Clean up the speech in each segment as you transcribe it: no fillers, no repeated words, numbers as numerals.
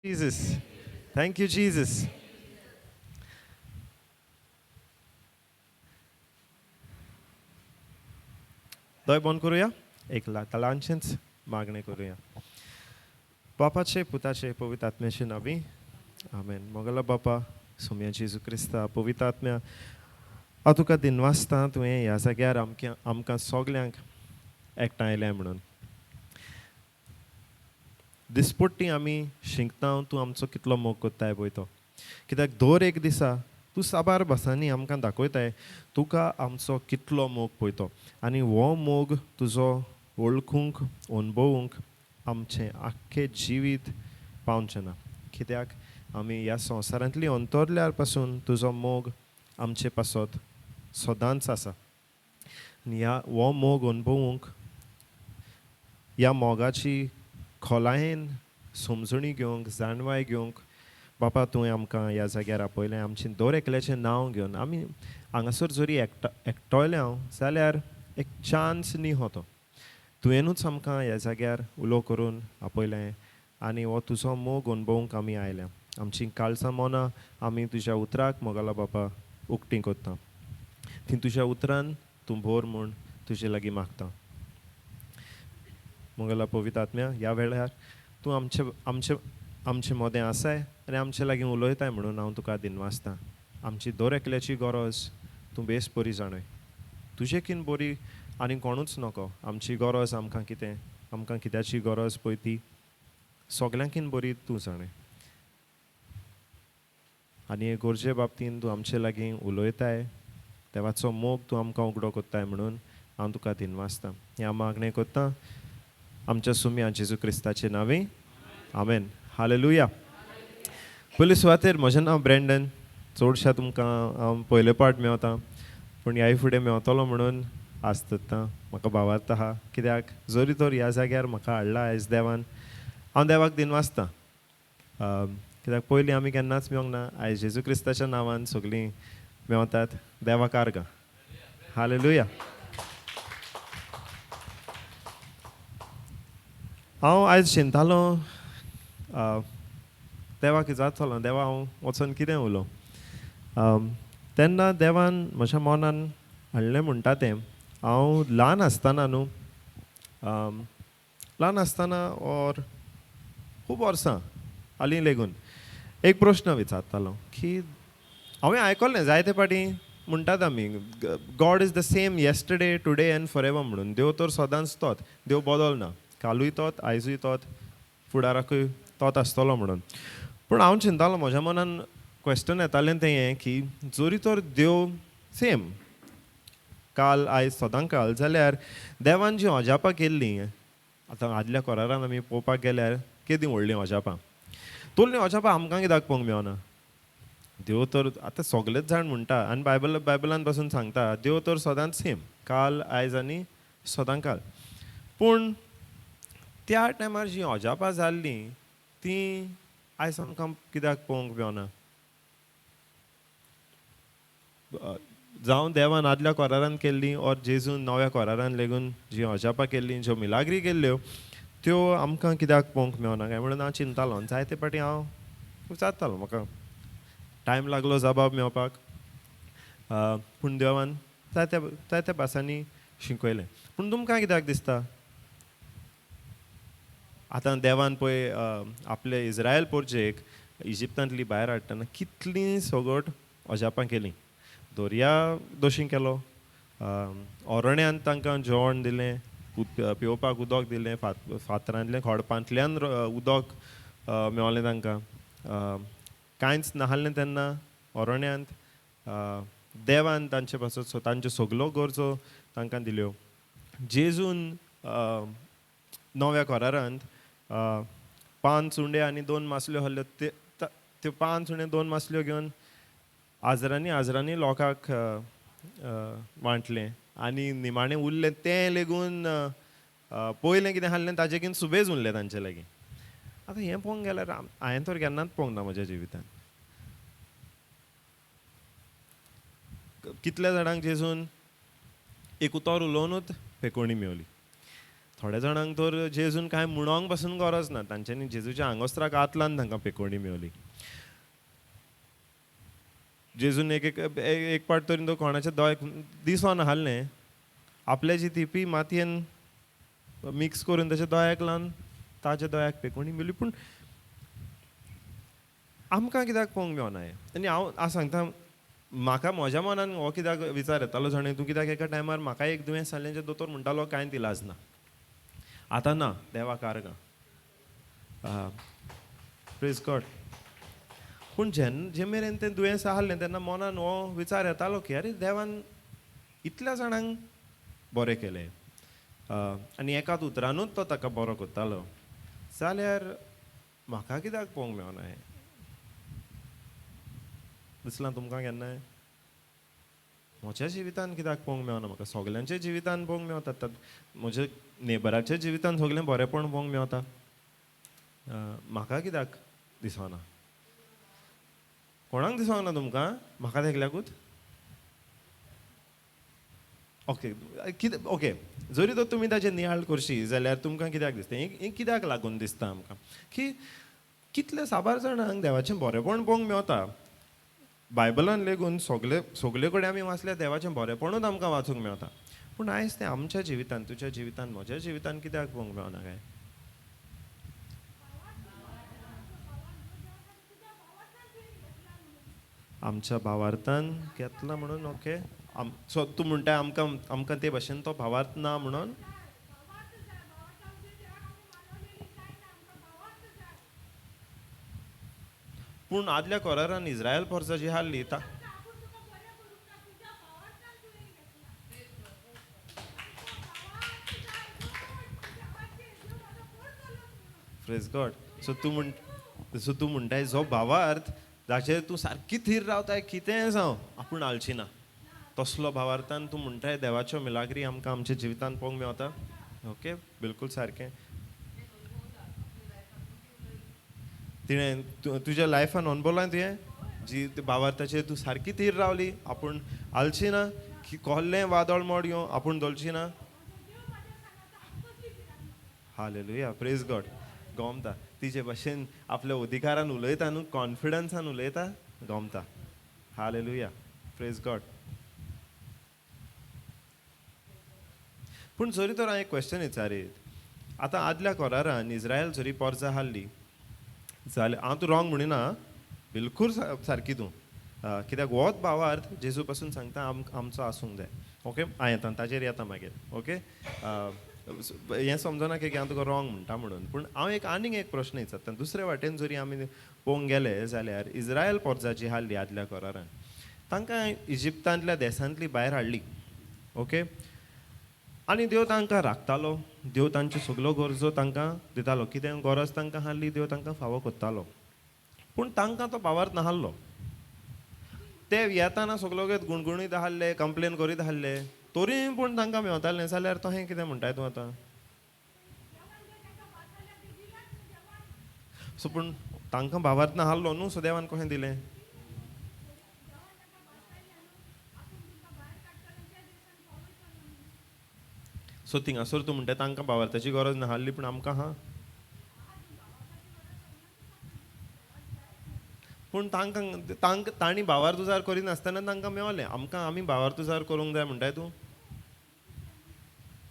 Jesus. Thank you, Jesus. दोय बंद करूया, एक ल्हानशेंच मागणें करूया. बापाचे, पुताचे, पवित्र आत्म्याचे नांवी आमेन. मोगेलो बापा, सोम्या जेजू क्रिस्ता, पवित्र आत्म्या, हांव तुका दिनवासता तुवें ह्या जाग्यार आमकां सगल्यांक एकठांय आयल्या म्हणून. दिसपट्टी आमी शिंकता तूं आमचो कितलो मोग कोत्ताय पळय तो, कित्याक दर एक दिसा तूं साबार भासांनी आमकां दाखयताय तुका आमचो कितलो मोग पळय तो, आनी हो मोग तुजो वळखूंक अणभवूंक आमचें आख्खें जिवीत पावचें ना, कित्याक आमी ह्या संवसारांतली अंतरल्यार पासून तुजो मोग आमचे पासत सदांच आसा. आनी ह्या हो मोग अणभवूंक, ह्या मोगाची खोलायेन समजणी घेवंक, जाणवाय घेवंक बापा तुवें आमकां ह्या जाग्यार आपयलें. आमचें दर एकल्याचें नांव घेवन आमी हांगासर जरी एकटोयले हांव जाल्यार एक चान्स न्ही हो तो, तुवेंनूच आमकां ह्या जाग्यार उलो करून आपयलें आनी हो तुजो मोग अणभवूंक आमी आयल्या. आमचीं काळजां मनां आमी तुज्या उतराक मोगाला बापा उक्तीं करता, ती तुज्या उतरान तूं भर म्हूण तुजे लागीं मागता. मोगेला पवित्र आत्म्या, ह्या वेळार तूं आमचे आमचे आमचे मदें आसाय आनी आमचे लागीं उलयताय म्हणून हांव तुका दिनवासता. आमची दर एकल्याची गरज तूं बेस बरी जाणय, तुजे कीन बरी आनी कोणूच नको. आमची गरज आमकां कितें, आमकां कित्याची गरज पळय ती सगल्यांकीन बरी तूं जाणय, आनी हे गरजे बाबतीन तूं आमचे लागीं उलयताय, देवाचो मोग तूं आमकां उगडो कोत्ताय म्हणून हांव तुका दिनवासता. ह्या मागणें कोत्ता आमच्या सुम्या जेजू क्रिस्ताचे नांवी, आमेन. हालेलुया. पयले सुवातेर म्हजें नांव ब्रँडन. चडश्या तुमकां हांव पयले पाट मेवता, पूण ह्याय फुडें मेवतलो म्हणून आसता. म्हाका भावार्थ आहा, कित्याक जरी तर ह्या जाग्यार म्हाका हाडला आयज देवान, हांव देवाक दिनवासता, कित्याक पयलीं आमी केन्नाच मेवंक ना, आयज जेजू क्रिस्ताच्या नांवान सगळीं मेवतात. देवाक आर्गां. हालेलुया. हांव आयज चिंतालो देवाक जातलो, देवा हांव वचोन कितें उलोवं, तेन्ना देवान म्हज्या मनान हाडलें म्हणटा तें. हांव ल्हान आसतना न्हू, ल्हान आसतना ऑर खूब वर्सां हालीं लेगून एक प्रश्न विचारतालो की हांवें आयकलें जायते फावटी म्हणटात आमी, God is the same yesterday today and forever म्हणून. देव तर सदांच तोच, देव बदलना, कालूय तोच, आयजूय तोच, फुडाराकूय तोच आसतलो म्हणून. पूण हांव चिंतालो, म्हज्या मनान क्वेश्चन येतालें तें हें की जरी तर देव सेम काल आयज सदां काल, जाल्यार देवान जीं अजापां केल्लीं, आतां आदल्या कोरारान आमी पळोवपाक गेल्यार केदीं व्हडलीं अजापां, तोल्लीं अजापां आमकां कित्याक पळोवंक मेळना? देव तर आतां सगलेच जाण म्हणटा आनी बायबलान पासून सांगता, देव तर सदांच सेम, काल आयज आनी सदां काल. पूण त्या टायमार जीं अजापां जाल्लीं तीं आयज आमकां कित्याक पळोवंक मेळना? जावं देवान आदल्या कोरारान केल्लीं ऑर जेजून नव्या कोरारान लेगून जीं अजापां केल्लीं, ज्यो मिलाग्री केल्ल्यो, त्यो आमकां कित्याक पळोवंक मेळना काय म्हणून हांव चिंतालो. आनी जायते फावटी हांव विचारतालो, म्हाका टायम लागलो जबाब मेळपाक, पूण देवान जायत्या जायत्या भासांनी शिकयलें. पूण तुमकां कित्याक दिसता आतां देवान पळय आपले इस्रायल पोरजेक इजिप्तांतली भायर हाडटना कितलीं सगट अजापां केलीं, दर्या दोशी केलो, अरण्यांत तांकां जेवण दिलें, पिवपाक उदक दिलें, फातरांतलें खडपांतल्यान उदक मेवलें तांकां, कांयच नासलें तेन्ना अरण्यांत देवान तांचे पासत तांच्यो सगल्यो गरजो तांकां दिल्यो. जेजून नव्या कोरारांत 5 उंडे आनी 2 मासल्यो हल्ल्यो, त्यो 5 उंडे 2 मासल्यो घेवन हजरांनी हजरांनी लोकांक वांटलें आनी निमाणें उरलें तें लेगून पयलें कितें आहलें ताजेकीन सुबेज उरलें तांचे लागीं. आतां हें पळोवंक गेल्यार हांवें तर केन्नाच पळोवंक ना म्हज्या जिवितांत. कितल्या जाणांक जेजून एक उतर उलोवनूच फेकोणी मेवली. थोड्या जाणांक तर जेजून कांय म्हणोंक पासून गरज ना, तांच्यांनी जेजूच्या आंगोस्त्राक आतलान तांकां पेकोवणी मेवली. जेजून एक एक एक पाट तरी तो कोणाच्या दोळ्याक दिसोन हाडलें, आपल्याची थिपी मातयेन मिक्स करून ताच्या दोळ्याक लावन ताच्या दोळ्याक पेकोवणी मेवली. पूण आमकां कित्याक पळोवंक मेवना हें? आनी हांव सांगता, म्हाका म्हज्या मनान हो कित्याक विचार येतालो जाणें तूं, कित्याक एका टायमार म्हाका एक दुयेंस जालें जें दोतोर म्हणटालो कांयच इलाज ना. आतां ना, देवाक आर्गां, प्रेज गॉड. पूण जेन्ना जे मेरेन तें दुयेंस आहलें तेन्ना मनान हो विचार येतालो की अरे देवान इतल्या जाणांक बरें केलें आनी एकाच उतरानूच तो ताका बरो करतालो, जाल्यार म्हाका कित्याक पळोवंक मेवना हें? दिसलां तुमकां केन्नाय? म्हज्या जिवितान कित्याक पळोवंक मेवना? म्हाका सगल्यांच्या जिवितान पळोवंक मेवता, म्हज्या नेबराच्या जिवितान सगळें बरेंपण पळोवंक मेवता, म्हाका कित्याक दिसना? कोणाक दिसना तुमकां? म्हाका देखल्याकूच? ओके, कितें ओके, जरी तर तुमी ताचेर नियाळ करशी जाल्यार तुमकां कित्याक दिसता हें? कित्याक लागून दिसता आमकां की कितले साबार जाणांक देवाचें बरेंपण पळोवंक मेवता? बायबलान लेगून सगळे सगळे कडेन आमी वाचल्यार देवाचें बरेंपणूच आमकां वाचूंक मेवता. पूण आयज तें आमच्या जिवितान, तुज्या जिवितान, म्हज्या जिवितान कित्याक पळोवंक मेवना काय? आमच्या भावार्थान घेतला म्हणून ओके, सो तूं म्हणटा आमकां आमकां ते भाशेन तो भावार्थ ना म्हणून? पूण आदल्या कोरारान इस्रायल पोरसां जी हाडली ता प्रेज गॉड. सो तूं सो तूं म्हणटाय जो भावार्थ जाचेर तूं सारकी थीर रावताय, कितेंय जावं आपूण हालची ना, तसलो भावार्थान तूं म्हणटाय देवाच्यो मिलाग्री आमकां आमच्या जिवितान पळोवंक मेवता. ओके, बिलकूल सारकें. तिणें तुज्या लायफान अणभवलां तुवें जी भावार्थाचेर तूं सारकी थीर रावली, आपूण हालची ना, की कहलें वादळ मोड येवं आपूण धोलची ना. हालेलुया, प्रेज गॉड. गोमता तिजे भाशेन आपल्या अधिकारान उलयता न्हू, कॉन्फिडन्सान उलयता, गोमता. Hallelujah, praise God. पूण जरी तर हांव एक क्वेश्चन विचारीत, आतां आदल्या कोरारान इस्रायल जरी पोरसां हाडली जाल्यार, हांव तूं रॉंग म्हणिना, बिलकूल सारकी तूं, कित्याक होच भावार्थ जेजू पासून सांगता आमचो आसूंक जाय. ओके, हांव येता ताचेर येता मागीर. ओके, हें समजना की हांव तुका रॉंग म्हणटा म्हणून, पूण हांव एक आनीक एक प्रश्न विचारता. दुसरे वाटेन जरी आमी पळोवंक गेले जाल्यार इस्रायल पोरसां जी हाडली आदल्या कोरारान, तांकां इजिप्तांतल्या देसांतली भायर हाडली. ओके, आनी देव तांकां राखतालो, देव तांच्यो सगल्यो गरजो तांकां दितालो, कितें गरज तांकां आहली देव तांकां फावो करतालो. पूण तांकां तो भावार्थ नाहलो. ते येताना सगलो गुणगुणीत आहले, कंप्लेन करीत आहले, तरी पूण तांकां मेवतालें. जाल्यार तशें कितें म्हणटाय तूं आतां? सो पूण तांकां भावार्थ नाहलो न्हू, सो देवान कशें दिलें? सो थिंगासर तूं म्हणटा तांकां भावार्थाची गरज नाहली, पूण आमकां आहा. पूण तांकां तांकां तांणी भावार्थ उजार करिनासतना तांकां मेवलें, आमकां आमी भावार्थ उजार करूंक जाय म्हणटाय तूं?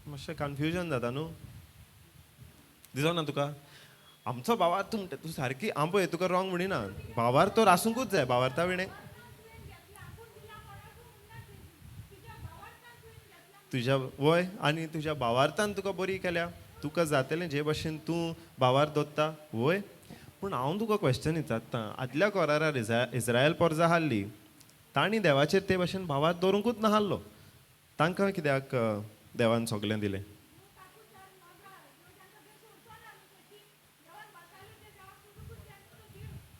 मातशें कन्फ्युजन जाता न्हू, दिसना तुका? आमचो भावार्थ तूं म्हणटा तूं सारकी, हांव पळय तुका रॉंग म्हणिना, भावार्थ तर आसूंकूच जाय, भावार्था विणें तुज्या वय आनी तुज्या भावार्थान तुका बरी केल्या, तुका जातलें जे भाशेन तूं भावार्थ दवरता वय. पूण हांव तुका क्वेश्चन विचारता, आदल्या कोरारार इस्रायल पोरसां हाडली, तांणी देवाचेर ते भाशेन भावार्थ दवरूंकूच नाहलो, तांकां कित्याक देवान सगळें दिलें?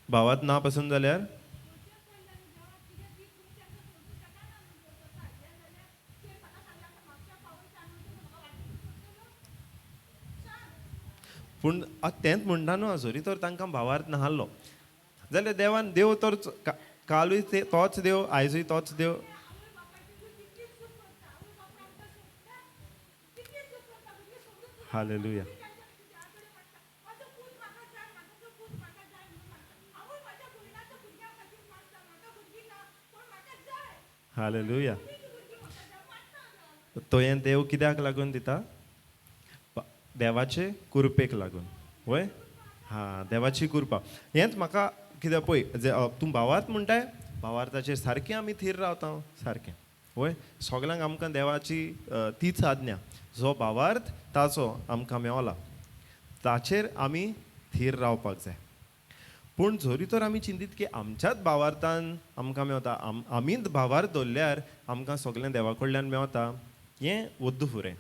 भावार्थ ना पसून जाल्यार पूण तेंच म्हणटा न्हू, जरी तर तांकां भावार्थ नाहलो जाल्यार देवान देव तर कालूय तोच देव, आयजूय तोच देव. हालेलुया. हालेलुया. तो हें देव कित्याक लागून दिता? देवाचे कुरपेक लागून. वय, हां, देवाची कृपा. हेंच म्हाका कित्याक पळय, तूं भावार्थ म्हणटाय, भावार्थाचेर सारकें आमी थीर रावता सारकें. वय, सगल्यांक आमकां देवाची तीच आज्ञा, जो भावार्थ ताचो आमकां मेवला ताचेर आमी थीर रावपाक जाय. पूण जरी तर आमी चिंतीत की आमच्याच भावार्थान आमकां मेवता, आमीच भावार्थ दवरल्यार आमकां सगळें देवा कडल्यान मेवता, हें वद्द फुरें.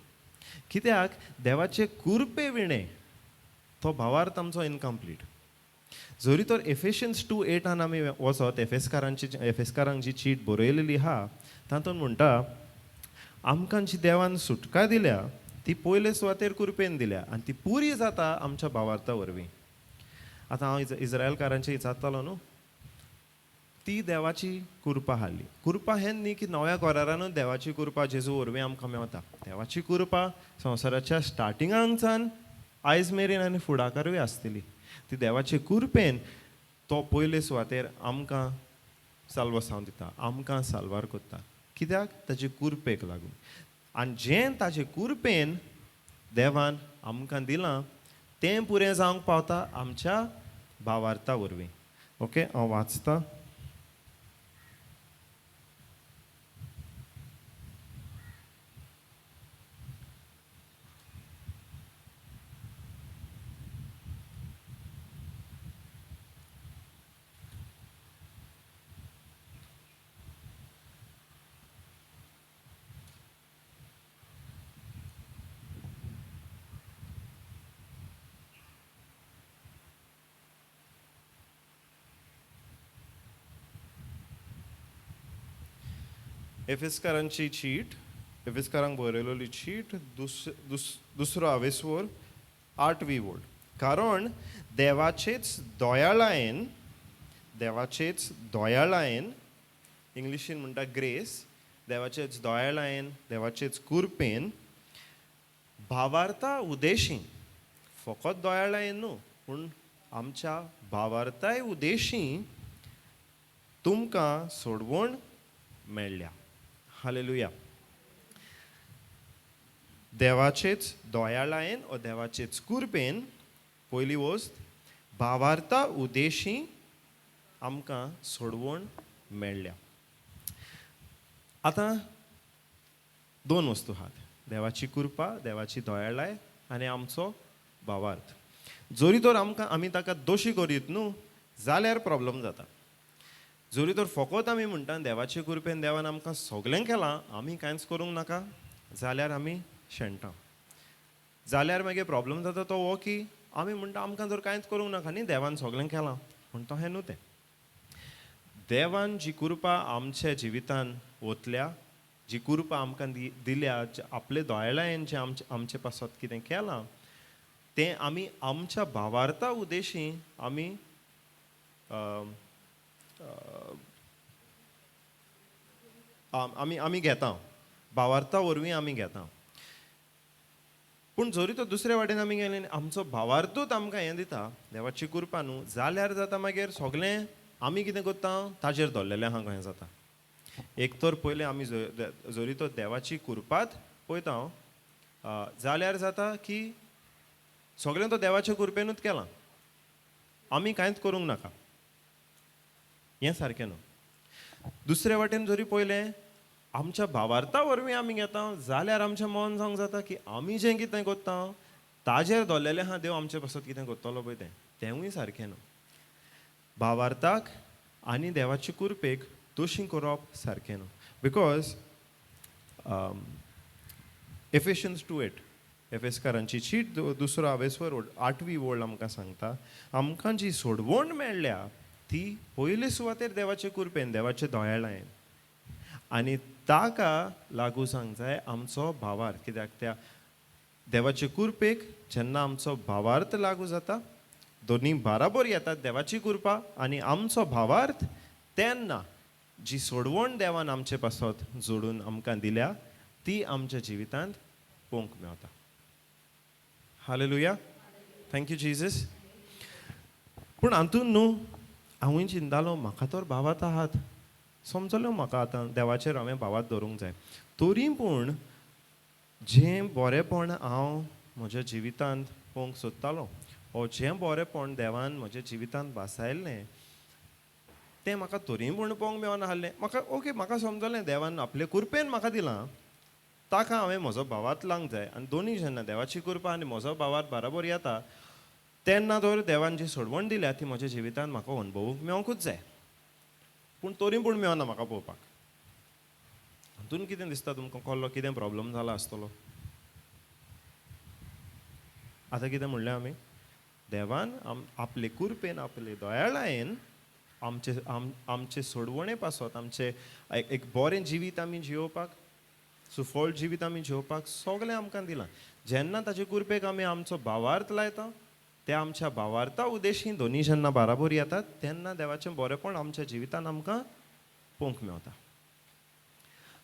कित्याक देवाचे कुरपे विणें तो भावार्थ आमचो इनकम्प्लीट. जरी तर एफेशियन्स 2:8 आमी वचत, एफेसकारांक जी चीट बरयलेली आहा तातूंत म्हणटा आमकां जी देवान सुटका दिल्या ती पयले सुवातेर कुरपेन दिल्या आनी ती पुरी जाता आमच्या भावार्था वरवीं. आतां हांव इस्रायलकारांचे विचारतालो न्हू, ती देवाची कृपा हाडली. कृपा हें न्ही की नव्या करारानूच देवाची कृपा जेजू वरवीं आमकां मेवता. देवाची कृपा संवसाराच्या स्टार्टिंगांकसान आयज मेरेन आनी फुडाकारूय आसतली. ती देवाचे कृपेन तो पयले सुवातेर आमकां साल्वासांव दिता, आमकां साल्वार करता. कित्याक? ताचे कुरपेक लागून. आनी जें ताचे कुरपेन देवान आमकां दिलां तें पुरें जावंक पावता आमच्या भावार्था वरवीं. ओके, हांव वाचतां. एफेसकारांची चीट, एफेसकारांक बरयलेली चीट, दुसरो आवेसवर 8वी वोल्ड. कारण देवाचेच दयाळायेन, देवाचेच दयाळायेन, इंग्लिशीन म्हणटा ग्रेस, देवाचेच दयाळायेन, देवाचेच कुरपेन, भावार्था उदेशी, फकत दयाळायेन न्हू पूण आमच्या भावार्थाय उदेशी तुमकां सोडवण मेळ्ळ्या. हालेलुया. देवाचेच दयाळायेन ओ देवाचेच कुरपेन पयली वस्त भावार्था उदेशी आमकां सोडवण मेळ्ळ्या. आतां दोन वस्तू आहात, देवाची कृपा, देवाची दयाळाय आनी आमचो भावार्थ. जरी तर आमकां आमी ताका दोशी करीत न्हू जाल्यार प्रॉब्लम जाता. जरी तर फकत आमी म्हणटा देवाचे कृपेन देवान आमकां सगळें केलां, आमी कांयच करूंक नाका, जाल्यार आमी शेणटा. जाल्यार मागीर प्रॉब्लम जाता तो हो की आमी म्हणटा आमकां जर कांयच करूंक नाका न्ही, देवान सगळें केलां, पूण तो हें न्हू तें. देवान जी कृपा आमच्या जिवितान ओतल्या, जी कृपा आमकां दिल्या, आपले दोळ्यान जें आमचे पासत कितें केलां तें आमी आमच्या भावार्था उद्देशी आमी आमी आमी घेता, भावार्था वरवीं आमी घेता. पूण जरी तो दुसरे वाटेन आमी गेले आमचो भावार्थूच आमकां हें दिता देवाची कृपा न्हू, जाल्यार जाता मागीर सगळें आमी कितें करता ताजेर धरलेलें आहा कहें जाता. एक तर पयलें आमी जरी तो देवाची कृपात पळयता जाल्यार जाता की सगळें तो देवाचे कृपेनूच केलां, आमी कांयच करूंक नाका, हें सारकें न्हू. दुसरे वाटेन जरी पळयलें आमच्या भावार्था वरवीं आमी घेता जाल्यार आमचें मन जावंक जाता की आमी जें कितें करता ताजेर धरलेलें आहा देव आमचे पासत कितें करतलो पळय तें, तेंवूय सारकें न्हू. भावार्थाक आनी देवाचे कुरपेक दोशी करप सारकें न्हू. Because Ephesians 2:8, एफेसकारांची चीट दुसरो आवेसवर 8वी वोल्ड आमकां सांगता आमकां जी सोडवण मेळ्ळ्या ती पयले सुवातेर देवाचे कुरपेन, देवाचे दयाळायेन, आनी ताका लागू सांग जाय आमचो भावार्थ. कित्याक त्या देवाचे कुरपेक जेन्ना आमचो भावार्थ लागू जाता, दोनी बाराबोर येतात देवाची कृपा आनी आमचो भावार्थ, तेन्ना जी सोडवण देवान आमचे पासत जोडून आमकां दिल्या ती आमच्या जिवितांत पोंक मेवता. Hallelujah, thank you Jesus. पूण हातून न्हू हांवूय चिंतालो म्हाका तर भावात आहात, समजलो म्हाका आतां देवाचेर हांवें भावात दवरूंक जाय. तरी पूण जें बरेंपण हांव म्हज्या जिवितांत पळोवंक सोदतालो ओ जें बरेंपण देवान म्हज्या जिवितांत भासायल्लें तें म्हाका तरी पूण पळोवंक मेळना आसलें. म्हाका ओके, म्हाका समजलें देवान आपले कृपेन म्हाका दिलां, ताका हांवें म्हजो भावात लावंक जाय. आनी दोनूय जेन्ना देवाची कृपा आनी म्हजो भावात बराबर येता तेन्ना तर देवान जी सोडवण दिल्या ती म्हज्या जिवितांत म्हाका अणभवूंक मेळोंकूच जाय. पूण तरी पूण मेळना म्हाका पळोवपाक. हातून कितें दिसता तुमकां कळ्ळो कितें प्रॉब्लम जाला आसतलो? आतां कितें म्हणलें आमी, देवान आपले कृपेन आपले दयाळायेन आमचे आमचे सोडवणे पासत आमचे एक बरें जिवीत आमी जियोवपाक, सुफळ जिवीत आमी जियोवपाक सगळें आमकां दिलां. जेन्ना ताचे कृपेक आमी आमचो भावार्थ लायता, ते आमच्या भावार्था उद्देशी दोनी जेन्ना बाराबोर येतात तेन्ना देवाचें बरेंपण आमच्या जिवितान आमकां पळोवंक मेवता.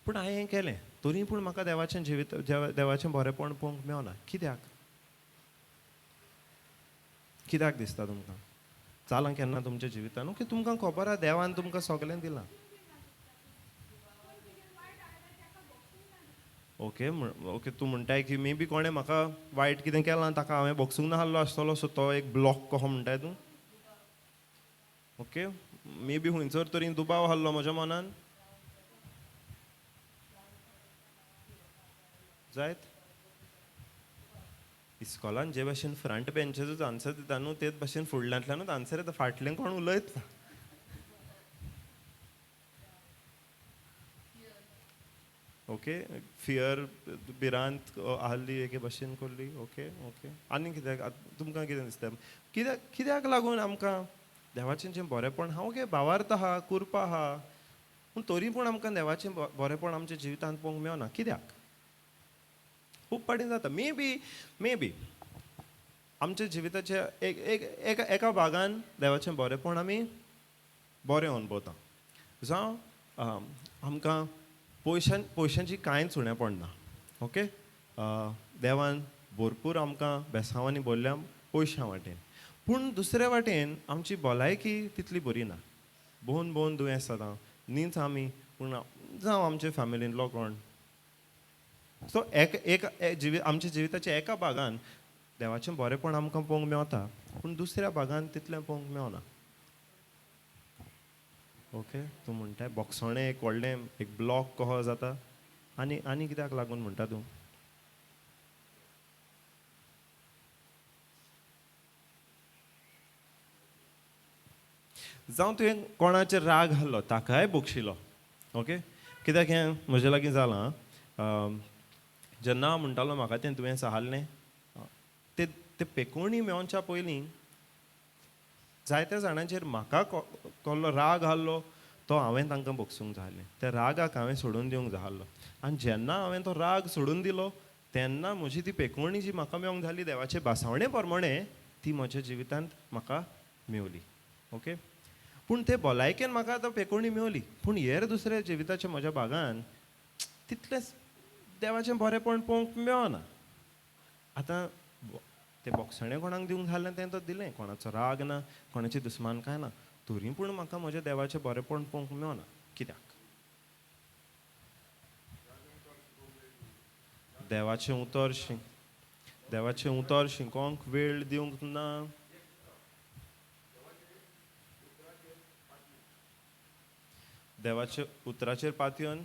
पूण हांवें हें केलें तरी पूण म्हाका देवाचें जिवीत देवाचें बरेंपण पळोवंक मेवना. कित्याक? कित्याक दिसता तुमकां? जालां केन्ना तुमच्या जिवितान ओके तुमकां खबर आहा देवान तुमकां सगळें दिलां. ओके ओके, तूं म्हणटाय की मे बी कोणें म्हाका वायट कितें केलां ताका हांवें बोगसूंक नासलो आसतलो, सो तो एक ब्लॉक कसो म्हणटाय तूं. ओके, मे बी खंयसर तरी दुबाव आहलो म्हज्या मनान जायत. इस्कॉलान जे भाशेन फ्रंट बेंचेरूच आन्सर दिता न्हू तेच भाशेन फुडल्यांतल्यानूच आन्सर येता, फाटलें कोण उलयत ना. ओके, फियर भिरांत आहली एके भाशेन करली. ओके ओके, आनी कित्याक तुमकां कितें दिसता कित्याक कित्याक लागून आमकां देवाचें जें बरेंपण आहा, ओके भावार्थ आहा, कृपा आहा, पूण तरी पूण आमकां देवाचें बरेंपण आमच्या जिवितांत पळोवंक मेळना कित्याक? खूब फावटी जाता. मे बी मे बी आमच्या जिविताच्या एक एक एका भागान देवाचें बरेंपण आमी बरें अणभवता. जावं आमकां पयशांची कांयच उणेपण ना. ओके, देवान भरपूर आमकां बेसांवांनी भरल्या पयशां वाटेन, पूण दुसरे वाटेन आमची भलायकी तितली बरी ना. भोवन भोवन दुयेंस जाता न्हीच आमी, पूण जावं आमचे फॅमिलींतलो कोण. सो एक एक आमच्या जिविताच्या एका भागान देवाचें बरेंपण आमकां पळोवंक मेवता, पूण दुसऱ्या भागान तितलें पळोवंक मेवना. ओके, तूं म्हणटाय बोगसोणें एक व्हडलें एक ब्लॉक कसो जाता. आनी आनी कित्याक लागून म्हणटा तूं? जावं तुवें कोणाचेर राग हाडलो ताकाय बक्षिलो. ओके, कित्याक हें म्हजे लागीं जालां. जेन्ना हांव म्हणटालो म्हाका तें तुवें साहलें, ते ते पेकोणी मेवच्या पयलीं जायत्या जाणांचेर म्हाका कहलो राग आहलो तो हांवें तांकां बक्षूंक जाय आहलें. त्या रागाक हांवें सोडून दिवंक जाय आहलो. आनी जेन्ना हांवें तो राग सोडून दिलो तेन्ना म्हजी ती पेकोणी जी म्हाका मेवंक जाली देवाचे भासावणे प्रमाणे ती म्हज्या जिवितांत म्हाका मेवली. ओके, पूण ते भलायकेन म्हाका आतां पेकोणी मेवली, पूण हेर दुसऱ्या जिविताच्या म्हज्या भागान तितलेंच देवाचें बरेंपण पळोवंक मेळना. आतां तें बोगसणें कोणाक दिवंक जालें तें तर दिलें, कोणाचो राग ना, कोणाची दुस्मानकाय ना, तरी पूण म्हाका म्हज्या देवाचें बरेंपण पळोवंक मेळना. कित्याक? देवाचें उतर देवाचें उतर शिकोवंक वेळ दिवंक ना. देवाच्या उतराचेर पातयेवन,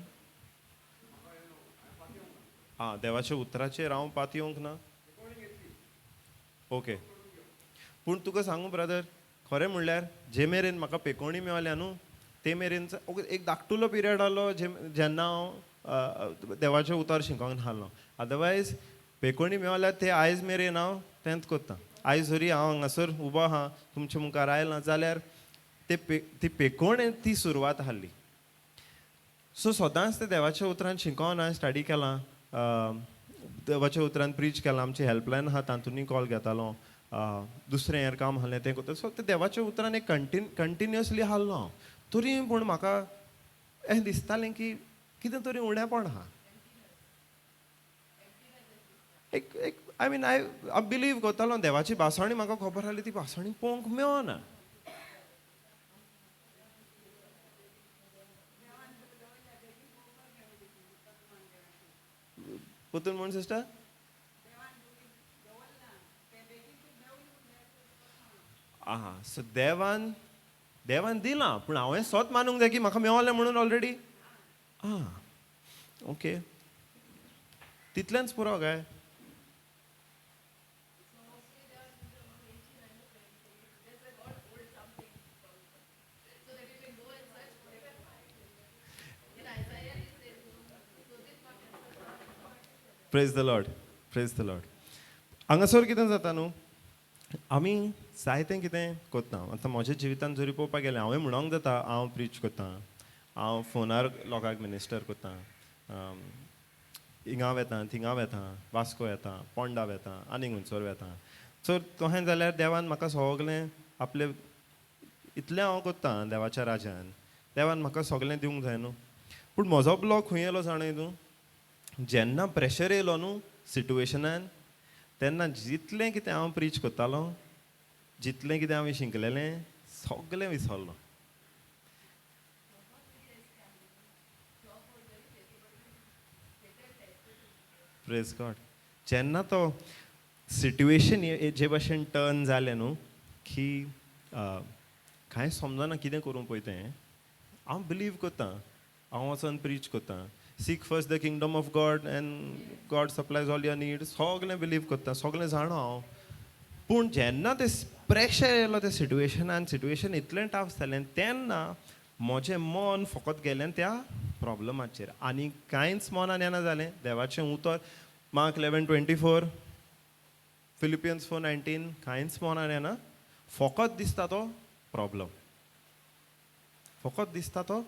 आं देवाच्या उतराचेर हांव पातयेवंक ना. ओके, पूण तुका सांगू ब्रदर, खरें म्हणल्यार जे मेरेन म्हाका पेकोणी मेवल्या न्हू ते मेरेन एक धाकटुलो पिरियड आहलो जेन्ना हांव देवाचें उतर शिकोवंक नासलो. अदरवायज पेकोणी मेवल्या ते आयज मेरेन हांव तेंच करतां. आयज जरी हांव हांगासर उबो आहा तुमच्या मुखार आयलां जाल्यार ते ती पेकोण ती सुरवात आहली. सो सदांच ते देवाच्या उतरान शिकोवन हांवें स्टडी केलां, देवाच्या उतरान प्रीच केलां. आमची हेल्पलायन आहा तातूंतय कॉल घेतालो, दुसरें हेर काम आहलें तें करता. सो ते देवाच्या उतरान एक कंटिन्युअसली आहलो हांव. तरी पूण म्हाका हें दिसतालें की कितें तरी उणेपण आहा. एक एक I mean I believe करतालो देवाची भासणी म्हाका खबर आसली, ती भासणी पळोवंक मेळना. पुतून म्हूण सिस्टर आहा, सो देवान देवान दिलां पूण हांवें स्वत मानूंक जाय की म्हाका मेवलें म्हणून ऑलरेडी. आं ओके, तितलेंच पुरो काय? Praise the Lord, praise the Lord. हांगासर कितें जाता न्हू, आमी जायतें कितें करता. आतां म्हज्या जिवितान जरी पळोवपाक गेलें, हांवें म्हणोंक जाता हांव प्रिच करता, हांव फोनार लोकांक मिनिस्टर करता, हिंगा वेता थिंगा वेता, वास्को येता, पोंडा वेता, आनी खंयसर वेता. सो तशें जाल्यार देवान म्हाका सगलें आपलें इतलें हांव करता देवाच्या राज्यान, देवान म्हाका सगलें दिवंक जाय न्हू. पूण म्हजो ब्लॉक खंय येयलो जाणा तूं, जेन्ना प्रेशर येयलो न्हू सिट्युएशनान, तेन्ना जितलें कितें हांव प्रीच करतालो, जितलें कितें हांवें शिकलेलें सगलें विसरलो. Praise God. जेन्ना तो सिट्युएशन जे भशेन टर्न जालें न्हू की कांय समजना कितें करूं पळय तें, हांव बिलीव करता, हांव वचोन प्रीच करता, seek first the kingdom of God and God supplies all your needs, सगलें बिलीव करता, सगलें जाणो हांव. पूण जेन्ना तें प्रेशर येयलो त्या सिट्युएशनान, सिट्युएशन इतलें टफ जालें तेन्ना म्हजें मन फकत गेलें त्या प्रॉब्लमाचेर आनी कांयच मनान येना जालें. देवाचें उतर मार्क 11:24, फिलिपियन्स 4:19 कांयच मनान येना, फकत दिसता तो प्रॉब्लम, फकत दिसता तो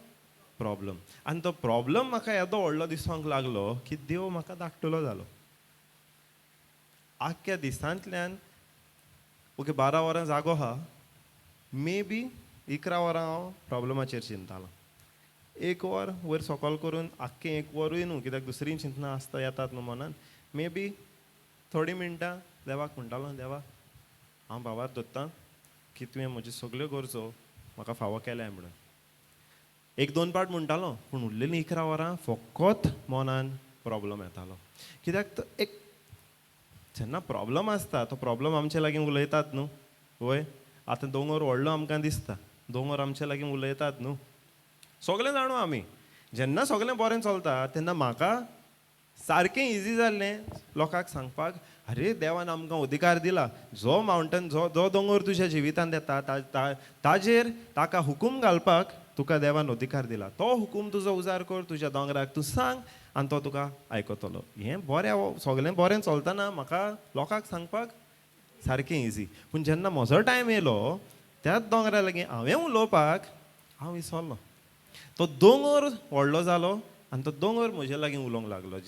प्रॉब्लम. आनी तो प्रॉब्लम म्हाका येदो व्हडलो दिसूंक लागलो की देव म्हाका धाकटुलो जालो. आख्ख्या दिसांतल्यान ओके 12 वरां जागो आहा, मे बी 11 वरां हांव प्रॉब्लमाचेर चिंतालो. 1 वर वयर सकल करून आख्खें 1 वरूय न्हू, कित्याक दुसरीं चिंतना आसता येतात न्हू मनान. मे बी थोडीं मिनटां देवाक म्हणटालो, देवा हांव भावार धरतां की तुवें म्हज्यो सगल्यो गरजो म्हाका फावो केल्या म्हणून. 1-2 पाट म्हणटालो, पूण उरलेलीं 11 वरां फकत मनान प्रॉब्लम येतालो. कित्याक तो एक जेन्ना प्रॉब्लम आसता तो प्रॉब्लम आमचे लागीं उलयतात न्हू, वय. आतां दोंगर व्हडलो आमकां दिसता, दोंगर आमचे लागीं उलयतात न्हू, सगलें जाणू आमी. जेन्ना सगलें बरें चलता तेन्ना म्हाका सारकें इजी जाल्लें लोकांक सांगपाक, अरे देवान आमकां अधिकार दिला, जो मावंटन जो जो दोंगर तुज्या जिवितांत येता ताजेर ताका हुकूम घालपाक तुका देवान अधिकार दिला, तो हुकूम तुजो उजार कर, तुज्या दोंगराक तूं सांग आनी तो तुका आयकतलो. हें बरें सगलें बरें चलतना म्हाका लोकांक सांगपाक सारकें इजी. पूण जेन्ना म्हजो टायम येयलो त्याच दोंगरा लागीं हांवें उलोवपाक हांव विसरलो. तो दोंगर व्हडलो जालो आनी तो दोंगर म्हजे लागीं उलोवंक लागलो.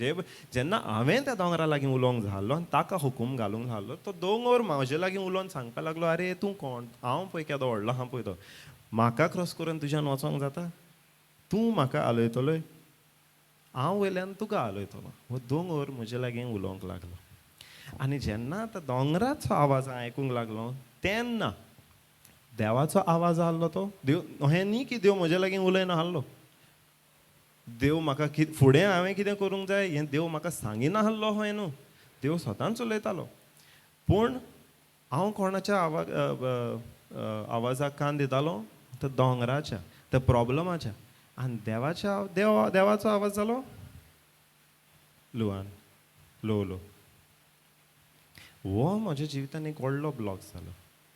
जेन्ना हांवें त्या दोंगरा लागीं उलोवंक जालो आनी ताका हुकूम घालूंक जालो, तो दोंगर म्हजे लागीं उलोवन सांगपाक लागलो, अरे तूं कोण, हांव पळय केदो व्हडलो आहा पळय तो, म्हाका क्रॉस करून तुज्यान वचोंक जाता, तूं म्हाका आलयतलोय, हांव वयल्यान तुका आलयतलो. हो दोंगर म्हजे लागीं उलोवंक लागलो. आनी जेन्ना आतां दोंगराचो आवाज आयकूंक लागलो तेन्ना देवाचो आवाज आहलो. तो देव हें न्ही की देव म्हजे लागीं उलयना आहलो, देव म्हाका फुडें हांवें कितें करूंक जाय हें देव म्हाका सांगिना आहलो हें न्हू, देव स्वताच उलयतालो. पूण हांव कोणाच्या आवाजाक कान दितालो, त्या दोंगराच्या, त्या प्रॉब्लमाच्या. आनी देवाच्या देवाचो आवाज जालो लुआन लो लो. हो म्हज्या जिवितान एक व्हडलो ब्लॉक जालो.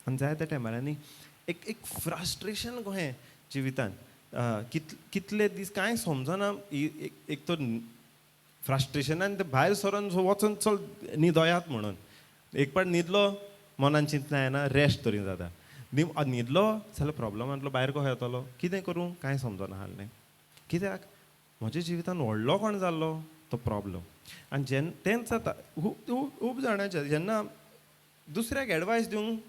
आनी जायत्या टायमार आनी एक एक फ्रस्ट्रेशन कहें जिवितान, कितले दीस कांय समजना. एक तर फ्रस्ट्रेशनान ते भायर सरोन वचोन चल न्हिदयात म्हणून, एक पाट न्हिदलो मनान चिंतना येना, रेस्ट तरी जाता. न्हिदलो जाल्यार प्रॉब्लमांतलो भायर कसो येतलो, कितें करूं कांय समजना आहलें. कित्याक म्हज्या जिवितान व्हडलो कोण जाल्लो तो प्रॉब्लम. आनी जेन्ना तेंच जाता खूब जाणांचें, जेन्ना दुसऱ्याक एडवायस दिवंक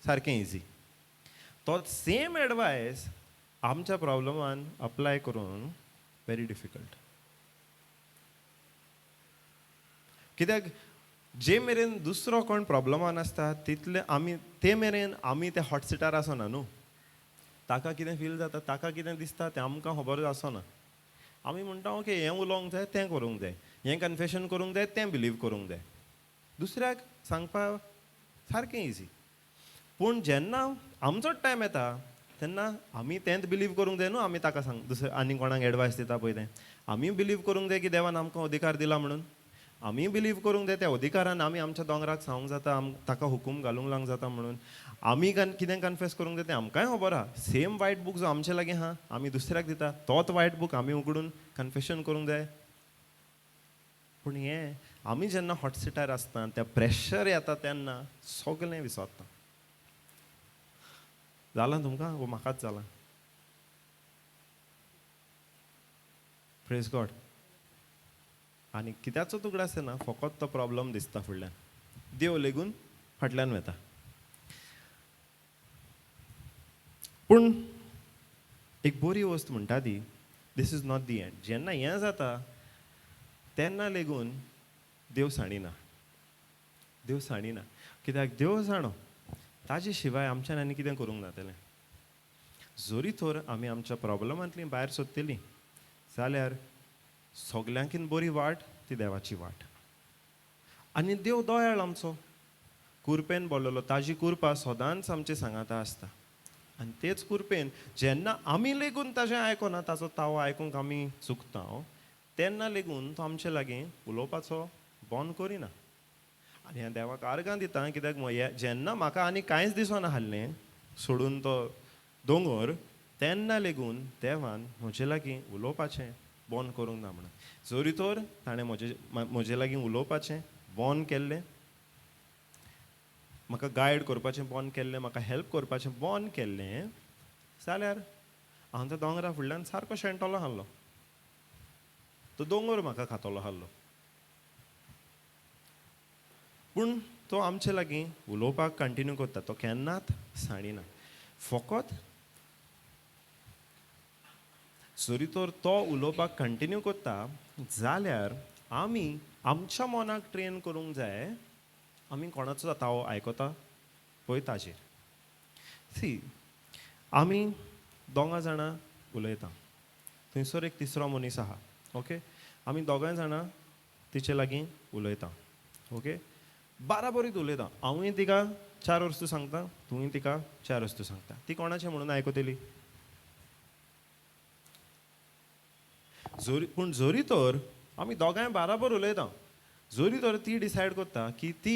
सारकें इजी, तो सेम एडवायस आमच्या प्रॉब्लमान अप्लाय करून व्हेरी डिफिकल्ट. कित्याक जे मेरेन दुसरो कोण प्रॉब्लमान आसता तितले आमी ते मेरेन आमी ते हॉट सिटार आसना न्हू. ताका कितें फील जाता, ताका कितें दिसता तें आमकां खबर आसना. आमी म्हणटा ओके हें उलोवंक जाय, तें करूंक जाय, हें कन्फेशन करूंक जाय, तें बिलीव करूंक जाय. दुसऱ्याक सांगपाक सारकें इजी, पूण जेन्ना आमचोच टायम येता तेन्ना आमी तेंच बिलीव करूंक जाय न्हू. आमी ताका सांग दुसरे आनी कोणाक एडवायस दिता पळय तें आमी बिलीव करूंक जाय की देवान आमकां अधिकार दिला म्हणून. आमी बिलीव करूंक जाय त्या अधिकारान आमी आमच्या दोंगराक सांगूंक जाता, ताका हुकूम घालूंक लावंक जाता म्हणून. आमी कितें कन्फेस करूंक जाय तें आमकांय खबर आहा. सेम वायट बूक जो आमचे लागीं आहा आमी दुसऱ्याक दिता, तोच वायट बूक आमी उगडून कन्फेशन करूंक जाय. पूण हें आमी जेन्ना हॉट सिटार आसता त्या प्रेशर येता तेन्ना सगलें विसरता. जालां तुमकां वो म्हाकाच जालां? Praise God. आनी कित्याचो तुकडो आसना, फकत तो प्रॉब्लम दिसता फुडल्यान, देव लेगून फाटल्यान वता. पूण एक बरी वस्त म्हणटा ती, this is not the end. जेन्ना हें जाता तेन्ना लेगून देव सांडिना, देव सांडिना. कित्याक देव जाणो ताजे शिवाय आमच्यान आनी कितें करूंक जातलें. जरी तर आमी आमच्या प्रॉब्लमांतली भायर सोदतलीं जाल्यार सगल्यांकीन बरी वाट ती देवाची वाट. आनी देव दयाळ आमचो, कुरपेन बोल्लेलो, ताजी कुरपा सदांच आमचे सांगाता आसता. आनी तेच कुरपेन जेन्ना आमी लेगून ताजें आयकना, ताचो तावो आयकूंक आमी चुकता, तेन्ना लेगून तो आमचे लागीं उलोवपाचो बंद करिना. आनी ह्या देवाक आर्गां दिता, कित्याक जेन्ना म्हाका आनी कांयच दिसना आसलें सोडून तो दोंगर, तेन्ना लेगून देवान म्हजे लागीं उलोवपाचें बंद करूंक ना म्हणून. जरी तर ताणें म्हजे लागीं उलोवपाचें बंद केल्लें, म्हाका गायड करपाचें बंद केल्लें, म्हाका हेल्प करपाचें बंद केल्लें जाल्यार हांव त्या दोंगरा फुडल्यान सारको शेणटलो आसलो, तो दोंगर म्हाका खातलो आसलो. पूण तो आमचे लागीं उलोवपाक कंटिन्यू करता, तो केन्नाच सांडिना. फकत जरी तर तो उलोवपाक कंटिन्यू करता जाल्यार आमी आमच्या मनाक ट्रेन करूंक जाय, आमी कोणाचो तावो आयकता पळय ताजेर. सी, आमी दोगां जाणां उलयता, थंयसर एक तिसरो मनीस आहा, ओके. आमी दोगांय जाणां तिचे लागीं उलयता, ओके, बाराबरीत उलयता. हांवूय तिका चार वस्तू सांगता, तूंय तिका चार वस्तू सांगता. ती कोणाचें म्हणून आयकतली? जरी पूण जरी तर आमी दोगांय बाराबर उलयता, जरी तर ती डिसायड करता की ती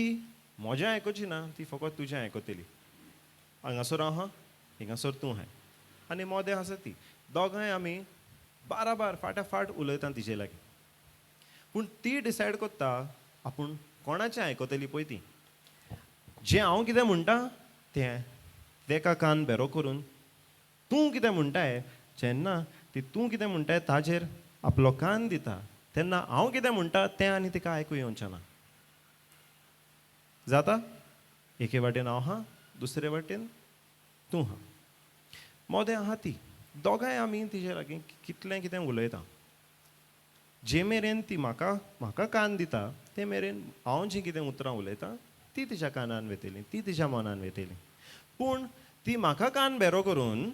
म्हजें आयकुची ना, ती फकत तुजें आयकतली. हांगासर हांव आहा, हिंगासर तूं आहाय, आनी मोदें आसा ती. दोगांय आमी बाराबर फाटाफाट उलयता तिजे लागीं. पूण ती डिसायड करता आपूण कोणाचें आयकतली पळय ती. जें हांव कितें म्हणटा तें तेका कान बेरो करून तूं कितें म्हणटाय, जेन्ना ती तूं कितें म्हणटाय ताजेर आपलो कान दिता, तेन्ना हांव कितें म्हणटा तें आनी तिका आयकूं येवचें ना. जाता? एके वाटेन हांव आहा, दुसरे वाटेन तूं आहा, मोदें आहा ती. दोगांय आमी तिजे लागीं कितलें कितें उलयता. जे मेरेन ती म्हाका म्हाका कान दिता ते मेरेन हांव जीं कितें उतरां उलयता ती तिच्या कानान वेतली, ती तिच्या मनान वेतली. पूण ती म्हाका कान बेरो करून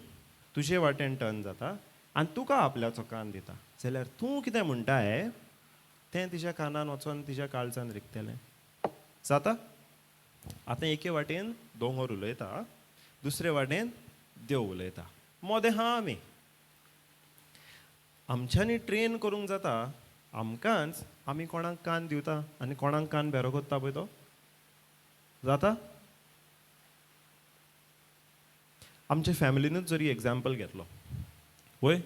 तुजे वाटेन टर्न जाता आनी तुका आपल्याचो कान दिता जाल्यार तूं कितें म्हणटाय तें तिच्या कानान वचोन तिच्या काळजान रिगतलें. जाता? आतां एके वाटेन दोंगर उलयता, दुसरे वाटेन देव उलयता, मोदें आहा आमी. आमच्यांनी ट्रेन करूंक जाता आमकांच, आमी कोणाक कान दिवता आनी कोणाक कान बेरो करता पळय तो. जाता? आमच्या फॅमिलीनूच जरी एग्जाम्पल घेतलो, वय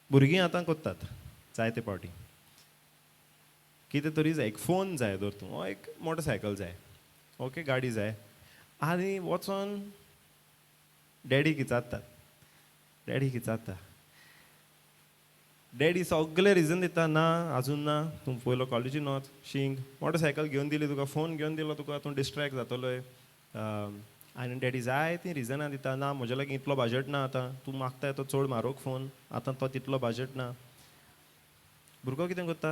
भुरगीं आतां करतात जायते पावटी, कितें तरी जाय, एक फोन जाय धर तूं, एक मोटरसायकल जाय, ओके, गाडी जाय, आनी वचोन डॅडीक विचारतात, डॅडीक विचारता. डॅडी सगळे रिजन दिता, ना आजून ना, तूं पयलो कॉलेजीन वच, शींक, मोटरसायकल घेवन दिली तुका, फोन घेवन दिलो तुका, तूं डिस्ट्रेक्ट जातलोय. आनी डॅडी जाय तीं रिजनां दिता, ना म्हजे लागीं इतलो बजट ना, आतां तूं मागताय तो चड म्हारग फोन, आतां तो तितलो बजट ना. भुरगो कितें करता,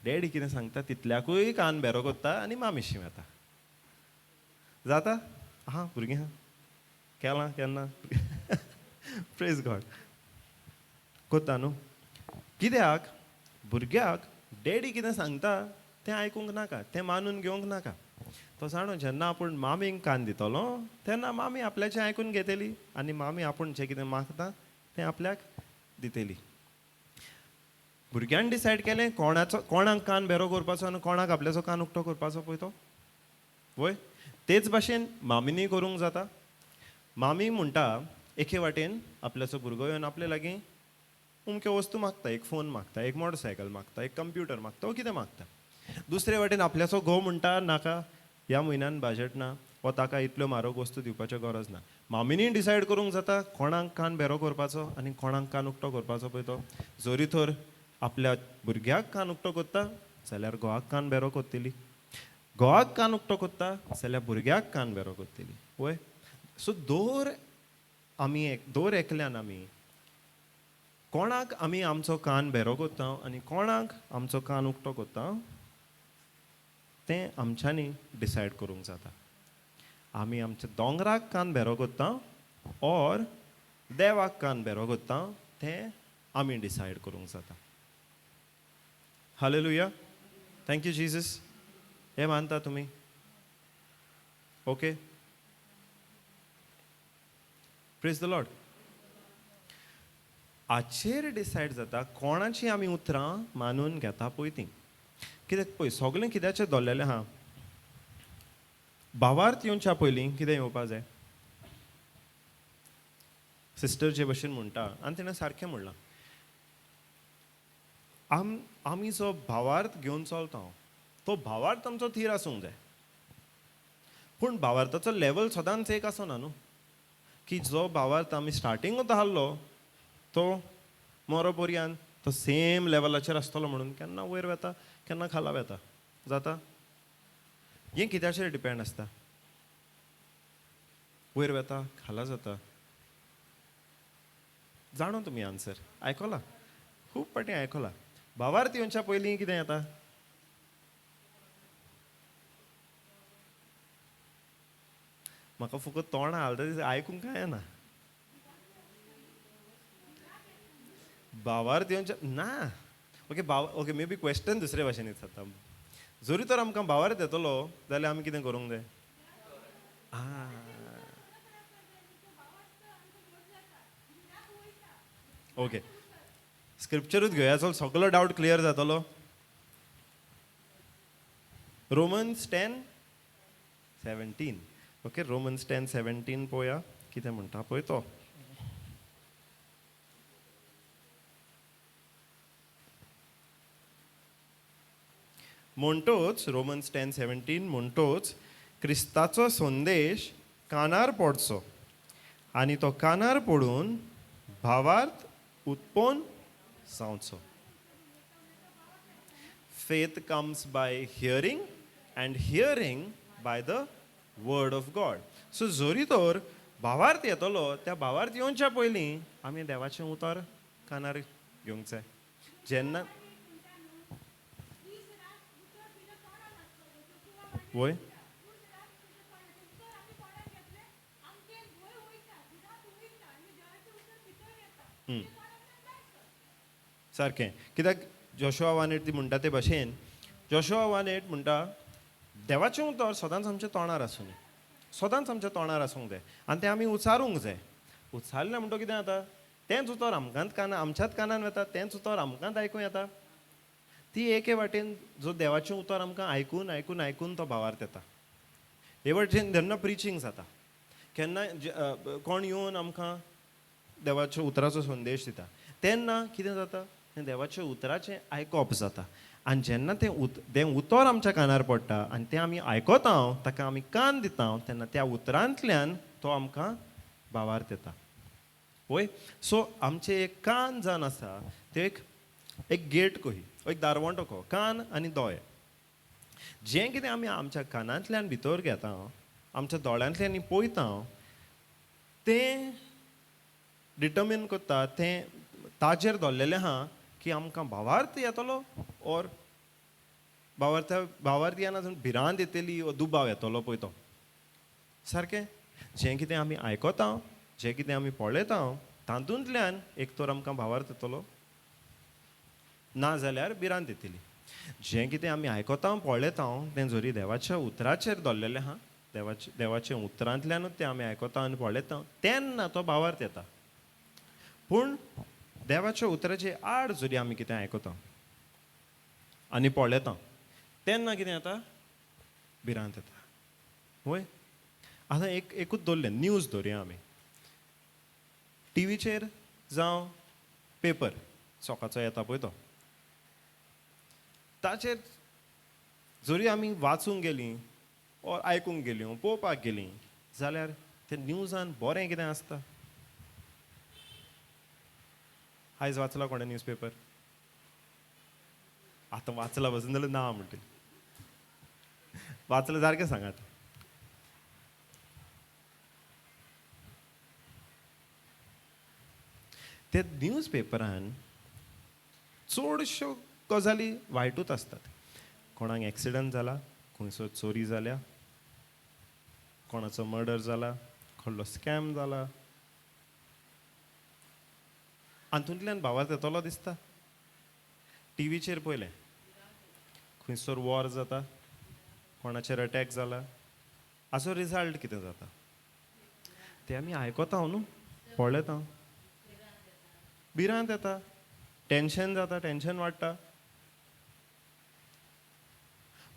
डॅडी कितें सांगता तितल्याकूय कान बेरो कोत्ता आनी मामीशी वता. जाता आहा भुरगीं आहा केलां केन्ना. प्रेज गॉड कोत्ता न्हू. कित्याक भुरग्याक डॅडी कितें सांगता तें आयकूंक नाका, तें मानून घेवंक नाका. तो जाणो जेन्ना आपूण मामीक कान दितलो तेन्ना मामी आपल्याचें आयकून घेतली आनी मामी आपूण जें कितें मागता तें आपल्याक दितली. भुरग्यान डिसायड केलें कोणाचो कोणाक कान बेरो करपाचो आनी कोणाक आपल्याचो कान उक्तो करपाचो पळय तो. वय तेच भाशेन मामीनी करूंक जाता. मामी म्हणटा एके वाटेन आपल्याचो भुरगो येवन आपले लागीं अमक्यो वस्तू मागता, एक फोन मागता, एक मोटरसायकल मागता, एक कंप्युटर मागता, कितें मागता. दुसरे वाटेन आपल्याचो घोव म्हणटा नाका ह्या म्हयन्यान बजट ना वा ताका इतल्यो म्हारग वस्तू दिवपाच्यो गरज ना. मामीनी डिसायड करूंक जाता कोणाक कान बेरो करपाचो आनी कोणाक कान उक्तो करपाचो पळय तो. जरी तर आपल्या भुरग्याक कान उक्तो करता जाल्यार घोवाक कान बेरो करतली, घोवाक कान उक्तो करता जाल्यार भुरग्याक कान बेरो करतली. वय सो दर आमी दर एकल्यान आमी कोणाक आमी आमचो कान बेरो करता आनी कोणाक आमचो कान उक्तो करता तें आमच्यांनी डिसायड करूंक जाता. आमी आमच्या दोंगराक कान बेरो करता ओर देवाक कान बेरो करता तें आमी डिसायड करूंक जाता. हालेलुया. Thank you Jesus. हें मानता तुमी? Okay, praise the Lord. हाचेर डिसायड जाता कोणाची आमी उतरां मानून घेता पळय तीं. कित्याक पळय सगळें कित्याचें दवरलेलें आहा. भावार्थ येवच्या पयलीं कितें येवपा जाय? सिस्टर जे भशेन म्हणटा आनी तिणें सारकें म्हणलां, आमी जो भावार्थ घेवन चलता तो भावार्थ आमचो थीर आसूंक जाय. पूण भावार्थाचो लेवल सदांच एक आसना न्हू, की जो भावार्थ आमी स्टार्टिंगूच आहलो तो मोरो पर्यंत तो सेम लेवलाचेर आसतलो म्हणून केन्ना वयर वता केन्ना खाला वता. जाता हें कित्याचेर डिपेंड आसता? वयर वता खाला जाता. जाणो तुमी आन्सर आयकला, खूब फावटीं आयकला. भावार्थ येवच्या पयलीं कितें येता? म्हाका फकत तोंडां हालता दिसता, आयकूंक कांय ना. भावार्थ येवच्या ना. ओके भाव ओके मे बी क्वेश्चन दुसरे भाशेन जाता. जरी तर आमकां भावार्थ येतलो जाल्यार आमी कितें करूंक जाय? ओके स्क्रिप्चरूच घेवया, चल सगलो डावट क्लियर जातलो. Romans 10:17. Okay Romans 10:17 पळोवया कितें म्हणटा पळय तो. म्हणटोच रोमन्स 10:17 म्हणटोच क्रिस्ताचो संदेश कानार पडचो आनी तो कानार पडून भावार्थ उत्पन्न जावचो. Faith comes by hearing and hearing by the word of God. So जरी तर भावार्थ येतलो त्या भावार्थ येवच्या पयलीं आमी देवाचें उतर कानार घेवंक जाय. जेन्ना वय सारकें, कित्याक जोशुआ 1:8 ती म्हणटा ते भाशेन, जोशुआ 1:8 म्हणटा देवाचें उतर सदांच आमच्या तोंडार आसूं, सदांच आमच्या तोंडार आसूंक जाय आनी तें आमी उच्चारूंक जाय. उच्चारलें म्हणटो कितें जाता? तेंच उतर आमकांच काना आमच्याच कानान वता, तेंच उतर आमकांच आयकूं येता. ती एके वाटेन जो देवाचें उतर आमकां आयकून आयकून आयकून तो भावार्थ येता. हे वाटेन जेन्ना प्रिचींग जाता केन्ना कोण येवन आमकां देवाच्या उतराचो संदेश दिता तेन्ना कितें जाता? तें देवाच्या उतराचें आयकप जाता आनी जेन्ना तें तें उतर आमच्या कानार पडटा आनी तें आमी आयकता, ताका आमी कान दिता, तेन्ना त्या उतरांतल्यान तो आमकां भावार्थ येता. वय सो आमचे एक कान जावन आसा ते एक एक गेट कही, एक दारवंटो कहो, कान आनी दोळे. जें कितें आमी आमच्या कानांतल्यान भितर घेता, आमच्या दोळ्यांतल्यान पळयता, तें डिटर्मीन करता, तें ताजेर दवरलेलें आहा की आमकां भावार्थ येतलो ओर भावार्था भावार्थ येना भिरांत येतली वो दुबाव येतलो पळय तो. सारकें जें कितें आमी आयकता, जें कितें आमी पळयता तातूंतल्यान एक तर आमकां भावार्थ येतलो, ना जाल्यार भिरांत येतली. जें कितें आमी आयकता पळयता तें जरी देवाच्या उतराचेर दवरलेलें आहा, देवाच्या उतरांतल्यानूच तें आमी आयकता आनी पळयता तेन्ना तो भावार्थ येता. पूण देवाच्या उतराचे आड जरी आमी कितें आयकता आनी पळयता तेन्ना कितें येता, भिरांत येता. वय आतां एक एकूच दवरलें, न्यूज दवरया आमी टिवीचेर जावं पेपर सकाळचो येता पळय तो, ताचेर जरी आमी वाचूंक गेलीं ओर आयकूंक गेलीं पळोवपाक गेलीं जाल्यार ते न्यूजान बरें कितें आसता. आयज वाचला कोणें न्यूज पेपर? आतां वाचला बसून जाल्यार ना म्हणटली, वाचलें सारकें सांगात. ते न्यूज पेपरान चडश्यो गजाली वायटूच आसतात. कोणाक एक्सिडंट जाला, खंयसर चोरी जाल्या, कोणाचो मर्डर जाला, कसलो स्कॅम जाला, हातूंतल्यान भावार्थ येतलो दिसता. टिवीचेर पळयलें खंयसर वॉर जाता, कोणाचेर अटॅक जाला, हाचो रिजल्ट कितें जाता तें आमी आयकता न्हू, पळयता, भिरांत येता, टेन्शन जाता, टेन्शन वाडटा.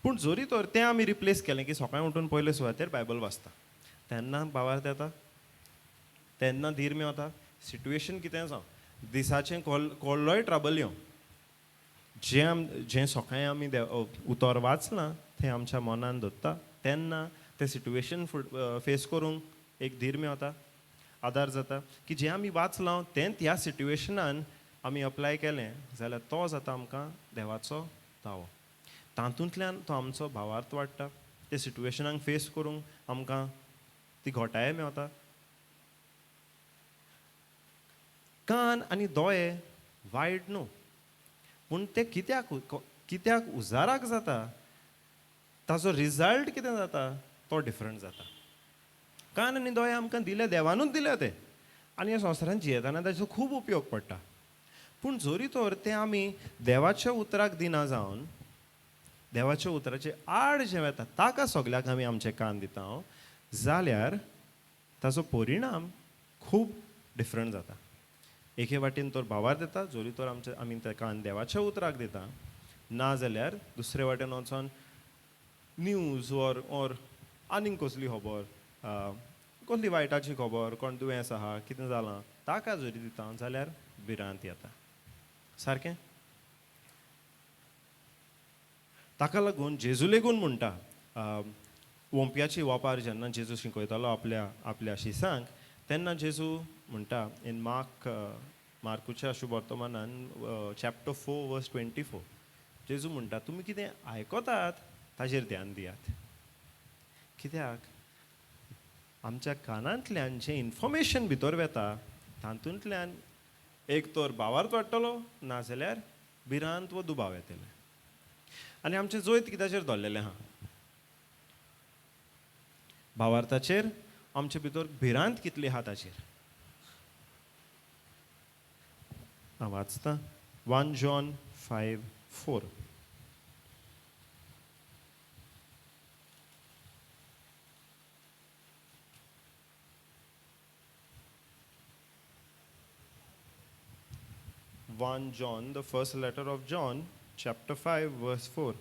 पूण जरी तर तें आमी रिप्लेस केलें की सकाळीं उठून पयले सुवातेर बायबल वाचता तेन्ना भावार्थ येता, तेन्ना धीर मेवता. सिट्युएशन कितें जावं, दिसाचें कोल्लोय ट्रबल येवं, जें जें सकाळीं आमी उतर वाचलां तें आमच्या मनान दवरता तेन्ना तें सिट्युएशन फेस करूंक एक धीर मेवता, आदार जाता की जें आमी वाचलां तें ह्या सिट्युएशनान आमी अप्लाय केलें जाल्यार तो जाता आमकां देवाचो दावो. तातूंतल्यान तो आमचो भावार्थ वाडटा, ते सिट्युएशनाक फेस करूंक आमकां ती घोटाय मेवता. कान आनी दोळे वायट न्हू, पूण ते कित्याक कित्याक उजाराक जाता ताचो रिजल्ट कितें जाता तो डिफरंट जाता. कान आनी दोळे आमकां दिले, देवानूच दिले ते, आनी ह्या संवसारांत जियेतना ताचो खूब उपयोग पडटा. पूण जरी तर ते आमी देवाच्या उतराक दिना जावन देवाच्या उतराचे आड जें येता ताका सगल्याक आमी आमचे कान दिता जाल्यार ताचो परिणाम खूब डिफरंट जाता. एके वाटेन तर भावार्थ येता जरी तर आमचे आमी ते कान देवाच्या उतराक दिता, ना जाल्यार दुसरे वाटेन वचोन न्यूज ओर ओर आनीक कसली खबर, कसली वायटाची खबर, कोण दुयेंस आहा, कितें जालां ताका जरी दिता जाल्यार भिरांत येता. सारकें ताका लागून जेजू लेगून म्हणटा, ओंपयाची वापार जेन्ना जेजू शिकयतालो आपल्या आपल्या शिसांक तेन्ना जेजू म्हणटा इन मार्क, मार्कुच्या शुभवर्तमानान चॅप्टर 4 वर्स 24 जेजू म्हणटा तुमी कितें आयकतात ताजेर ध्यान दियात. कित्याक आमच्या कानांतल्यान जें इन्फॉर्मेशन भितर वेता तातूंतल्यान एक तर भावार्थ वाडटलो, ना जाल्यार भिरांत वो दुबाव येतले. आनी आमचें जैत कित्याचेर दवरलेलें आहा, भावार्थाचेर. आमचे भितर भिरांत कितली आहा ताचेर. हांव वाचता 1 John 5:4. 1 John, the first letter of John, chapter 5, verse 4.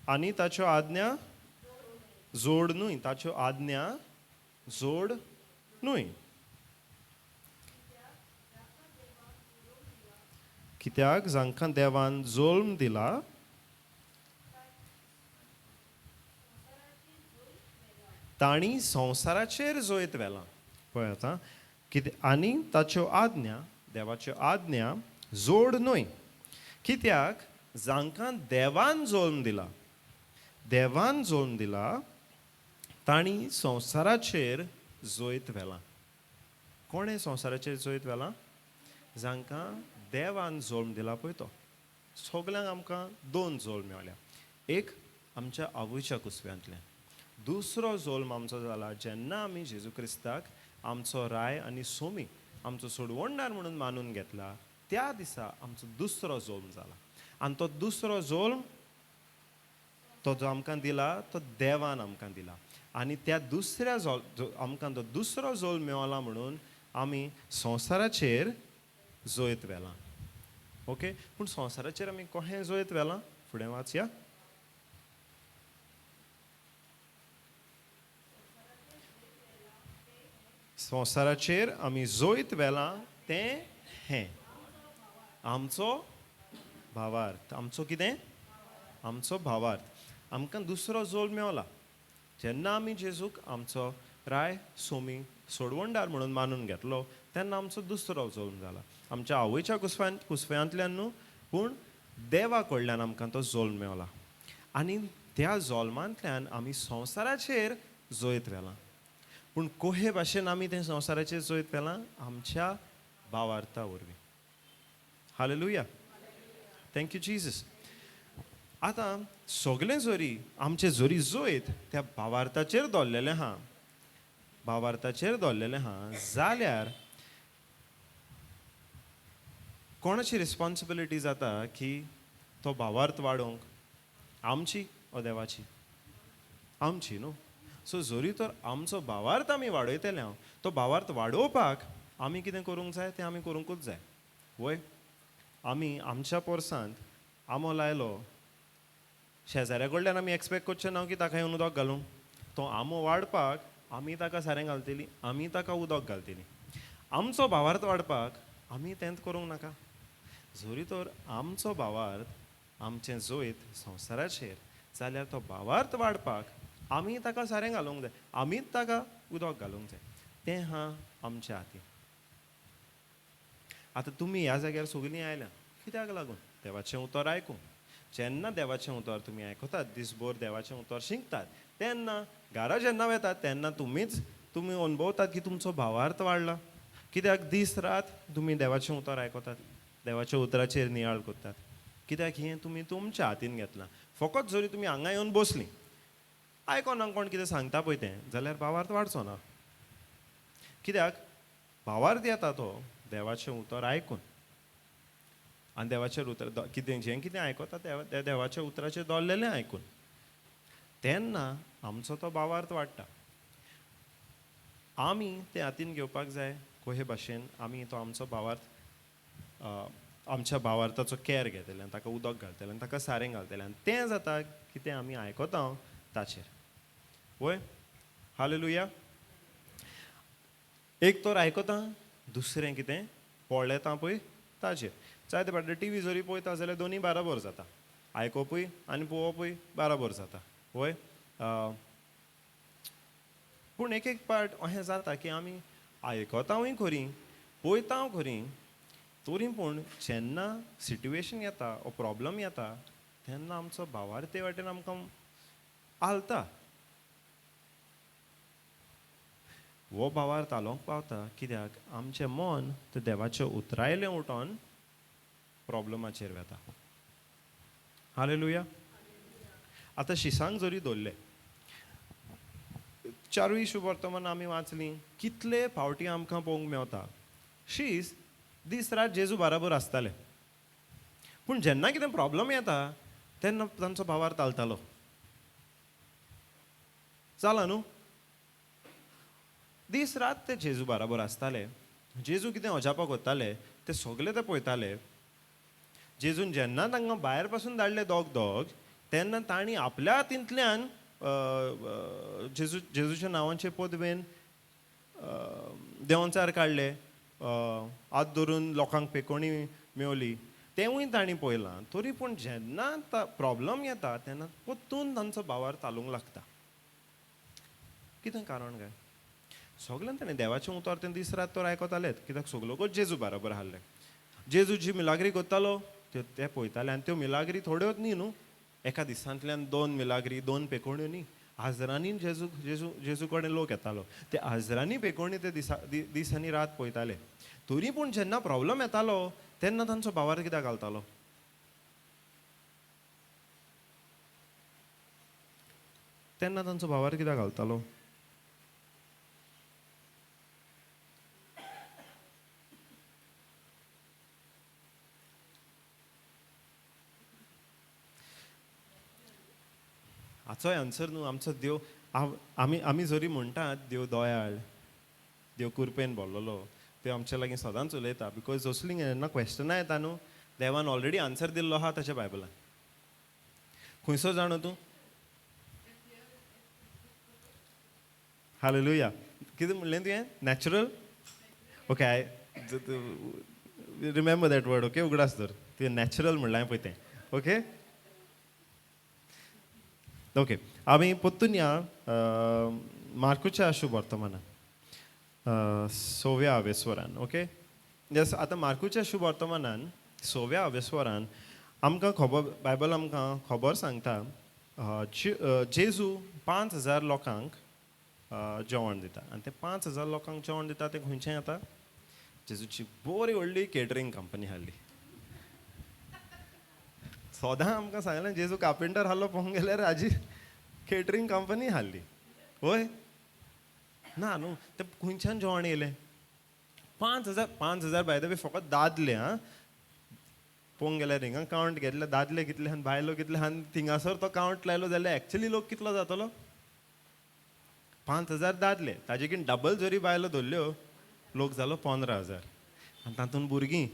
आनी ताच्यो आज्ञा जोड न्हय, ताच्यो आज्ञा जोड न्हय. कित्याक जांकां देवान जोल्म दिला तांणी संवसाराचेर जैत व्हेलां. पळय आतां कितें, आनी ताच्यो आज्ञा, देवाच्यो आज्ञा जोड न्हय. कित्याक जांकां देवान जोल्म दिला, देवान जोल्म दिला तांणी संवसाराचेर जैत व्हेलां. कोणें संवसाराचेर जैत व्हेलां? जांकां देवान जल्म दिला पळय तो. सगल्यांक आमकां दोन जल्म मेवल्या. एक आमच्या आवयच्या कुसव्यांतल्यान, दुसरो जल्म आमचो जाला जेन्ना आमी जेजू क्रिस्ताक आमचो राय आनी सोमी, आमचो सोडवणदार म्हणून मानून घेतला, त्या दिसा आमचो दुसरो जल्म जाला. आनी तो दुसरो जल्म तो जो आमकां दिला तो देवान आमकां दिला. आनी त्या दुसऱ्या आमकां तो दुसरो जल्म मेवला म्हणून आमी संवसाराचेर जैत व्हेलां. ओके, पूण संवसाराचेर आमी कशें जैत व्हेलां? फुडें वाचया. संवसाराचेर आमी जैत व्हेलां तें हें आमचो भावार्थ. आमचो कितें? आमचो भावार्थ. आमकां दुसरो जल्म मेवला जेन्ना आमी जेजूक आमचो राय सोमी सोडवणदार म्हणून मानून घेतलो, तेन्ना आमचो दुसरो जल्म जाला. आमच्या आवयच्या कुसव्यांतल्यान न्हू, पूण देवा कडल्यान आमकां तो जल्म मेवला. आनी त्या जल्मांतल्यान आमी संवसाराचेर जैत व्हेलां. पूण कोहे भाशेन आमी तें संवसाराचेर जैत व्हेलां? आमच्या भावार्था वरवीं. Hallelujah, thank you Jesus. आतां सगलें जरी आमचें जरी जैत त्या भावार्थाचेर दवरलेलें आहा, भावार्थाचेर दवरलेलें आहा, जाल्यार कोणाची रिस्पोन्सिबिलिटी जाता की तो भावार्थ वाडोवंक? आमची ओ देवाची? आमची न्हू. सो जरी तर आमचो भावार्थ आमी वाडयतले, हांव तो भावार्थ वाडोवपाक आमी कितें करूंक जाय तें आमी करूंकूच जाय. वय, आमी आमच्या पोरसांत आंबो लायलो, शेजाऱ्या कडल्यान आमी एक्सपेक्ट करचें ना की ताका येवन उदक घालूंक. तो आंबो वाडपाक आमी ताका सारें घालतली, आमी ताका उदक घालतली. आमचो भावार्थ वाडपाक आमी तेंच करूंक नाका? जरी तर आमचो भावार्थ आमचें जैत संवसाराचेर जाल्यार तो भावार्थ वाडपाक आमी ताका सारें घालूंक जाय, आमीच ताका उदक घालूंक जाय. तें आहा आमच्या हातीन. आतां तुमी ह्या जाग्यार सगलीं आयल्या कित्याक लागून? देवाचें उतर आयकूंक. जेन्ना देवाचें उतर तुमी आयकतात, दिसभर देवाचें उतर शिकतात, तेन्ना घरा जेन्ना वेतात तेन्ना तुमी अणभवतात की तुमचो भावार्थ वाडला. कित्याक? दीस रात तुमी देवाचें उतर आयकतात, देवाच्या उतराचेर नियाळ करतात. कित्याक? हें तुमी तुमच्या हातीन घेतलां. फकत जरी तुमी हांगा येवन बसलीं, आयकोना कोण कितें सांगता पळय तें, जाल्यार भावार्थ वाडचो ना. कित्याक? भावार्थ येता तो देवाचें उतर आयकून. आनी देवाचें उतर कितें जें कितें आयकता त्या देवाच्या उतराचेर दवरलेलें आयकून, तेन्ना आमचो तो भावार्थ वाडटा. आमी तें हातीन घेवपाक जाय. कोहे भाशेन आमी तो आमचो भावार्थ, आमच्या भावार्थाचो कॅर घेतले आनी ताका उदक घालतले आनी ताका सारें घालतले, आनी तें जाता कितें आमी आयकता ताचेर. वय, हालेलुया. एक तर आयकता, दुसरें कितें पळयता पळय ताचेर. जायते फावटी टी व्ही जरी पळयता जाल्यार दोनूय बाराबर जाता, आयकोपूय आनी पळोवपूय बाराबर जाता. वय, पूण एक एक पार्ट अशें जाता की आमी आयकतावूय खरी, पळयता खरी, तरी पूण जेन्ना सिट्युएशन येता ओ प्रॉब्लम येता तेन्ना आमचो भावार्थ ते वाटेन आमकां आलता. हो भावार्थ आलोवंक पावता कित्याक? आमचें मन तें देवाचें उतरायलें उठोन प्रॉब्लमाचेर वेता. हालेलुया. आतां शिसांक जरी दवरले, चारूय शुभवर्तमान आमी वाचलीं, कितले फावटी आमकां पळोवंक मेवता शीस दीस रात जेजू बाराबर आसताले, पूण जेन्ना कितें प्रॉब्लम येता तेन्ना तांचो भावार्थ आलतालो. जाला न्हू? दीस रात ते जेजू बाराबर आसताले, जेजू कितें अजापाक वताले ते सगले ते पळयताले. जेजून जेन्ना तांकां भायर पासून धाडले दोग दोग, तेन्ना तांणी आपल्या हातींतल्यान जेजूच्या नांवाचे पदवेन देंवचार काडले, हात धरून लोकांक पेकोणी मेवली, तेंवूय तांणी पळयलां. तरी पूण जेन्ना प्रॉब्लम येता तेन्ना परतून तांचो भावार्थ हालूंक लागता. कितें कारण काय? सगल्यान ताणें देवाचें उतर तें दीस रात तर आयकतालेच, कित्याक सगलोकूच जेजू बाराबर आहले. जेजू जी मिलाग्री करतालो त्यो ते पळयताले, आनी त्यो मिलाग्री थोड्योच न्ही न्हू, एका दिसांतल्यान दोन मिलाग्री, दोन पेकोण्यो न्ही, हजरांनी जेजू जेजू जेजू कडेन लोक येतालो, ते हजरांनी बेगोणी ते दिसा दीस आनी रात पळयताले. तरी पूण जेन्ना प्रॉब्लम येतालो तेन्ना तांचो भावार्थ कित्याक घालतालो? तेन्ना तांचो भावार्थ कित्याक घालतालो? हाचोय आन्सर न्हू आमचो देव. आमी आमी जरी म्हणटात देव दयाळ, देव कुरपेन भरलेलो, देव आमच्या लागीं सदांच उलयता, because असलीं जेन्ना क्वेश्चनां येता न्हू देवान ऑलरेडी आन्सर दिल्लो आहा ताच्या बायबलान. खंयसो जाणो तूं? हालेलुया. कितें म्हणलें तुवें? Natural? Okay, I remember that word. Okay, उगडास दवर. तुवें नॅचरल म्हणलें पळय तें. ओके ओके, आमी परतून या मार्कुच्या शुभ वर्तमानान सव्या अवेस्वरान. ओके, येस, आतां मार्कुच्या शुभ वर्तमानान सव्या अवेस्वरान आमकां खबर, बायबल आमकां खबर सांगता, जेजू 5000 लोकांक जेवण दिता. आनी ते 5000 लोकांक जेवण दिता तें खंयचें येता? जेजूची बरी व्हडली केटरींग कंपनी हाडली. सदां आमकां सांगलें जेजू कार्पेंटर हाडलो, पळोवंक गेल्यार हाजी केटरींग कंपनी हाडली. वय ना न्हू, तें खंयच्यान जेवण येयलें? 5000, 5000 बाय the way फकत दादले. आं, पळोवंक गेल्यार हिंगा कावंट घेतले दादले कितले आनी बायलो कितले आनी थिंगासर तो कावंट लायलो जाल्यार एक्चुली लोक कितलो जातलो? 5000 दादले, ताजे कीन डबल जरी बायलो धरल्यो लोक जालो 15,000. आनी तातूंत भुरगीं,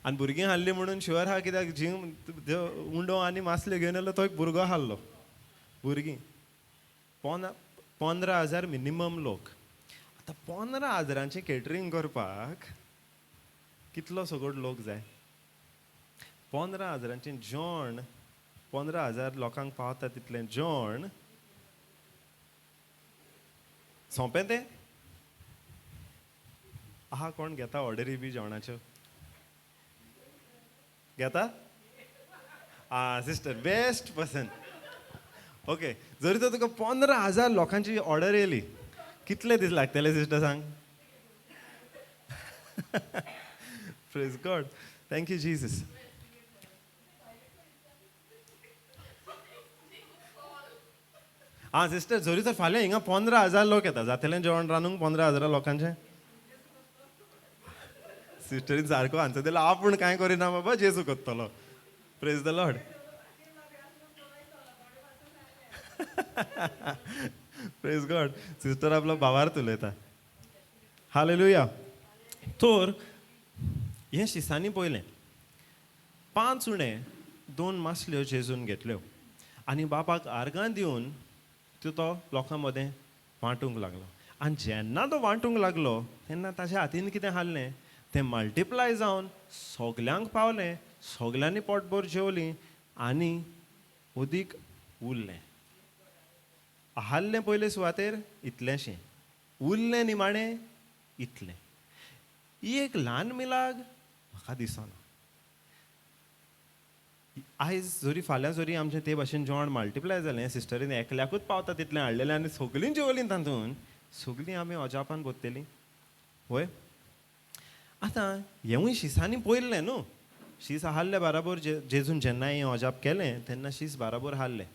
आनी भुरगीं हाडलीं म्हणून शुअर आहा कित्याक जी उंडो आनी मासल्यो घेवन येयलो तो एक भुरगो हाडलो. भुरगीं 15,000 मिनिमम लोक. आतां 15,000 केटरींग करपाक कितलो सगळो लोक जाय? 15,000 जेवण, 15,000 लोकांक पावता तितलें जेवण सोंपें तें? आहा कोण घेता ऑर्डरी बी जेवणाच्यो? घेता? आं, सिस्टर बेस्ट पर्सन. ओके, जरी तर तुका 15,000 लोकांची ऑर्डर येयली, कितले दीस लागतले सिस्टर सांग? Praise God, thank you Jesus. आं सिस्टर, जरी तर फाल्यां हिंगा 15,000 लोक येता, जातलें जेवण रांदूंक 15,000 लोकांचें? सिस्टरीन सारको आन्सर दिलो, आपूण कांय करिना बाबा, जेजू करतलो. Praise the Lord. Praise God. Sister आपलो भावार्थ उलयता. हालेलुया. तर हें शिसांनी पळयलें, 5 उणे 2 मासल्यो जेजून घेतल्यो आनी बापाक आर्गां दिवन त्यो तो लोकां मदें वांटूंक लागलो. आनी जेन्ना तो वांटूंक लागलो तेन्ना ताच्या हातीन कितें हाडलें तें मल्टिप्लाय जावन सगल्यांक पावलें, सगल्यांनी पोटभर जेवलीं आनी उदीक उरलें. हाडलें पयले सुवातेर इतलेंशें, उरलें निमाणें इतलें. ही एक ल्हान मिलाग म्हाका दिसना. आयज जरी फाल्यां जरी आमचें ते भाशेन जेवण मल्टिप्लाय जालें, सिस्टरीन एकल्याकूच पावता तितलें हाडलेलें आनी सगलीं जेवलीं, तातूंत सगलीं आमी अजापान भरतलीं. वय, आतां हेंवूय शिसांनी पळयल्लें न्हू. शीस हाडले बाराबर जेजून जेन्ना हें अजाप केलें तेन्ना शीस बाराबर हाडलें.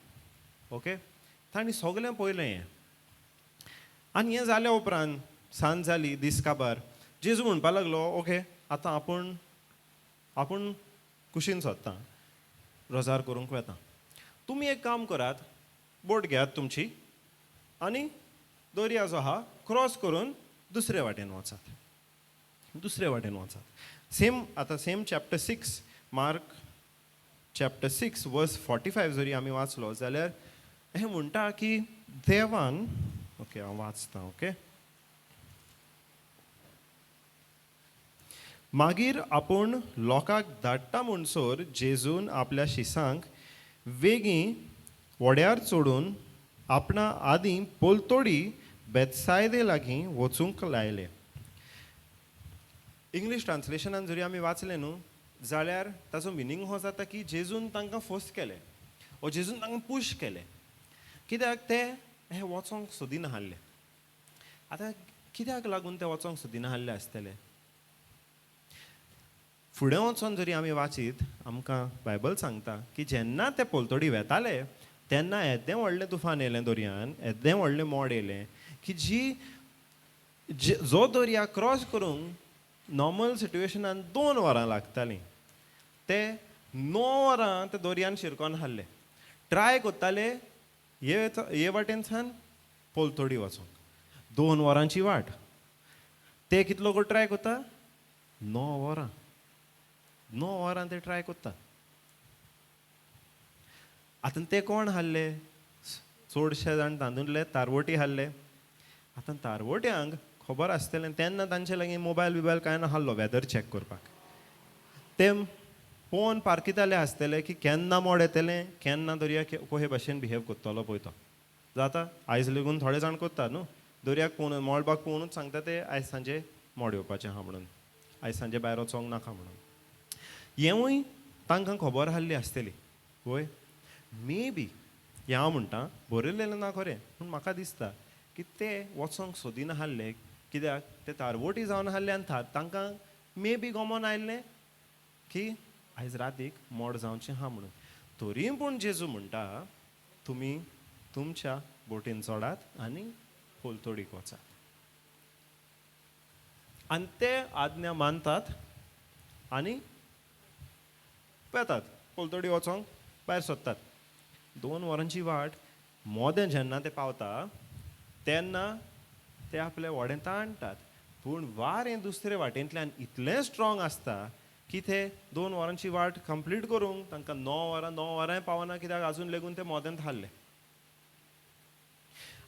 ओके, तांणी सगलें पळयलें हें. आनी हें जाल्या उपरांत सांज जाली, दीस काबार, जेजू म्हणपाक लागलो, ओके आतां आपूण आपूण कुशीन सोदता, रोजार करूंक वता. तुमी एक काम करात, बोट घेयात तुमची आनी दर्या जो आहा क्रॉस करून दुसरे वाटेन वचात, दुसरे वाटेन वचात. सेम आतां same chapter 6, Mark chapter 6 verse 45 जरी आमी वाचलो जाल्यार हें म्हणटा की देवान, ओके हांव वाचतां. ओके, मागीर आपूण लोकांक धाडटा म्हणसर जेजून आपल्या शिसांक वेगीं व्हड्यार चडून आपणा आदीं पलतोडी बेतसायदे लागीं वचूंक लायले. इंग्लीश ट्रान्सलेशनान जरी आमी वाचलें न्हू जाल्यार ताचो मिनींग हो जाता की जेजून तांकां फोर्स केलें ओ जेजून तांकां पूश केलें, कित्याक ते हे वचोंक सोदिना आहले. आतां कित्याक लागून ते वचोंक सोदिना आहले आसतले? फुडें वचोन जरी आमी वाचीत आमकां बायबल सांगता की जेन्ना ते पलतडी वेताले तेन्ना येदें व्हडलें तुफान येयलें दर्यान, येदें व्हडलें मोड येयलें की जी जो दर्या क्रॉस करूंक नॉर्मल सिट्युएशनान 2 वरां लागतालीं ते 9 वरां ते दर्यान शिरकोन हाडले. ट्राय करताले हे वाटेनसान पलतडी वचोंक, 2 वरांची वाट. ते कितलो गो ट्राय करता? 9 वरां. 9 वरां ते ट्राय करता. आतां ते कोण हाडले? चडशे जाण तातूंतले तारवटी हाडले. आतां तारवट्यांक खबर आसतलें तेन्ना तांचे लागीं मोबायल बिबायल कांय ना हाडलो वेदर चॅक करपाक. ते पळोवन पारखिताले आसतले की केन्ना मोड येतलें, केन्ना दर्या कोहे भाशेन बिहेव करतलो पळय तो. जाता आयज लेगून थोडे जाण करता न्हू, दर्याक पळोवन मळबाक पळोवनूच सांगता ते आयज सांजे मोड येवपाचें आहा म्हणून, आयज सांजे भायर वचोंक नाका म्हणून. हेंवूय तांकां खबर आहली आसतली. वय मे बी हें हांव म्हणटा, बरयलेलें ना खरें, पूण म्हाका दिसता की ते वचोंक सोदिना आहले कित्याक ते तारवटी जावन आहले आनी तांकां मे बी गमोन आयिल्लें की आयज रातीक मोड जावचें आहा म्हणून. तरी पूण जेजू म्हणटा तुमी तुमच्या बोटीन चडात आनी पलतडीक वचात. आनी ते आज्ञा मानतात आनी वेतात पलतडी वचोंक भायर सोदतात. 2 वरांची वाट मोदें जेन्ना ते पावता तेन्ना ते आपले व्हडें ताणटात, पूण वारें दुसरे वाटेंतल्यान इतलें स्ट्रॉंग आसता की ते 2 वरांची वाट कंप्लीट करूंक तांकां 9 वरां 9 वरांय पावना कित्याक आजून लेगून ते मोदेंत हाडले.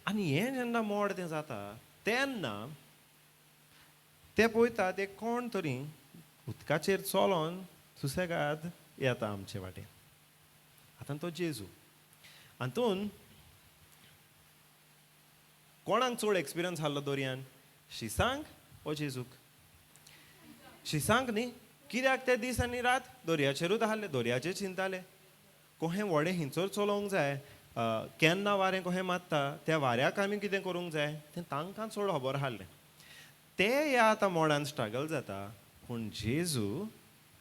आनी हें जेन्ना मोड तें जाता तेन्ना ते पळयतात ते कोण तरी उदकाचेर चलोन सुसेगाद येता आमचे वाटेन. आतां तो जेजू. हातून कोणाक चड एक्सपिरियन्स आहलो दर्यान? शिसांक ओ जेजूक? शिसांक न्ही, कित्याक ते दीस आनी रात दर्याचेरूच आहले, दर्याचेर चिंताले कोहें व्हडें हिंचर चलोवंक जाय, केन्ना वारें कोहें मारता त्या वाऱ्याक आमी कितें करूंक जाय तें तांकां चड खबर आहलें. ते ह्या आतां मोडान स्ट्रगल जाता, पूण जेजू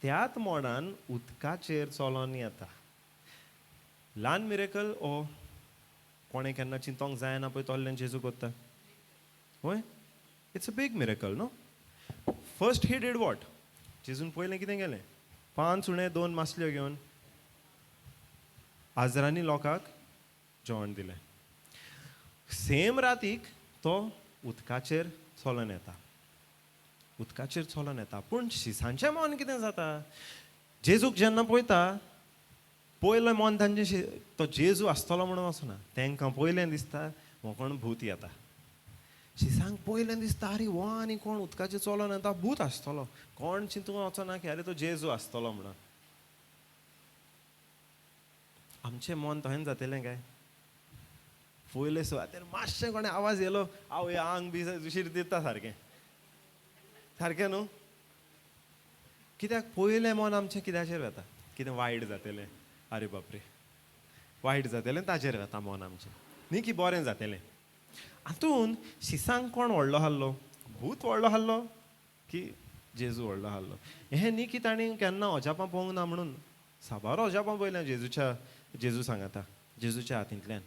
त्याच मोडान उदकाचेर चलोन येता. ल्हान मिरेकल ओ कोणें केन्ना चिंतोंक जायना पळय तोल्ल्यान जेजू करता. वय, it's a big miracle न्हू. First he did what? जेजून पयलें कितें केलें? 5 उणे 2 मासल्यो घेवन हजारांनी लोकांक जेवण दिलें. सेम रातीक तो उदकाचेर चलोन येता, उदकाचेर चलोन येता. पूण शिसांचें मन कितें जाता? जेजूक जेन्ना पळयता पयलें मन तांचें तो जेजू आसतलो म्हणून वचना, तांकां पयलें दिसता हो कोण भूत येता. शिसांक पयलें दिसता आरे हो आनी कोण उदकाचेर चलोन येता, भूत आसतलो. कोण चिंतूंक वचना की आरे तो जेजू आसतलो म्हणून. आमचें मन तशेंच जातलें काय? पयले सुवातेर मातशें कोणें आवाज येयलो आवय आंग बी दुशीर दिता सारकें सारकें न्हू. कित्याक पयलें मन आमचें कित्याचेर वता? कितें वायट जातलें, आरे बापरे वायट जातलें ताचेर वता मन आमचें, न्ही की बरें जातलें. हातून शिसांक कोण व्हडलो आहलो? भूत व्हडलो आहलो की जेजू व्हडलो आहलो? हें न्ही की तांणी केन्ना अजापां पळोवंक ना म्हणून, साबार अजापां पळयल्या जेजूच्या, जेजू सांगाता, जेजूच्या हातींतल्यान.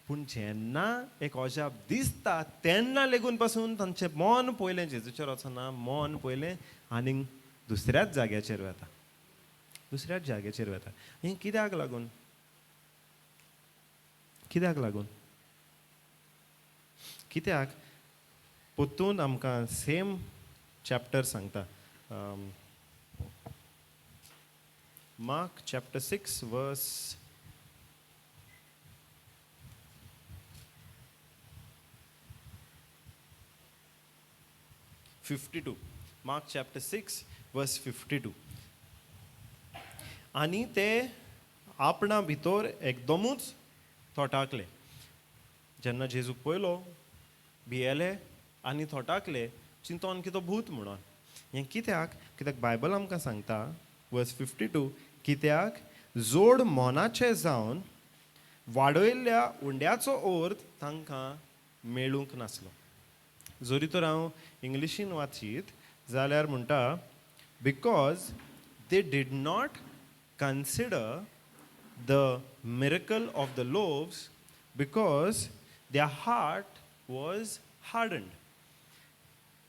पूण जेन्ना एक अजाप दिसता तेन्ना लेगून पासून तांचें मन पयलें जेजूचेर वचना, मन पयलें आनीक दुसऱ्याच जाग्याचेर वता, दुसऱ्याच जाग्याचेर वता. हें कित्याक लागून? कित्याक लागून? कित्याक परतून आमकां सेम चॅप्टर सांगता, Mark chapter 6 verse 52. Mark chapter 6 verse 52. आनी ते आपणा भितर एकदमूच थोटाकले. जेन्ना जेजूक पयलो भियेले आनी थोटाकले, चिंतोन की तो भूत म्हणून. हें कित्याक? कित्याक बायबल आमकां सांगता वर्स 52, कित्याक जोड मनाचे जावन वाडयल्ल्या उंड्याचो अर्थ तांकां मेळूंक नासलो. जरी तर हांव इंग्लिशीन वाचीत जाल्यार म्हणटा, because they did not consider the miracle of the loaves, because their heart was hardened.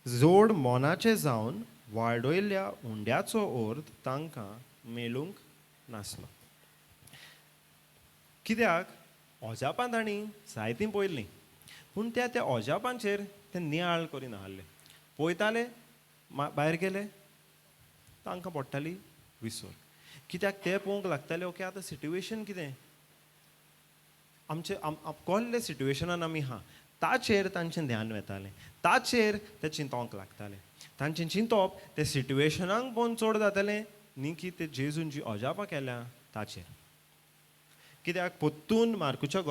जोड मोनाचे जावन वाडयल्ल्या उंड्याचो अर्थ तांकां मेळूंक नासलो. कित्याक अजापां तांणी जायतीं पळयल्लीं, पूण त्या त्या अजापांचेर ते नियाळ करिनासले. पळयताले, भायर गेले, तांकां पडटाली विसर. कित्याक ते पळोवंक लागताले, ओके, आतां सिट्युएशन कितें आमचे, कसले सिट्युएशनान आमी आहा, ताचेर तांचें ध्यान वेतालें, ताचेर ते चिंतोंक लागताले. तांचें चिंतप ते सिट्युएशनाक पळोवन चड जातालें, न्ही की ते जेजून जी अजापां केल्या ताचेर. कित्याक पोत्तून मार्कुच्या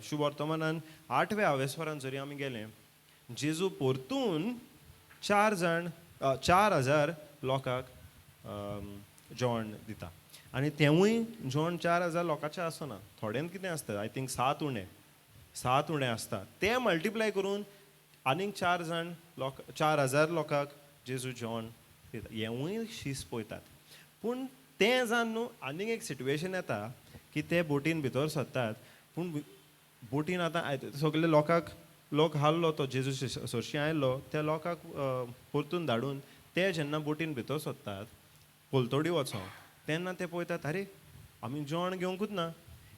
शुभवर्तमानान 8व्या आवेस्वरान जरी आमी गेले, जेजू परतून 4 जाण 4,000 लोकांक जेवण दिता आनी तेंवूय जेवण 4,000 लोकांचें आसना. थोड्यांत कितें आसता, I think 7 उणें, 7 उणें आसता. ते मल्टिप्लाय करून आनीक 4 जाण लोक, 4,000 लोकांक जेजू जेवण दिता. हेंवूय शीस पळयतात. पूण तें जावन न्हू आनीक एक सिट्युएशन येता की ते बोटीन भितर सरतात. पूण बोटीन आतां सगळे लोकांक, लोक हाडलो तो जेजू सरशीं आयलो, त्या लोकांक परतून धाडून ते जेन्ना बोटीन भितर सरतात पलतोडी वचोंक, तेन्ना ते पळयतात, आरे, आमी जेवण घेवंकूच ना,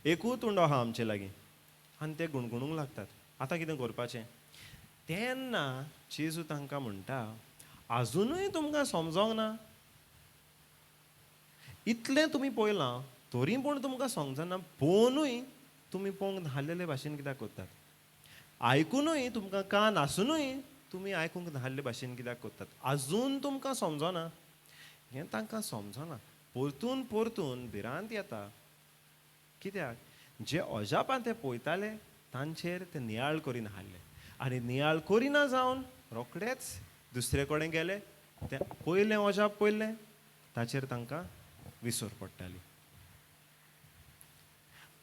एकूच उंडो आहा आमचे लागीं. आनी ते गुणगुणूंक लागतात, आतां कितें करपाचें? तेन्ना जेजू तांकां म्हणटा, आजुनूय तुमकां समजोंक ना? इतलें तुमी पळयलां तरी पूण तुमकां समजना? पळोवनूय तुमी पळोवंक नासलेले भाशेन कित्याक करतात? आयकुनूय, तुमकां कान आसुनूय तुमी आयकूंक नासले भाशेन कित्याक करतात? आजून तुमकां समजना? हें तांकां समजना. परतून परतून भिरांत येता. कित्याक जे अजापां ते पळयताले तांचेर ते नियाळ करिनासले आनी नियाळ करिना जावन रोखडेच दुसरे कडेन गेले. ते पयलें अजाप पयलें ताचेर तांकां विसर पडटाली.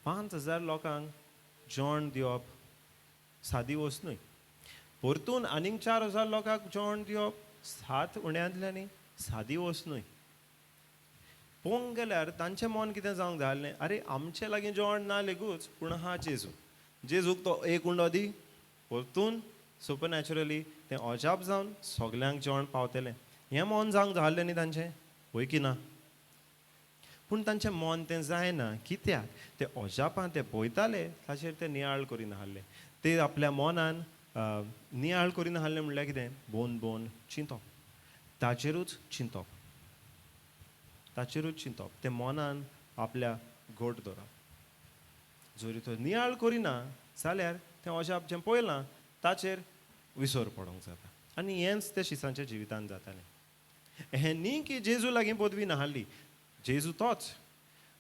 5,000 लोकांक जेवण दिवप सादी वस्त न्हय. परतून आनीक 4,000 लोकांक जेवण दिवप 7 उण्यांतल्यानी सादी वस्त न्हय. पळोवंक गेल्यार तांचें मन कितें जावंक जाय आसलें, आरे, आमचे लागीं जेवण ना लेगूच, पूण आहा जेजू, जेजूक तो एक उंडो दी, परतून सुपर नॅचरली तें अजाप जावन सगल्यांक जेवण पावतलें. हें मन जावंक जाय आसलें न्ही तांचें, वय की ना? पूण तांचें मन तें जायना. कित्याक ते अजापां ते पळयताले ताचेर ते नियाळ करिनासले. ते आपल्या मनान नियाळ करिनासले. म्हणल्यार कितें? बोन बोन चिंतप, ताचेरूच चिंतप, ताचेरूच चिंतप, ते मनान आपल्या घट दवरप. जरी तो नियाळ करिना जाल्यार तें अजाप जें पळयलां ताचेर विसर पडोंक जाता आनी हेंच ते शिसांच्या जिवितांत जातालें. हें न्ही की जेजू लागीं पदवी नासली. जेजू तोच.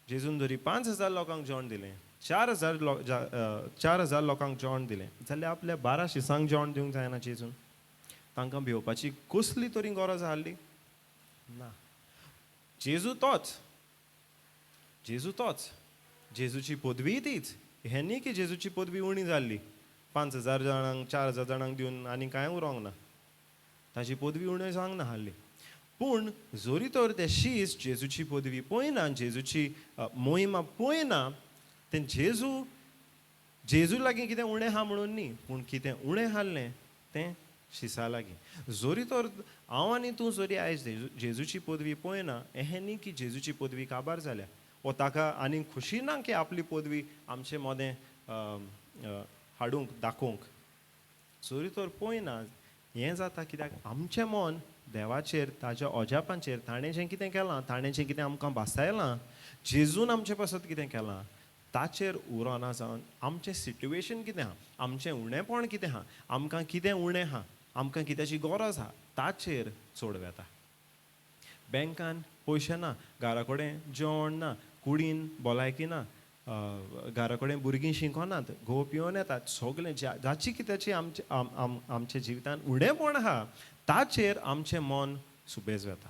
जेजून जरी 5,000 लोकांक जेवण दिलें, 4,000 लोकांक जेवण दिलें जाल्यार आपल्या 12 शिसांक जेवण दिवंक जायना जेजून? तांकां भिवपाची कसली तरी गरज आसली ना. जेजू तोच, जेजू तोच, जेजूची पदवीय तीच. हें न्ही की जेजूची पदवी उणी जाल्ली, 5,000 जाणांक, 4,000 जाणांक दिवन आनी कांय उरोंक ना. ताची पदवी उणी जावंक नासली. पूण जरी तर ते शीस जेजूची पदवी पळयना, जेजूची मोहिमा पळयना, ते जेजू लागीं कितें उणें आहा म्हणून न्ही, पूण कितें उणें आसलें तें शिसा लागीं. जरी तर हांव आनी तूं जरी आयज जेजूची पदवी पळयना, हें न्ही की जेजूची पदवी काबार जाल्या वो ताका आनी खुशी ना की आपली पदवी आमचे मदें हाडूंक, दाखोवंक. जरी तर पळयना, हें जाता कित्याक आमचें मन देवाचेर, ताच्या अजापांचेर, ताणें जें कितें केलां, ताणें जें कितें आमकां भासायलां, जेजून आमचे पासत कितें केलां ताचेर उरना जावन आमचें सिट्युएशन कितें आहा, आमचें उणेपण कितें आहा, आमकां कितें उणें आहा, आमकां कित्याची गरज आहा ताचेर चड वेता. बँकान पयशे ना, घरा कडेन जेवण ना, कुडीन भलायकी ना, घरा कडेन भुरगीं शिकोनात, घोव पिवन येतात, सगळें जाची कित्याची आमचे आमच्या जिवितान उणेपण आहा ताचेर आमचें मन सुबेज वेता.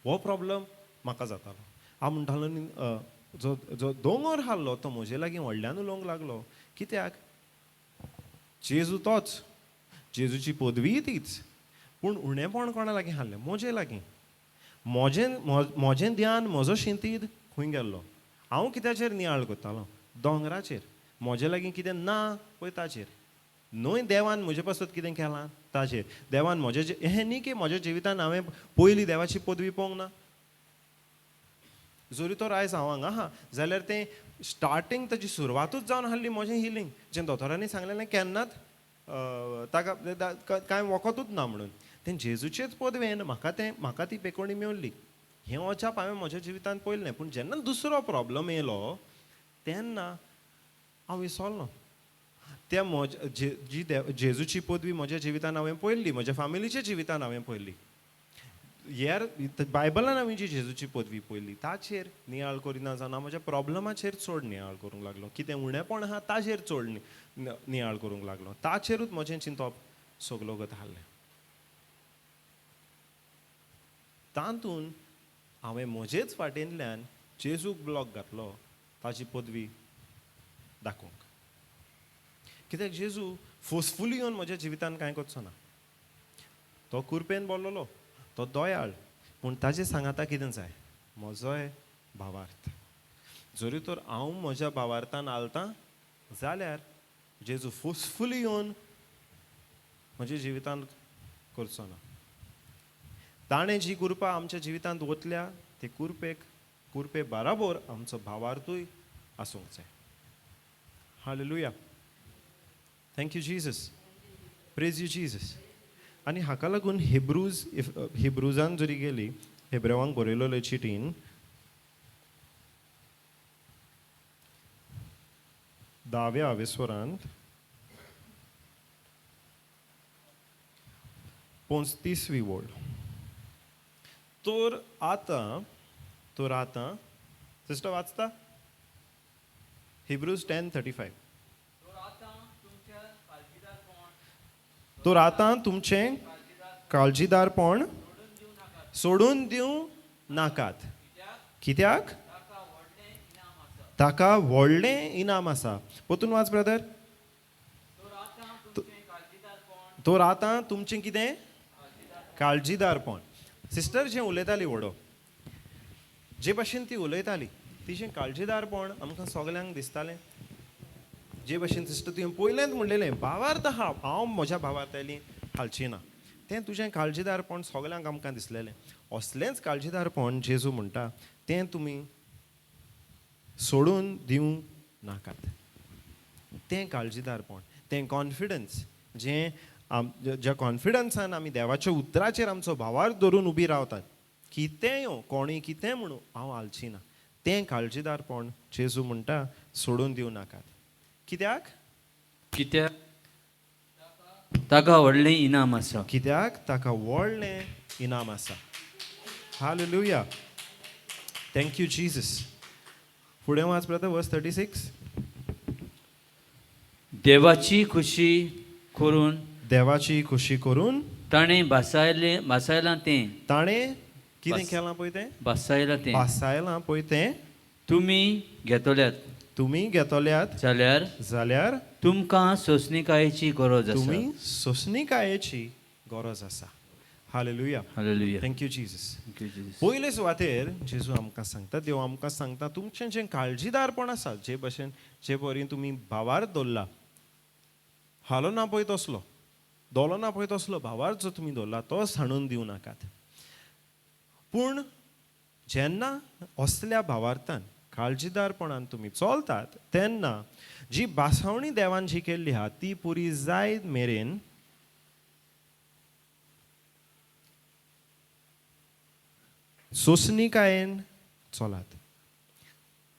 हो प्रॉब्लम म्हाका जातालो. हांव म्हणटालो न्ही, जो जो दोंगर हाडलो तो म्हजे लागीं व्हडल्यान उलोवंक लागलो. कित्याक? जेजू तोच, जेजूची पदवीय तीच, पूण उणेपण कोणा लागीं हाडलें? म्हजे लागीं. म्हजें म्हजें ध्यान, म्हजो शिंतीद खंय गेल्लो? हांव कित्याचेर नियाळ करतालो? दोंगराचेर. म्हजे लागीं कितें ना पळय ताचेर न्हय, देवान म्हजे पासत कितें केलां ताचेर. देवान म्हजे हें न्ही की म्हज्या जिवितान हांवें पयलीं देवाची पदवी पळोवंक ना. जरी तर आयज हांव हांगा आहा जाल्यार तें स्टार्टींग ताजी सुरवातूच जावन आहली म्हजें हिलींग, जें दोतोरांनी सांगलेलें केन्नाच ताका कांय वखदूच ना म्हणून, तें जेजूचेच पदवेन म्हाका तें म्हाका ती पेकोणी मेवली. हें अजाप हांवें म्हज्या जिवितांत पळयलें. पूण जेन्ना दुसरो प्रॉब्लम येयलो तेन्ना हांव विसरलो. त्या म्हज्या जी जेजूची पदवी म्हज्या जिवितान हांवें पळयल्ली, म्हज्या फामिलीच्या जिवितान हांवें पळयल्ली, हेर बायबलान हांवें जी जेजूची पदवी पळयली ताचेर नियाळ करिना जावन हांव म्हज्या प्रॉब्लमाचेर चड नियाळ करूंक लागलो. कितें उणेपण आहा ताचेर चड नियाळ करूंक लागलो. ताचेरूच म्हजें चिंतप सगलो गत हाडलें. तातूंत हांवें म्हजेच वाटेंतल्यान जेजूक ब्लॉक घातलो ताची पदवी दाखोवंक. कित्याक जेजू फोर्सफुली येवन म्हज्या जिवितान कांय करचो ना. तो कुरपेन बोल्लोलो, तो दयाळ, पूण ताजे सांगाता कितें जाय? म्हजोय भावार्थ. जरी तर हांव म्हज्या भावार्थान आलतां जाल्यार जेजू फोर्सफुली येवन म्हज्या जिवितान करचो ना. ताणें जी कुरपा आमच्या जिवितांत वतल्या ते कुरपेक कुरपे बराबर आमचो भावार्थूय आसूंक जाय. Hallelujah. Thank you Jesus. Praise you Jesus. आनी हाका लागून हिब्रूज हिब्रुजान जरी गेली, हेब्रेवांक बरयलेले चिटीन 10व्या आवेस्वरांत 35वी वळ. तर आतां, तर आतां सिस्टर वाचता हिब्रूज 10:35. तर आतां तुमचें काळजीदारपण सोडून दिवं नाकात. कित्याक? ताका व्हडलें इनाम आसा. परतून वाच ब्रदर. तर आतां तुमचें कितें? काळजीदारपण. सिस्टर जें उलयताली व्हडो, जे भाशेन ती उलयताली तिचें काळजीदारपण आमकां सगल्यांक दिसतालें. जे भाशेन सिस्टर तुवें पयलेंच म्हणलेलें भावार्थ आहा, हांव म्हज्या भावार्थाली हालची ना, तें तुजें काळजीदारपण सगल्यांक आमकां दिसलेलें. असलेंच काळजीदारपण जेजू म्हणटा तें तुमी सोडून दिवं नाकात. तें काळजीदारपण, तें कॉन्फिडन्स, जें ज्या कॉन्फिडन्सान आमी देवाच्या उतराचेर आमचो भावार्थ धरून उबी रावतात, कितेंय येवं, कोणूय कितेंय म्हणूं, हांव हालची ना, तें काळजीदारपण जेजू म्हणटा सोडून दिवं नाकात. कित्याक? कित्याक ताका व्हडलें इनाम आसा. कित्याक ताका व्हडलें इनाम आसा. Hallelujah. Thank you Jesus. फुडें वाच ब्रदर, वर्स 36. देवाची खुशी करून, देवाची खुशी करून ताणें भासायलें, भासायलां तें, ताणें कितें केलां पळय तें, भासायलां तें भासायलां पळय तें, तुमी घेतल्यात, तुमी घेतल्यात जाल्यार, जाल्यार तुमकां सोंसणीकायेची गरज आसा. तुमी सोंसणीकायेची गरज आसा. Hallelujah. Hallelujah. Thank you Jesus. Thank you Jesus. पयले सुवातेर जेजू आमकां सांगता, देव आमकां सांगता, तुमचें जें काळजीदारपण आसा, जे भशेन जे बरी तुमी भावार दवरला, हालो ना पळय तसलो, दोलो ना पळय तसलो भावार जो तुमी दवरला तो सांडून दिवं नाकात. पूण जेन्ना असल्या भावार्थान काळजीदारपणान तुमी चलतात तेन्ना जी भासावणी देवान जी केल्ली आहा ती पुरी जायत मेरेन सोंसणीकायेन चलात.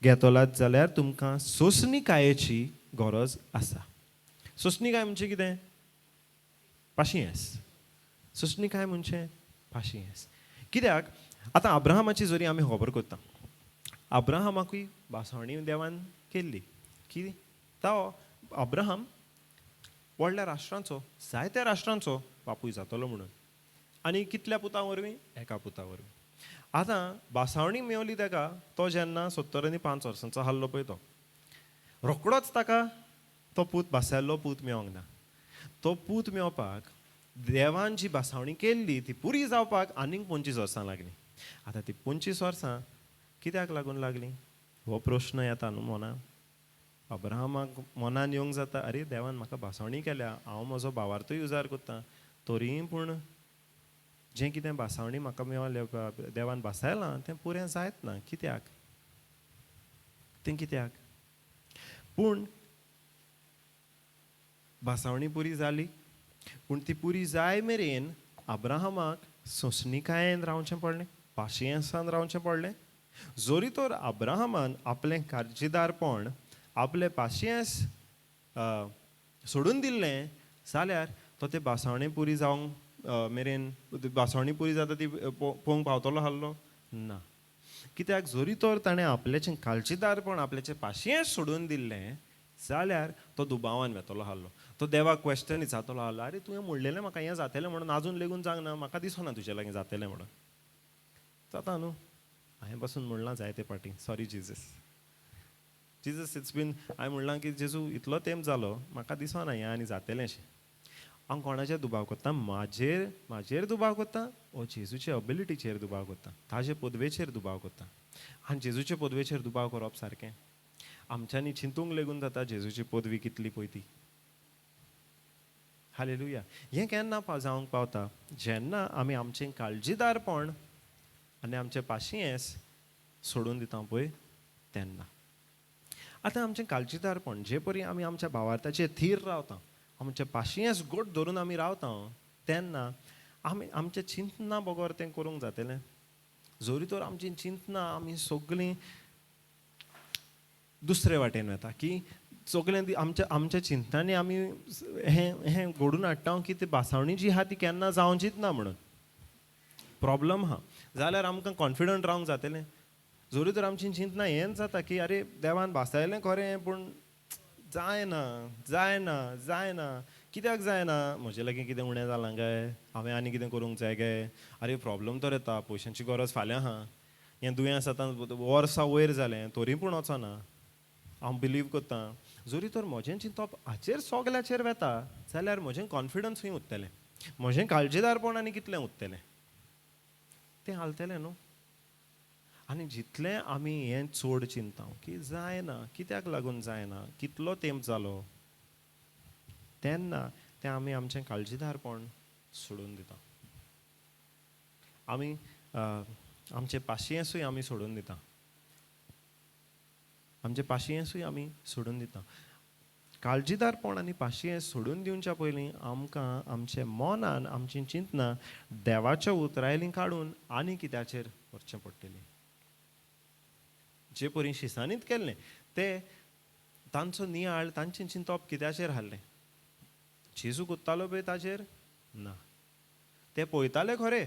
घेतलात जाल्यार तुमकां सोंसणीकायेची गरज आसा. सोंसणीकाय म्हणजे कितें? पाशियेंस. सोंसणीकाय म्हणजे पाशियेंस. कित्याक आतां अब्राहमाची जरी आमी खबर करता, अब्राहमाकूय भासावणी देवान केल्ली की तो अब्राहम व्हडल्या राष्ट्रांचो, जायत्या राष्ट्रांचो बापूय जातलो म्हणून. आनी कितल्या पुतां वरवीं? एका पुता वरवीं. आतां भासावणी मेवली ताका तो जेन्ना 75 वर्सांचो आहलो पळय तो रोकडोच ताका तो पूत भासायल्लो पूत मेवंक ना. तो पूत मेवपाक देवान जी भासावणी केल्ली ती पुरी जावपाक आनीक 25 वर्सां लागलीं. आतां ती 25 वर्सां कित्याक लागून लागलीं हो प्रश्न येता न्हू मनान. अब्राहमाक मनान येवंक जाता, अरे देवान म्हाका भासावणी केल्या, हांव म्हजो भावार्थूय उजार करता, तरीय पूण जें कितें भासावणी म्हाका मेवलें देवान भासायलां तें पुरें जायत ना, कित्याक तें कित्याक? पूण भासावणी पुरी जाली, पूण ती पुरी जाय मेरेन अब्राहमाक सोंसणिकायेन रावचें पडलें, पाशियेंसान रावचें पडलें. जोरी तर अब्राहमान आपलें कारजीदारपण आपलें पाशियेंस सोडून दिल्लें जाल्यार तो ते भासावणी पुरी जावंक मेरेन भासावणी पुरी जाता ती पळोवंक पावतलो आहलो ना. कित्याक जोरी तर ताणें आपल्याचें काळजीदारपण आपल्याचें पाशियेंस सोडून दिल्लें जाल्यार तो दुबावान वेतलो आहलो, तो देवाक क्वेश्चन विचारतलो आहलो, आरे तुवें म्हणलेलें म्हाका हें जातलें म्हणून आजून लेगून जावंक ना, म्हाका दिसना तुजे लागीं जातलें म्हणून. जाता न्हू, हांवें पासून म्हणलां जायते पाटी, sorry Jesus, Jesus it's been, हांवें म्हणलां की जेजू इतलो तेंप जालो म्हाका दिसना हें आनी जातलें अशें. हांव कोणाचेर दुबाव करता? म्हाजेर दुबाव करता ओ जेजूचे अबिलिटीचेर दुबाव करता, ताजे पदवेचेर दुबाव करता. आनी जेजूचे पदवेचेर दुबाव करप सारकें आमच्यांनी चिंतूंक लेगून जाता जेजूची पदवी कितली पळय ती. हालेलुया. हें केन्ना जावंक पावता? जेन्ना आमी आमचें काळजीदारपण आनी आमचें पाशियेंस सोडून दिता पळय तेन्ना. आतां आमचें काळजीदारपण जे परी आमी आमच्या भावार्थाचेर थीर रावता, आमचें पाशियेंस गोट धरून आमी रावता तेन्ना आमी आमचें चिंतना बगर तें करूंक जातलें. जोरी तर आमचीं चिंतना आमी सगळीं दुसरे वाटेन वता की सगळें आमच्या आमच्या चिंतनांनी आमी हें हें घडून हाडटा की ती भासावणी जी आहा ती केन्ना जावचीच ना म्हणून प्रॉब्लम आहा जाल्यार आमकां कॉन्फिडंट रावंक जातलें. जोरी तर आमची चिंतना हेंच जाता की अरे देवान भासायलें खरें पूण जायना जायना जायना, कित्याक जायना, म्हजे लागीं कितें उणें जालां काय, हांवें आनी कितें करूंक जाय काय, आरे प्रॉब्लम तर येता, पयशांची गरज फाल्यां आहा, हें दुयेंस आतां वर्सां वयर जालें तरी पूण वचना, हांव बिलीव करतां. जरी तर म्हजें चिंतप हाचेर सगल्याचेर वेता जाल्यार म्हजें कॉन्फिडन्स खंय उरतलें, म्हजें काळजीदारपण आनी कितलें उरतलें, तें हालतलें न्हू. आनी जितलें आमी हें चड चिंता की जायना, कित्याक लागून जायना, कितलो तेंप जालो, तेन्ना तें आमी आमचें काळजीदारपण सोडून दिता, आमी आमचें पाशियेंसूय आमी सोडून दिता, आमचें पाशियेंसूय आमी सोडून दिता. काळजीदारपण आनी पाशियेंस सोडून दिवच्या पयलीं आमकां आमचें मनान आमचीं चिंतना देवाच्या उतरायलीं काडून आनी कित्याचेर व्हरचें पडटलें. जे परी शिसांनीत केल्लें ते तांचो नियाळ तांचें चिंतप कित्याचेर हाडलें, जेजू कोत्तालो पळय ताचेर ना. ते पळयताले खरें,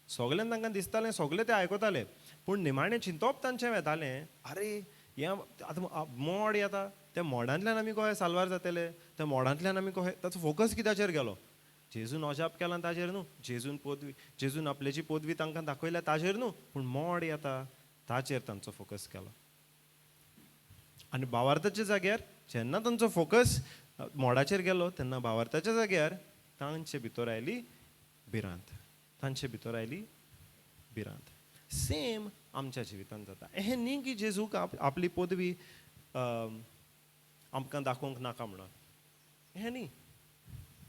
सगळ्यांक तांकां दिसतालें, सगळे ते आयकताले, पूण निमाणें चिंतप तांचें वेतालें, आरे हें आतां मोड येता, त्या मोडांतल्यान आमी कशें साल्वार जातले, त्या मोडांतल्यान आमी कशें, ताचो फोकस कित्याचेर गेलो, जेजून अजाप केलां ताजेर न्हू, जेजून पदवी, जेजून आपल्याची पदवी तांकां दाखयल्या ताजेर न्हू, पूण मोड येता ताचेर तांचो फोकस केलो. आनी भावार्थाच्या जाग्यार जेन्ना तांचो फोकस मोडाचेर गेलो तेन्ना भावार्थाच्या जाग्यार तांचे भितर आयली भिरांत, तांचे भितर आयली भिरांत. सेम आमच्या जिवितांत जाता. हें न्ही की जेजूक आपली पदवी आमकां दाखोवंक नाका म्हणून, हें न्ही.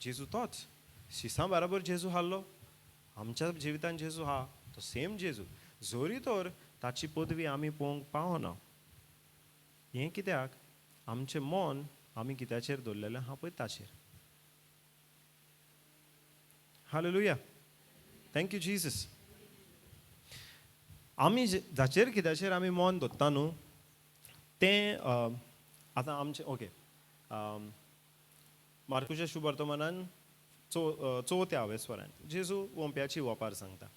जेजू तोच शिसां बराबर जेजू हाडलो, आमच्या जिवितांत जेजू आहा तो सेम जेजू, जोरी तर ताची पदवी आमी पळोवंक पावना. हें कित्याक आमचें मन आमी कित्याचेर दवरलेलें आहा पळय ताचेर. Hallelujah, thank you Jesus. आमी जाचेर कित्याचेर आमी मन दवरता न्हू तें आतां आमचें ओके मार्कुच्या शुभवर्तमानान चवथ्या आवेस्वरान जेजू वोंप्याची वोपार सांगता.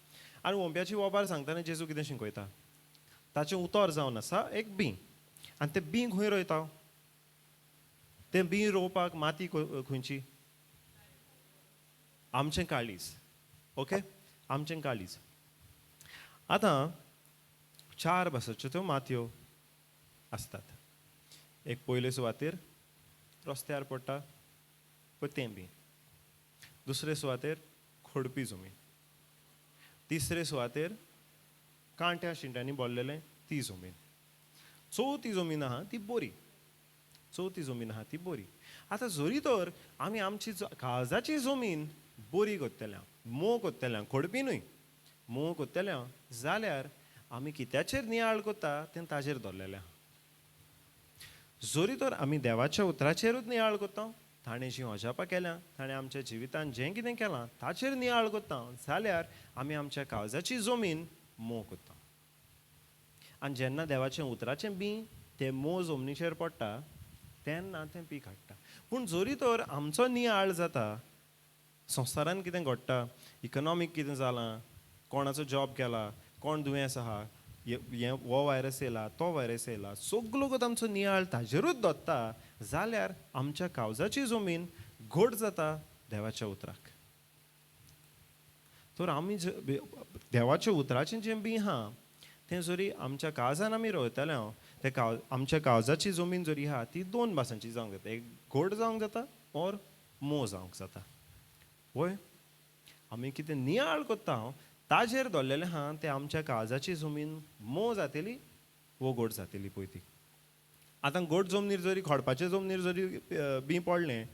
आनी वोंप्याची वोपार सांगतना जेजू कितें शिकयता, ताचें उतर जावन आसा एक बीं, आनी तें बीं खंय रोयता, तें बीं रोवपाक माती खंयची, आमचें काळीज. ओके, आमचें काळीज. आतां चार भासाच्यो त्यो मातयो आसतात. एक पयले सुवातेर रस्त्यार पडटा पळय तें बी, दुसरे सुवातेर खोडपी जमीन, तिसरे सुवातेर कांट्या शिंट्यांनी भरलेलें ती जमीन, चवथी जमीन आहा ती बोरी, चवथी जमीन आहा ती बोरी. आतां जरी तर आमी आमची काळजाची जमीन बोरी करतल्या, मोव करतल्या, खोडपी न्हय, मोव करतल्या जाल्यार आमी कित्याचेर नियाळ करता तें ताजेर दवरलेलें आहा. जरी तर आमी देवाच्या उतराचेरूच नियाळ करता, ताणें जीं अजापां केल्यां, ताणें आमच्या जिवितान जें कितें केलां ताचेर नियाळ करता जाल्यार आमी आमच्या काळजाची जमीन मोव करता. आनी जेन्ना देवाचें उतराचें बीं तें मोव जमनीचेर पडटा तेन्ना तें पीक हाडटा. पूण जरी तर आमचो नियाळ जाता, संवसारान कितें घडटा, इकनॉमीक कितें जालां, कोणाचो जॉब केला, कोण दुयेंस आहा, हें हो व्हायरस येयला, तो व्हायरस येयला, सगलो गत आमचो नियाळ ताजेरूच दवरता जाल्यार आमच्या काळजाची जमीन घट जाता देवाच्या उतराक. तर आमी देवाच्या उतराचें जें बीं आहा तें जरी आमच्या काळजान आमी रोयतले, तें आमच्या काळजाची जमीन जरी आहा ती दोन भासांची जावंक जाता, एक घट जावंक जाता ओर मोव जावंक जाता. वय आमी कितें नियाळ करता ताजेर दवरलेलें आहा तें आमच्या काळजाची जमीन मोव जातली वो गोड जातली पळय ती. आतां गोड जमनीर जरी खोडपाचे जमनीर जरी बीं पडलें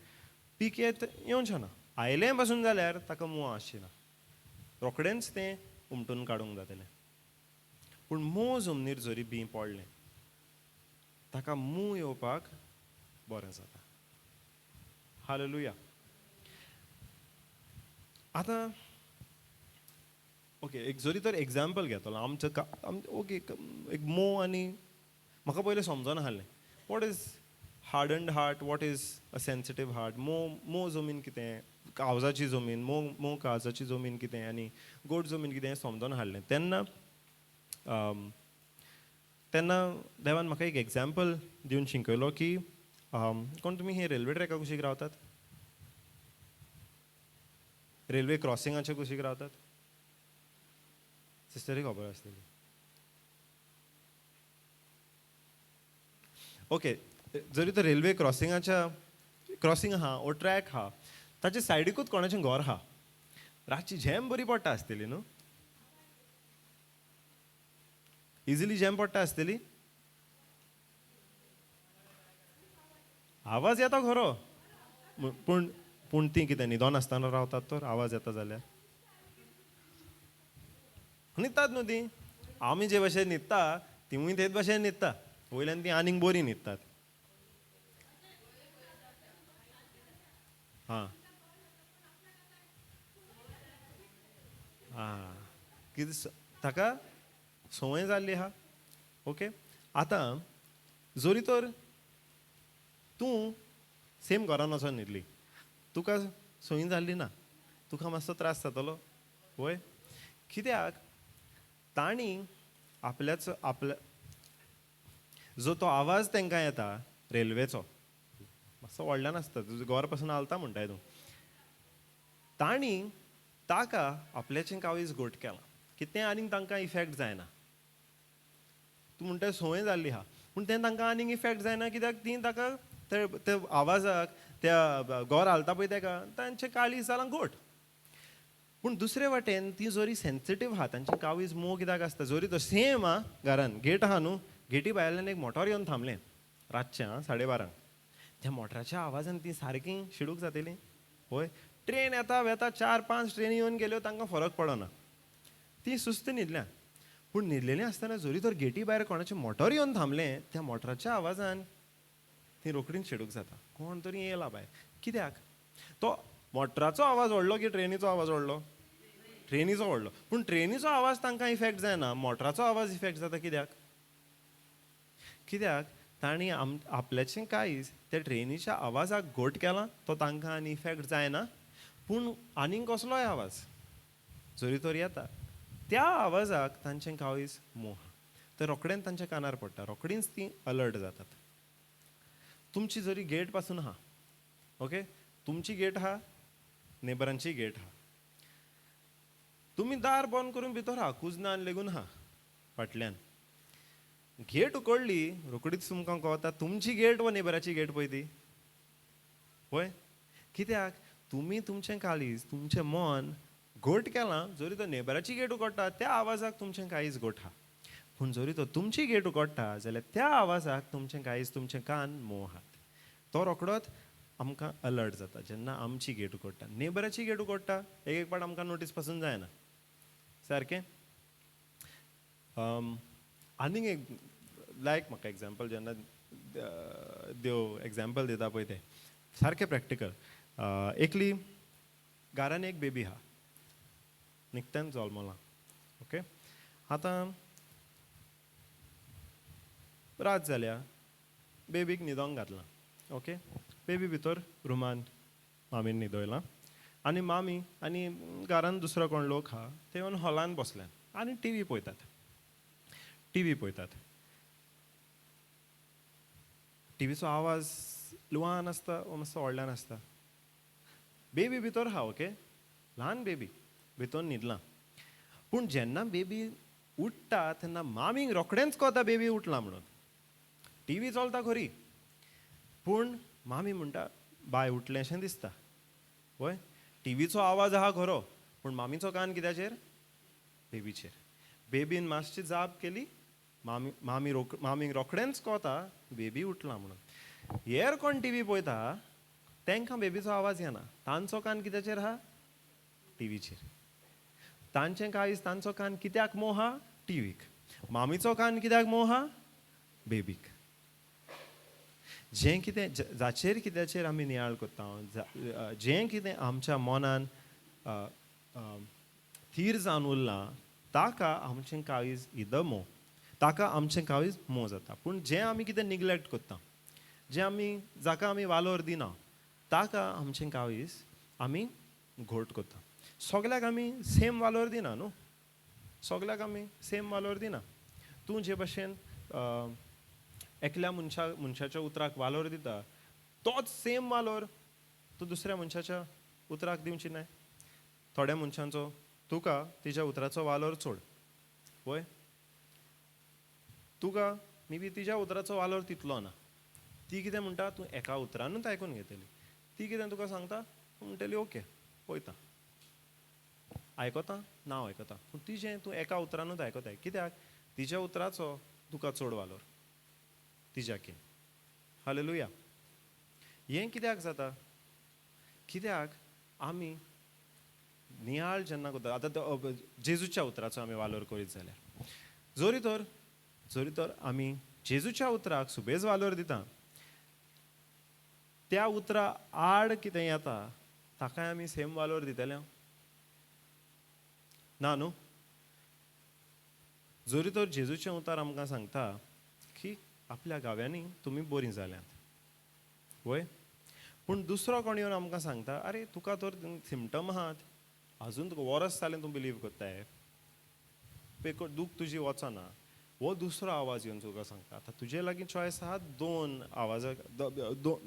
पीक येत येवचें ना, आयलें पासून जाल्यार ताका मोव आसची ना, रोखडेंच तें उमटून काडूंक जातलें. पूण मोव जमनीर जरी बीं पडलें ताका मोव येवपाक बरें जाता. हालेलुया. आतां ओके, एक जरी तर एग्जाम्पल घेतलो आमचो, ओके, एक मोव आनी म्हाका पयलें समजना आसलें what is hardened heart, what is a sensitive heart, मोव मोव जमीन कितें, काळजाची जमीन, मोव मोव काळजाची जमीन कितें आनी गोड जमीन कितें हें समजून हाडलें. तेन्ना तेन्ना देवान म्हाका एक एग्जाम्पल दिवन शिकयलो की कोण तुमी हे रेल्वे ट्रॅका कुशीक रावतात, रेल्वे क्रॉसिंगाच्या कुशीक रावतात, सिस्टरीक खबर आसतली. ओके, जरी तर रेल्वे क्रॉसिंगाच्या क्रॉसिंग आहा ओ ट्रॅक आहा ताच्या सायडीकूच कोणाचें घर आहा, रातची झेम बरी पडटा आसतली न्हू, इजिली झेम पडटा आसतली, आवाज येता खरो, पूण पूण ती कितें न्हिदोन आसतना रावतात तर आवाज येता जाल्यार न्हिदतात न्हू ती, आमी जे भशेन न्हिदता तिवूय तेच भशेन न्हिदता, वयल्यान ती आनीक बरी न्हिदतात. आं आं कितें ताका संवय जाल्ली आहा. ओके, आतां जरी तर तूं सेम घरान वचोन न्हिदली, तुका संवय जाल्ली ना, तुका मातसो त्रास जातलो वय, कित्याक तांणी आपल्याचो आपल्या जो तो आवाज तांकां येता रेल्वेचो मातसो व्हडल्यान आसता, तुजें घर पासून हालता म्हणटाय तूं, तांणी ताका आपल्याचें काळीज घट केलां की तें आनीक तांकां इफेक्ट जायना. तूं म्हणटा संवय जाल्ली आहा, पूण तें तांकां आनीक इफेक्ट जायना, कित्याक तीं ताका त्या आवाजाक त्या गोर हालता पळय ताका तांचें काळीज जालां घट. पूण दुसरे वाटेन ती जरी सेन्सिटीव आहा, तांचें काळीज मोव कित्याक आसता, जरी तो सेम आहा घरान गेट आहा न्हू, गेटी भायल्यान एक मोटोर येवन थांबलें रातचें आं 12:30, त्या मोटराच्या आवाजान ती सारकी शिडूक जातली. हय, ट्रेन येता वेता 4-5 ट्रेनी येवन गेल्यो, तांकां फरक पडना, ती सुस्त न्हिदल्या. पूण न्हिदलेलीं आसतना जरी तर गेटी भायर कोणाचें मोटोर येवन थांबलें त्या मोटराच्या आवाजान ती रोखडीच शिडूक जाता, कोण तरी येयला भायर. कित्याक तो मोटराचो आवाज व्हडलो की ट्रेनीचो आवाज व्हडलो? ट्रेनीचो व्हडलो. पूण ट्रेनीचो आवाज तांकां इफेक्ट जायना, मोटराचो आवाज इफेक्ट जाता. कित्याक? कित्याक तांणी आपल्याचें काळीज त्या ट्रेनीच्या आवाजाक घट केला, तो तांकां आनी इफेक्ट जायना. पूण आनीक कसलोय आवाज जरी तर येता त्या आवाजाक तांचें काळीज मोह, तर रोखडेंच तांच्या कानार पडटा, रोखडींच तीं अलर्ट जातात. तुमची जरी गेट पासून आहा, ओके, तुमची गेट आहा, नेबरांची गेट आहा, तुमी दार बंद करून भितर आहा, कुजनान लेगून आहा फाटल्यान. गेट उकडली रोकडीच तुमकां कळता तुमची गेट वा नेबराची गेट पळय ती. पळय कित्याक तुमी तुमचें काळीज तुमचें मन घट केलां. जरी तो नेबराची गेट उकडटा त्या आवाजाक तुमचें काळीज घट आहा, पूण जरी तो तुमची गेट उकडटा जाल्यार त्या आवाजाक तुमचें काळीज तुमचें कान मोव आहात. तो रोकडोच आमकां अलर्ट जाता जेन्ना आमची गेट उकडटा. नेबराची गेट उकडटा एक एक पाट आमकां नोटीस पासून जायना सारकें. आनीक एक लायक म्हाका एग्जाम्पल जेन्ना देव एग्जाम्पल दिता पळय तें सारकें प्रॅक्टिकल. एकली घरान एक बेबी आहा, निकत्यान जल्मलां. ओके, आतां रात जाल्या, बेबीक न्हिदोंक घातलां. ओके, बेबी भितर रुमान मामीन न्हिदयलां आनी मामी आनी घरान दुसरो कोण लोक आहा ते येवन हॉलान बसल्यात आनी टिवी पळयतात. टिवी पळयतात, टिवीचो आवाज ल्हान आसता वो मातसो व्हडल्यान आसता. बेबी भितर आहा, ओके, ल्हान बेबी भितर न्हिदलां. पूण जेन्ना बेबी उठ्ठा तेन्ना मामीक रोखडेंच कळटा बेबी उठला म्हणून. टिवी चलता खरी, पूण मामी म्हणटा बाय उठलें अशें दिसता. पळय टिवीचो आवाज आहा खरो, पूण मामीचो कान कित्याचेर? बेबीचेर. बेबीन मातशी जाप केली, मामी मामी रोक मामीक रोखडेंच कळटा बेबी उठला म्हणून. हेर कोण टिवी पळयता तांकां बेबीचो आवाज येना, तांचो कान कित्याचेर आहा? टिवीचेर. तांचें काळीज तांचो कान कित्याक मोव आहा? टिवीक. मामीचो कान कित्याक मोव आहा? बेबीक. जें कितें जाचेर कित्याचेर आमी नियाळ करता, जें कितें आमच्या मनान थीर जावन उरलां ताका आमचें काळीज इदमो, ताका आमचें काळीज मोव जाता. पूण जें आमी कितें निग्लेक्ट करता, जें आमी जाका आमी वालोर दिना, ताका आमचें काळीज आमी घोट करता. सगल्याक आमी सेम वालोर दिना न्हू, सगल्याक आमी सेम वालोर दिना. तूं जे भशेन एकल्या मनशाच्या उतराक वालोर दिता तोच सेम वालोर तूं दुसऱ्या मनशाच्या उतराक दिवची नाय. थोड्या मनशांचो तुका तिच्या उतराचो वालोर चड, वय तुका मे बी तिच्या उतराचो वालोर तितलो ना. ती कितें म्हणटा तूं एका उतरानूच आयकून घेतली, ती कितें तुका सांगता तूं म्हणटली ओके पळयता, आयकता ना आयकता, पूण तिजें तूं एका उतरानूच आयकताय. कित्याक? तिच्या उतराचो तुका चड वालोर तिज्याकीन. हालेलुया. हें कित्याक जाता? कित्याक आमी नियाळ जेन्ना करता, आतां जेजूच्या उतराचो आमी वालोर करीत जाल्यार, जरी तर आमी जेजूच्या उतराक सुबेज वालोर दिता, त्या उतरा आड कितें येता ताकाय आमी सेम वालोर दितले ना न्हू. जरी तर जेजूचें उतर आमकां सांगता की आपल्या गांव्यांनी तुमी बरीं जाल्यांत, वय, पूण दुसरो कोण येवन आमकां सांगता अरे तुका तर सिमटम आहात, आजून तुका वरस जालें तूं बिलीव करताय, पेको दूख तुजी वचना, हो दुसरो आवाज येवन तुका सांगता. आतां तुजे लागीं चॉयस आहा दोन आवाज,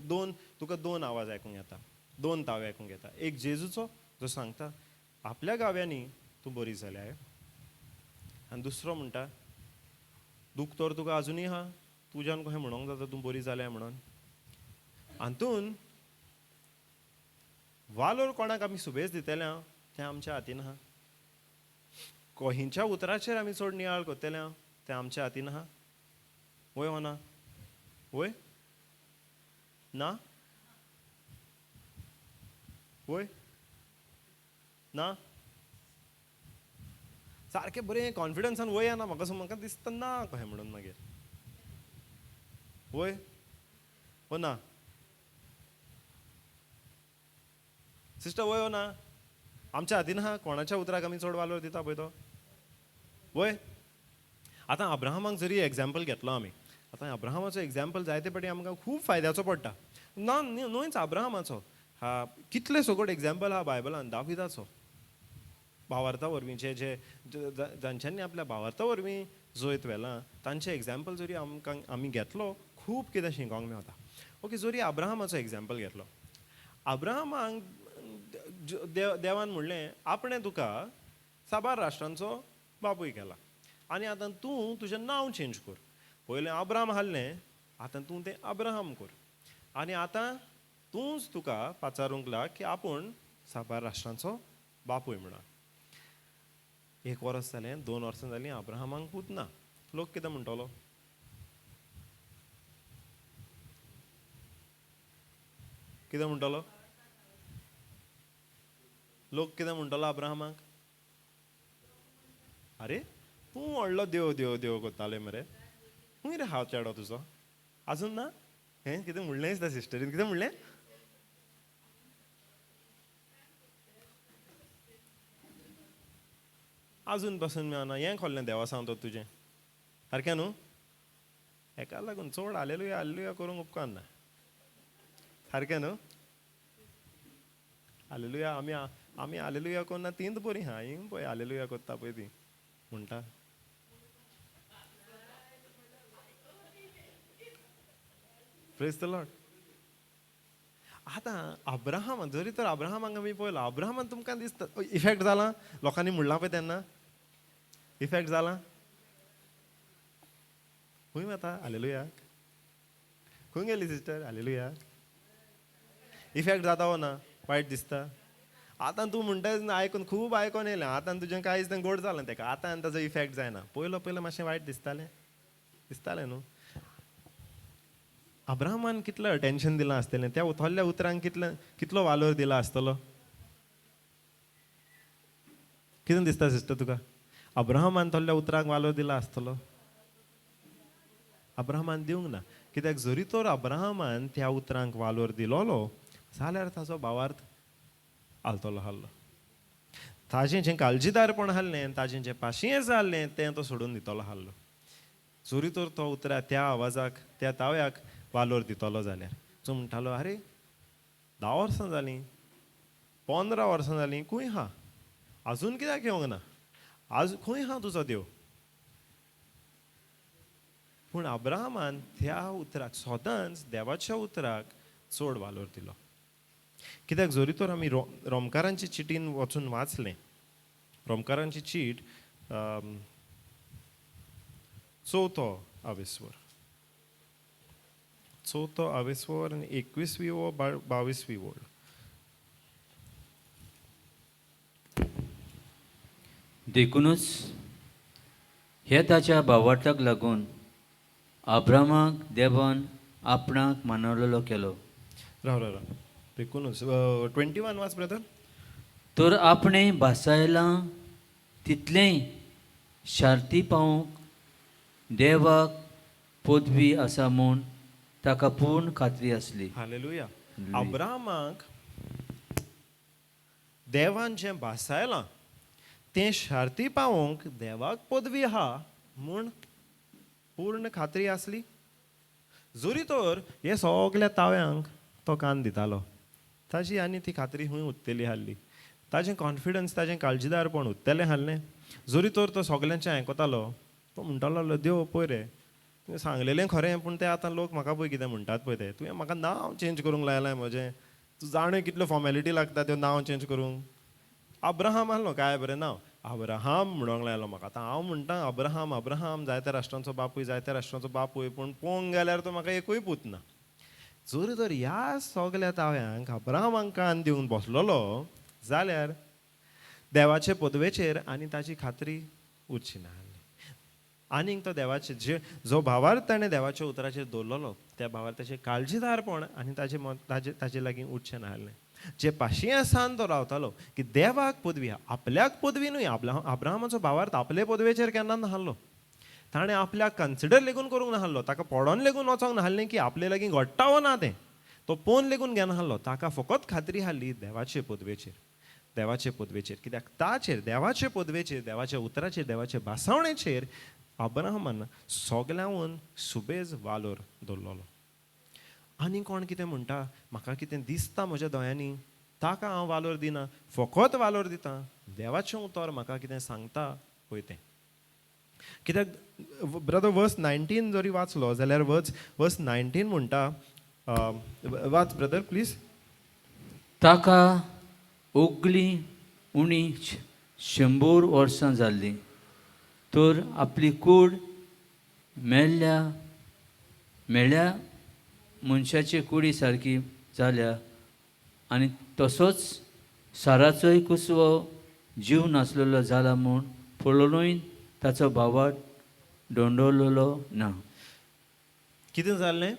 दोन तुका दोन आवाज आयकूंक येता, दोन तावे आयकूंक येता. एक जेजूचो जो सांगता आपल्या गांव्यांनी तूं बरी जाल्या, आनी दुसरो म्हणटा दूख तर तुका आजुनूय आहा, तुज्यान कशें म्हणोंक जाता तूं बरी जाल्या म्हणून. हातून वालोर कोणाक आमी सुबेज दितले तें आमच्या हातीन आहा, कोहींच्या उतराचेर आमी चड नियाळ करतले तें आमच्या हातीन आहा. वय हो ना? वय ना? वय ना? सारकें बरें कॉन्फिडन्सान वय येना म्हाका, म्हाका दिसता ना कशें म्हणून मागीर वय हो ना सिस्टर? वय हो ना? आमच्या हातीन आहा कोणाच्या उतराक आमी चड वालोर दिता पळय तो. वय आतां अब्राहमाक जरी एग्जाम्पल घेतलो आमी, आतां अब्राहमाचो एग्जाम्पल जायते पाटी आमकां खूब फायद्याचो पडटा. ना न्हयच अब्राहमाचो, हा कितले सगळे एग्जाम्पल आहा बायबलान. दाविदाचो भावार्था वरवीं, जे जे जांच्यांनी आपल्या भावार्था वरवीं जैत व्हेलां तांचें एग्जाम्पल जरी आमकां आमी घेतलो खूब कितें शिकोंक मेवता. ओके, जरी अब्राहमाचो एग्जाम्पल घेतलो, अब्राहमाक देवान म्हणलें आपणें तुका साबार राष्ट्रांचो बापूय केला आनी आतां तूं तुजें नांव चेंज कर. पयलें अब्राम आहलें, आतां तूं तें अब्राहम कर आनी आतां तूंच तुका पाचारूंक लाग की आपूण साबार राष्ट्रांचो बापूय म्हणून. एक वर्स जालें, 2 वर्सां जालीं, अब्राहमाक पूत ना. लोक कितें म्हणटलो? कितें म्हणटलो लोक? कितें म्हणटलो अब्राहमाक? अरे तूं व्हडलो देव देव देव करताले मरे, खंय रे हांव चेडो तुजो आजून ना? हें कितें म्हणलें दिसता सिस्टरीन? कितें म्हणलें? आजून पासून मेळना. हें खोल्लें देवासांव तर तुजें सारकें न्हू? हेका लागून चड हालेलुया हालेलुया करूंक उपकारना, सारकें न्हू? हालेलुया आमी आमी हालेलुया करना तींच बरीं आहा, हिंग पळय हालेलुया करता पळय ती म्हणटा. Praise the Lord. आतां अब्राहमान जरी तर अब्राहमाक आमी पळयलो, अब्राहमान तुमकां दिसता इफेक्ट जाला? लोकांनी म्हणलां पळय तेन्ना इफेक्ट जाला? खंय वता हालेलुयाक? खंय गेली सिस्टर हालेलुयाक? इफेक्ट जाता वो ना? वायट दिसता? आतां तूं म्हणटाय आयकून खूब आयकोन येयलें, आतां तुजें कांयच तें गोड जालें तेका, आतां आनी ताजो इफेक्ट जायना. पयलो पयलो मातशें वायट दिसतालें, दिसतालें न्हू? अब्राहमान कितलें अटेन्शन दिलां आसतलें त्या थोडल्या उतरांक, कितलें कितलो वालोर दिला आसतलो? कितें दिसता सिस्टर तुका? अब्राहमान थोडल्या उतरांक वालोर दिला आसतलो? अब्राहमान दिवंक ना. कित्याक जरी तर अब्राहमान त्या उतरांक वालोर दिलोलो जाल्यार ताजो भावार्थ आलतलो आहलो. ताजें जें काळजीदारपण आहलें, ताजें जें पाशियेंस आहलें तें तो सोडून दितलो आहलो. जरी तर तो उतरा त्या आवाजाक त्या ताव्याक वालोर दितलो जाल्यार. तो म्हणटालो आरे 10 वर्सां जालीं, 15 वर्सां जालीं, खंय आहा आजून कित्याक येवंक ना? आज खंय आहा तुजो देव? पूण अब्राहमान त्या उतराक सदांच देवाच्या उतराक चड वालोर दिलो. कित्याक जरी तर आमी रोमकारांची चिटीन वचून वाचलें, रोमकारांची चीट 4 आवेस्वर, 4 आवेस्वर आनी 21वी वो 22वी वळ. देखूनच हे ताच्या भावार्थाक लागून अब्राहमाक देवान आपणाक मानवलेलो केलो. राव राव राव, देखूनच 21 वाच ब्रदर. तर आपणें भासायलां तितलेंय शार्ती पावूंक देवाक पदवी आसा म्हूण ताका पूर्ण खात्री आसली. हालेलुया. अब्राहमाक देवान जें भासायलां तें शार्ती पावोवंक देवाक पदवी आहा म्हूण पूर्ण खात्री आसली. जरी तर हे सगल्या ताव्यांक तो कान दितालो, ताजी आनी ती खात्री खंय उत्तली आहली, ताजें कॉन्फिडन्स ताजें काळजीदारपण उत्तलें आहलें. जरी तर तो सगल्यांचें आयकतालो, तो म्हणटालो देव पळय रे तुवें सांगलेलें खरें, पूण तें आतां लोक म्हाका पळय कितें म्हणटात पळय ते, तुवें म्हाका नांव चेंज करूंक लायलां म्हजें, तूं जाणा कितल्यो फॉर्मेलिटी लागता त्यो नांव चेंज करूंक. अब्राहम आहलो काय बरें नांव, अब्राहम म्हणूंक लायलो म्हाका. आतां हांव म्हणटा अब्राहम अब्राहम जायत्या राष्ट्रांचो बापूय, जायत्या राष्ट्रांचो बापूय, पूण पळोवंक गेल्यार तो म्हाका एकूय पूत ना. जर तर ह्या सगल्या ताव्यांक अब्राहमाक कान दिवन बसलेलो जाल्यार देवाचे पदवेचेर आनी ताची खात्री उरची ना. आनीक तो देवाचे जे जो भावार्थ ताणें देवाच्या उतराचेर दवरलेलो त्या भावार्थाचें काळजीदारपण आनी ताजे मत ताजे ताजे लागीं उरचें नासलें. जे पाशियेंसान तो रावतालो की देवाक पदवी, आपल्याक पदवी न्हय. अब्राहमाचो भावार्थ आपले पदवेचेर केन्ना नासलो, ताणें आपल्याक कन्सिडर लेगून करूंक नासलो, ताका पडोन लेगून वचोंक नासलें की आपले लागीं घडटा वो ना तें, तो पोवन लेगून घेनासलो. ताका फकत खात्री आहली देवाचे पदवेचेर, देवाचे पदवेचेर. कित्याक ताचेर देवाचे पदवेचेर, देवाच्या उतराचेर, देवाचे भासावणेचेर अब्राहमान सगल्यांवून सुबेज वालोर दवरलेलो. आनी कोण कितें म्हणटा, म्हाका कितें दिसता म्हज्या दोळ्यांनी, ताका हांव वालोर दिना, फकत वालोर दिता देवाचें उतर म्हाका कितें सांगता पळय तें. कित्याक ब्रदर वर्स 19 जरी वाचलो जाल्यार वर्स 19 म्हणटा, वाच ब्रदर प्लीज. ताका ओगली उणी 100 वर्सां जाल्लीं तर आपली कूड मेल्ल्या मेळ्या मनशाचे कुडी सारकी जाल्या आनी तसोच साराचोय कुसवो जीव नासलेलो जाला म्हूण पळोवनूय ताचो भावार्थ दोंडवलेलो ना. कितें जाल्लें?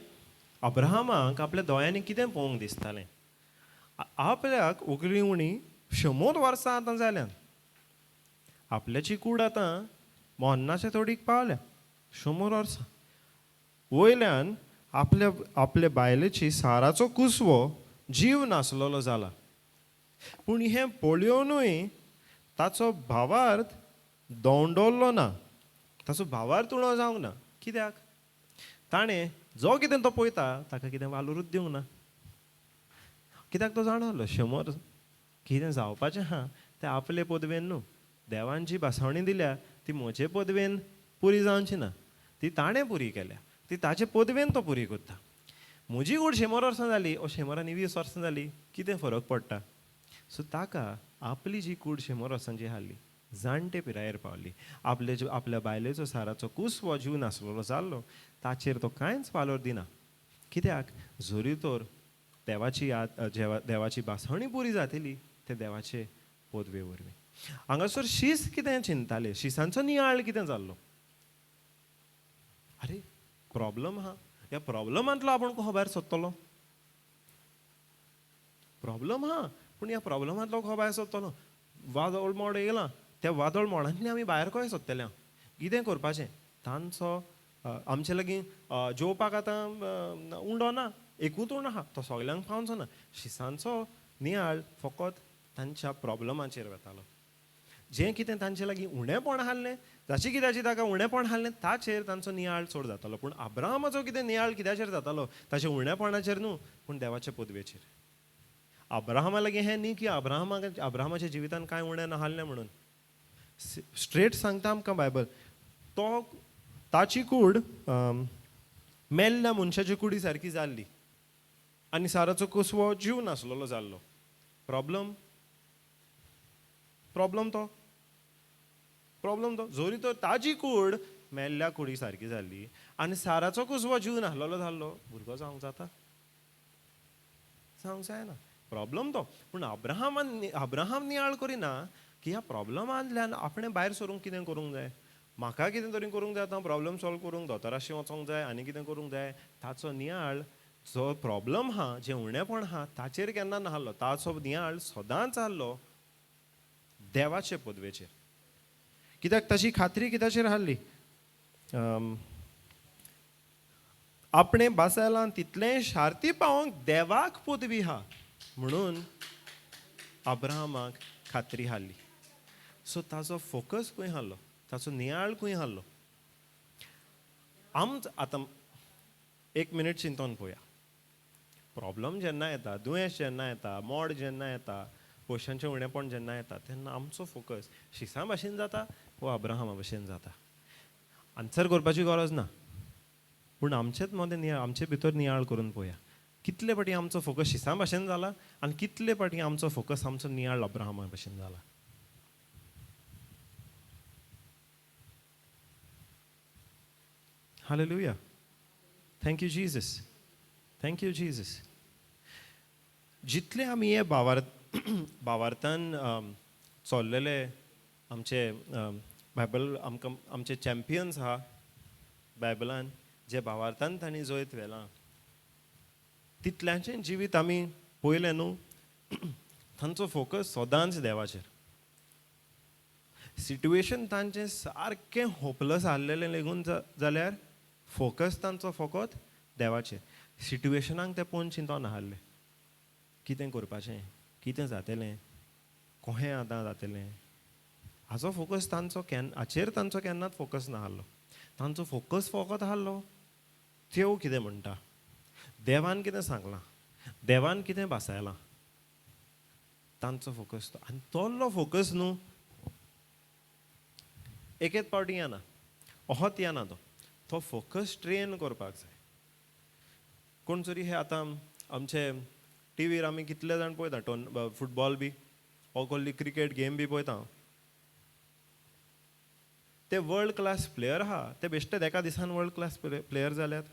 अब्राहमाक आपल्या दोळ्यांनी कितें पळोवंक दिसतालें? आपल्याक उगली उणी 100 वर्सां आतां जाल्यान, आपल्याची कूड आतां मोन्नाच्या तोडीक पावल्या 100 वर्सां. वयल्यान आपल्या आपले बायलेची साराचो कुसवो जीव नासलेलो जाला. पूण हें पळयोवनूय ताचो भावार्थ दोंडवल्लो ना, ताचो भावार्थ उणो जावंक ना. कित्याक? ताणें जो कितें तो पळयता ताका कितें वालोरूच दिवंक ना. कित्याक? तो जाणालो 100 कितें जावपाचें आहा तें आपले पदवेन न्हू, देवान जी भासावणी दिल्या ती म्हजे पदवेन पुरी जावची ना, ती ताणें पुरी केल्या, ती ताचे पदवेन तो पुरी करता. म्हजी कूड 100 वर्सां जाली ओ 120 वर्सां जाली, कितें फरक पडटा? सो ताका आपली जी कूड 100 वर्सांची हाडली, जाणटे पिरायेर पावली, आपले आपल्या बायलेचो साराचो कुसवो जीव नासलेलो जाल्लो, ताचेर तो कांयच वालोर दिना. कित्याक? जरी तर देवाची याद देवाची भासवणी पुरी जातली ते देवाचे पदवे वरवीं. हांगासर शीस कितें चिंताले, शिसांचो नियाळ कितें जाल्लो? आरे प्रॉब्लम आहा, ह्या प्रॉब्लमांतलो आपूण कसो भायर सोदतलो? प्रॉब्लम आहा पूण ह्या प्रॉब्लमांतलो कसो भायर सोदतलो? वादळ मोड येयलां, त्या वादळ मोडांतल्यान आमी भायर कशें सोदतले? कितें करपाचें? तांचो आमचे लागीं जेवपाक आतां उंडो ना, एकूच उंडो आहा, तो सगल्यांक पावचो ना. शिसांचो नियाळ फकत तांच्या प्रॉब्लमाचेर वतालो. जें कितें तांचे लागीं उणेपण आसलें, जाचे कित्याचें ताका उणेपण आसलें ताचेर तांचो नियाळ चड जातालो. पूण अब्राहमाचो कितें नियाळ कित्याचेर जातालो? ताच्या उणेपणाचेर न्हू, पूण देवाचे पदवेचेर. अब्राहमा लागीं हें न्ही की अब्राहमाच्या जिवितान कांय उणें नासलें म्हणून. स्ट्रेट सांगता आमकां बायबल, तो ताची कूड मेल्ल्या मनशाची कुडी सारकी जाल्ली आनी साराचो कुसवो जीव नासलेलो जाल्लो. प्रॉब्लम प्रॉब्लम तो प्रॉब्लम तो जोरी तर ताजी कूड मेल्ल्या कुडी सारकी जाल्ली आनी साराचो कुसवो जीव नासलेलो जाल्लो, भुरगो जावंक जाता? जावंक जायना. प्रॉब्लम तो. पूण अब्राहम नियाळ करिना की ह्या प्रॉब्लमांतल्यान आपणें भायर सरूंक कितें करूंक जाय, म्हाका कितें तरी करूंक जाय, आतां प्रॉब्लम सॉल्व करूंक दोतोराशी वचोंक जाय आनी कितें करूंक जाय. ताचो नियाळ जो प्रॉब्लम आहा, जें उणेपण आहा ताचेर केन्ना नासलो. ताचो नियाळ सदांच आहलो देवाचे पदवेचेर. कित्याक? ताची खात्री कित्याचेर आहली? आपणें बासायलां तितलें शार्ती पावोवंक देवाक पदवी आहा म्हणून अब्राहमाक खात्री हाडली. सो ताचो फोकस खंय आहलो, ताचो नियाळ खंय आहलो? आतां एक मिनीट चिंतून पळोवया. प्रॉब्लम जेन्ना येता, दुयेंस जेन्ना येता, मोड जेन्ना येता, पयशांचें उणेपण जेन्ना येता, तेन्ना आमचो फोकस शिसां भाशेन जाता वो अब्राहमा भाशेन जाता? आन्सर करपाची गरज ना, पूण आमचेच मदें नियाळ, आमचे भितर नियाळ करून पळोवया कितले फावटी आमचो फोकस शिसां भाशेन जाला आनी कितले फावटी आमचो फोकस, आमचो नियाळ अब्राहमा भाशेन जाला. Hallelujah. Thank you Jesus, thank you Jesus. जितले आमी हे भावार्थान चल्लेले आमचे बायबल आमकां आमचे चॅम्पियन्स आहा बायबलान, जे भावार्थान तांणी जैत व्हेलां, तितल्यांचें जिवीत आमी पळयलें न्हू, तांचो फोकस सदांच देवाचेर. सिट्युएशन तांचें सारकें होपलस आहलेलें लेगून जाल्यार फोकस तांचो फकत देवाचेर. सिट्युएशनाक ते पळोवन चिंतोन आहले कितें करपाचें, कितें जातलें, कोहें आतां जातलें, हाचो फोकस तांचो हाचेर तांचो केन्नाच फोकस नासलो. तांचो फोकस फकत आहलो देव कितें म्हणटा, देवान कितें सांगलां, देवान कितें भासायलां, तांचो फोकस तो. आनी तोल्लो फोकस न्हू एकेच पावटी येना, ओहोत येना, तो तो फोकस ट्रेन करपाक जाय. कोण जरी हे आतां आमचे टिवीर आमी कितले जाण पळयता, फुटबॉल बी ओ कसली क्रिकेट गेम बी पळयता, ते वर्ल्ड क्लास प्लेयर आहा, ते बेश्टे एका दिसान वर्ल्ड क्लास प्लेयर जाल्यात.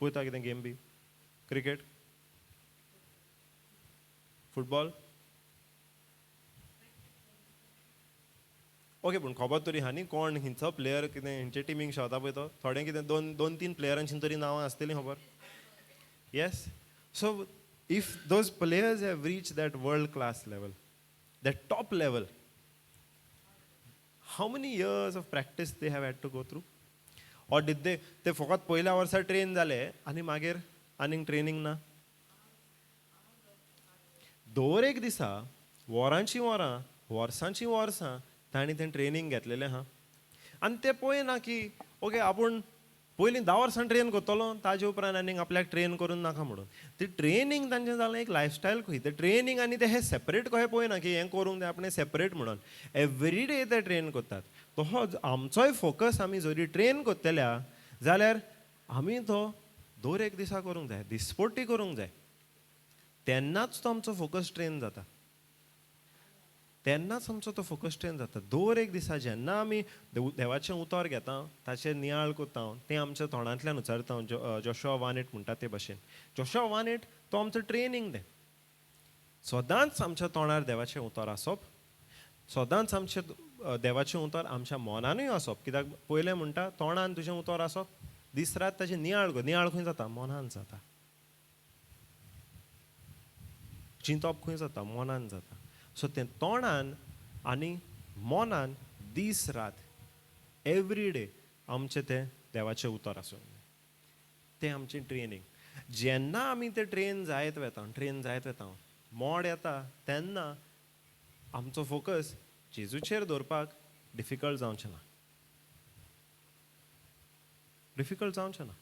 पळयता कितें गेम बी, क्रिकेट, फुटबॉल, ओके, पूण खबर तरी आहा न्ही कोण हिंचो प्लेयर कितें हिंचे टिमीक खेळता पळय तो, थोडे कितें दोन तीन प्लेयरांची तरी नांवां आसतलीं खबर. Yes, so if those players have reach that world class level, that top level, how many years of practice they have had to go through? Or did they, ते फकत पयल्या वर्सा ट्रेन जाले आनी मागीर आनीक ट्रेनींग ना? दर एक दिसा वरांची वरां, वर्सांची वर्सां तांणी तें ट्रेनींग घेतलेलें आहा. आनी ते पळयना की ओके आपूण पयलीं 10 वर्सां ट्रेन करतलो, ताजे उपरांत आनीक आपल्याक ट्रेन करून नाका म्हणून. ती ट्रेनींग तांचें जालें एक लायफस्टायल खंय. तें ट्रेनींग आनी तें हें सेपरेट कशें पळयना की हें करूंक जाय आपणें सेपरेट म्हणून. एवरी डे ते ट्रेन करतात. तसोच आमचोय फोकस आमी जरी ट्रेन करतल्या जाल्यार आमी तो दर एक दिसा करूंक जाय, दिसपट्टी करूंक जाय, तेन्नाच तो आमचो फोकस ट्रेन जाता, तेन्नाच आमचो तो फोकस ट्रेन जाता. दर एक दिसा जेन्ना आमी देवाचें उतर घेता, ताचेर नियाळ करता, तें आमच्या तोंडांतल्यान उच्चारता, जोशुआ 1:8 म्हणटा ते भशेन. जोशुआ 1:8 तो आमचो ट्रेनींग तें. सदांच आमच्या तोंडार देवाचें उतर आसप, सदांच आमचें देवाचें उतर आमच्या मनानूय आसप. कित्याक पयलें म्हणटा तोंडान तुजें उतर आसप, दीस रात ताचें नियाळ कर. नियाळ खंय जाता? मनान जाता. चिंतप खंय जाता? मनान जाता. सो तें तोंडान आनी मनान दीस रात एवरी डे आमचें तें देवाचें उतर आसूंक जाय. तें आमचें ट्रेनींग. जेन्ना आमी तें ट्रेन जायत वेता, ट्रेन जायत वेता, मोड येता तेन्ना आमचो फोकस जेजूचेर दवरपाक डिफिकल्ट जावचें ना, डिफिकल्ट जावचें ना.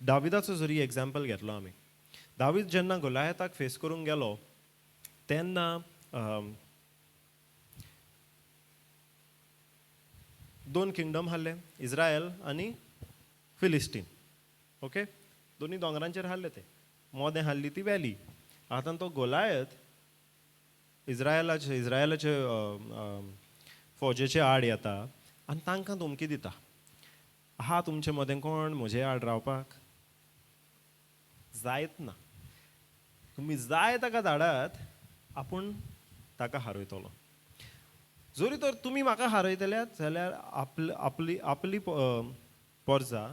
दाविदाचो जरी एग्जाम्पल घेतलो आमी, दावीद जेन्ना गोलायताक फेस करूंक गेलो तेन्ना दोन किंगडम हाडले, इज्रायल आनी फिलिस्टीन. ओके, दोनी दोंगरांचेर हाडले ते, मोदें हाडली ती वॅली. आतां तो गोलायत इज्रायलाचे इज्रायलाचे फौजेचे आड येता आनी तांकां धमकी दिता, आहा तुमचे मदें कोण म्हजे आड रावपाक जायत ना, तुमी जाय ताका धाडात, आपूण ताका हारयतलो. जरी तर तुमी म्हाका हारयतल्यात जाल्यार आपली आपली पोरजा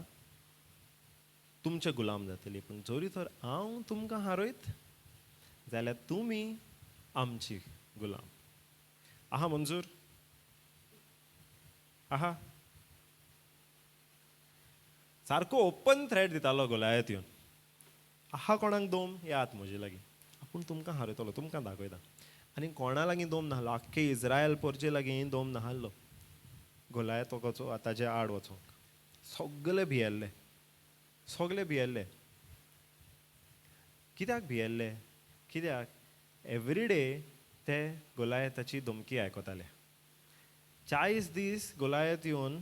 तुमचे गुलाम जातली, पूण जरी तर हांव तुमकां हारयत जाल्यार तुमी आमची गुलाम. आहा मंजूर? आहा, सारको ओपन थ्रेट दितालो गोलायत येवन, आहा कोणाक दोम यात म्हजे लागीं, आपूण तुमकां हारयतलो, तुमकां दाखयता. आनी कोणा लागीं दोम नाहलो, आख्खे इज्रायल पोरचे लागीं दोम नाहलो गोलायत वचो ताजे आड वचोंक. सगळे भियेल्ले, सगळे भियेल्ले. कित्याक भियेल्ले? कित्याक एवरी डे ते गोलायताची धमकी आयकताले. 40 दीस गोलायत येवन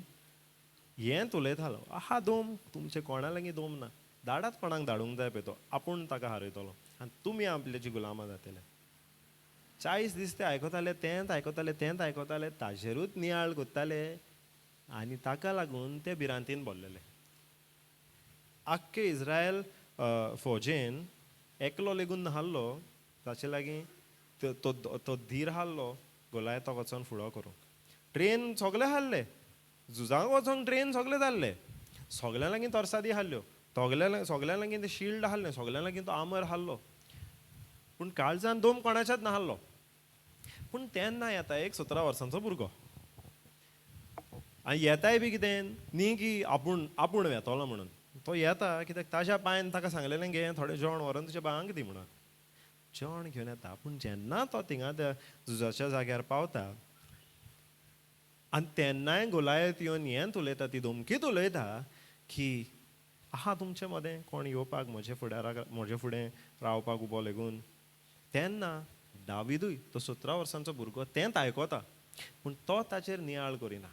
हेंच उलयतालो, आहा दोम तुमचे कोणा लागीं दोम ना, धाडात कोणाक धाडूंक जाय पळय तो, आपूण ताका हारयतलो आनी तुमी आपल्याची गुलामां जातले. 40 दीस ते आयकताले, तेंच आयकताले, तेंच आयकताले, ताजेरूच नियाळ करताले आनी ताका लागून ते भिरांतीन भरलेले. आख्खे इज्रायल फौजेन एकलो लेगून नाहलो ताचे लागीं तो तो धीर हाडलो गोलायताक वचोन फुडो करूंक. ट्रेन सगळे हाडले, झुजांक वचोंक ट्रेन सगळे जाल्ले, सगळ्यां लागीं तरसादी हाडल्यो, सगळ्यां लागीं ते शिल्ड हाडलें, सगळ्यां लागीं तो आमर हाडलो, पूण काळजान दोम कोणाच्याच नाहलो. पूण तेन्ना येता एक 17 वर्सांचो भुरगो आनी येताय बी कितें न्ही की आपूण आपूण वेतलो म्हणून. तो येता कित्याक ताज्या पांयान ताका सांगलेलें घे थोडें जेवण व्हरोन तुज्या बांक दी म्हणून, जेवण घेवन येता. पूण जेन्ना तो थिंगा त्या झुजाच्या जाग्यार पावता आनी तेन्नाय गोलायत येवन हेंच उलयता, ती धमकीत उलयता की आहा तुमचे मदें कोण येवपाक म्हजे फुडाराक म्हजे फुडें रावपाक उबो लेगून. तेन्ना दाविदूय तो 17 वर्सांचो भुरगो तेंच आयकता, पूण तो ताचेर नियाळ करिना.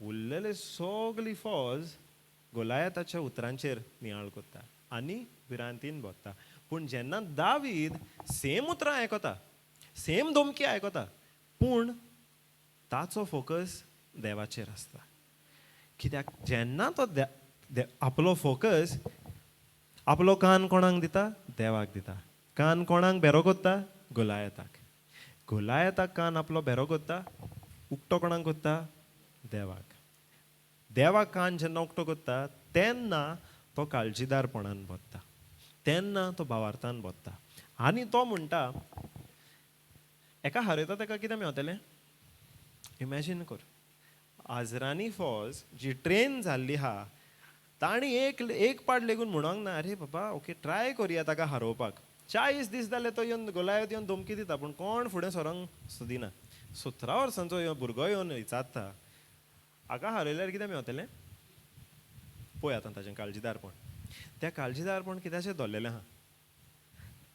उरलेले सगली फौज गोलायताच्या उतरांचेर नियाळ करता आनी भिरांतीन भरता. पूण जेन्ना दावीद सेम उतरां आयकता, सेम धमकी आयकता, पूण ताचो फोकस देवाचेर आसता. कित्याक जेन्ना तो आपलो फोकस, आपलो कान कोणाक दिता? देवाक दिता. कान कोणाक बेरो कोत्ता? गोलायताक. गोलायताक कान आपलो बेरो कोत्ता, उक्तो कोणाक कोत्ता? देवाक. देवाक कान जेन्ना उक्तो कोत्ता तेन्ना तो काळजीदारपणान बत्ता, तेन्ना तो भावार्थान बत्ता. आनी तो म्हणटा एका हारयता ताका कितें मेवतलें? इमॅजीन कर, आजरानी फौज जी ट्रेन जाल्ली आहा तांणी एक एक पाट लेगून म्हणोंक ना, अरे बाबा ओके ट्राय करुया ताका हारोवपाक. 40 दीस जाले तो येवन गोलायत येवन धमकी दिता, पूण कोण फुडें सरोंक सोदिना. 17 वर्सांचो भुरगो येवन विचारता, हाका हारयल्यार कितें मेवतलें? पळय आतां ताजें काळजीदारपण. त्या काळजीदारपण कित्याचेर दवरलेलें आहा?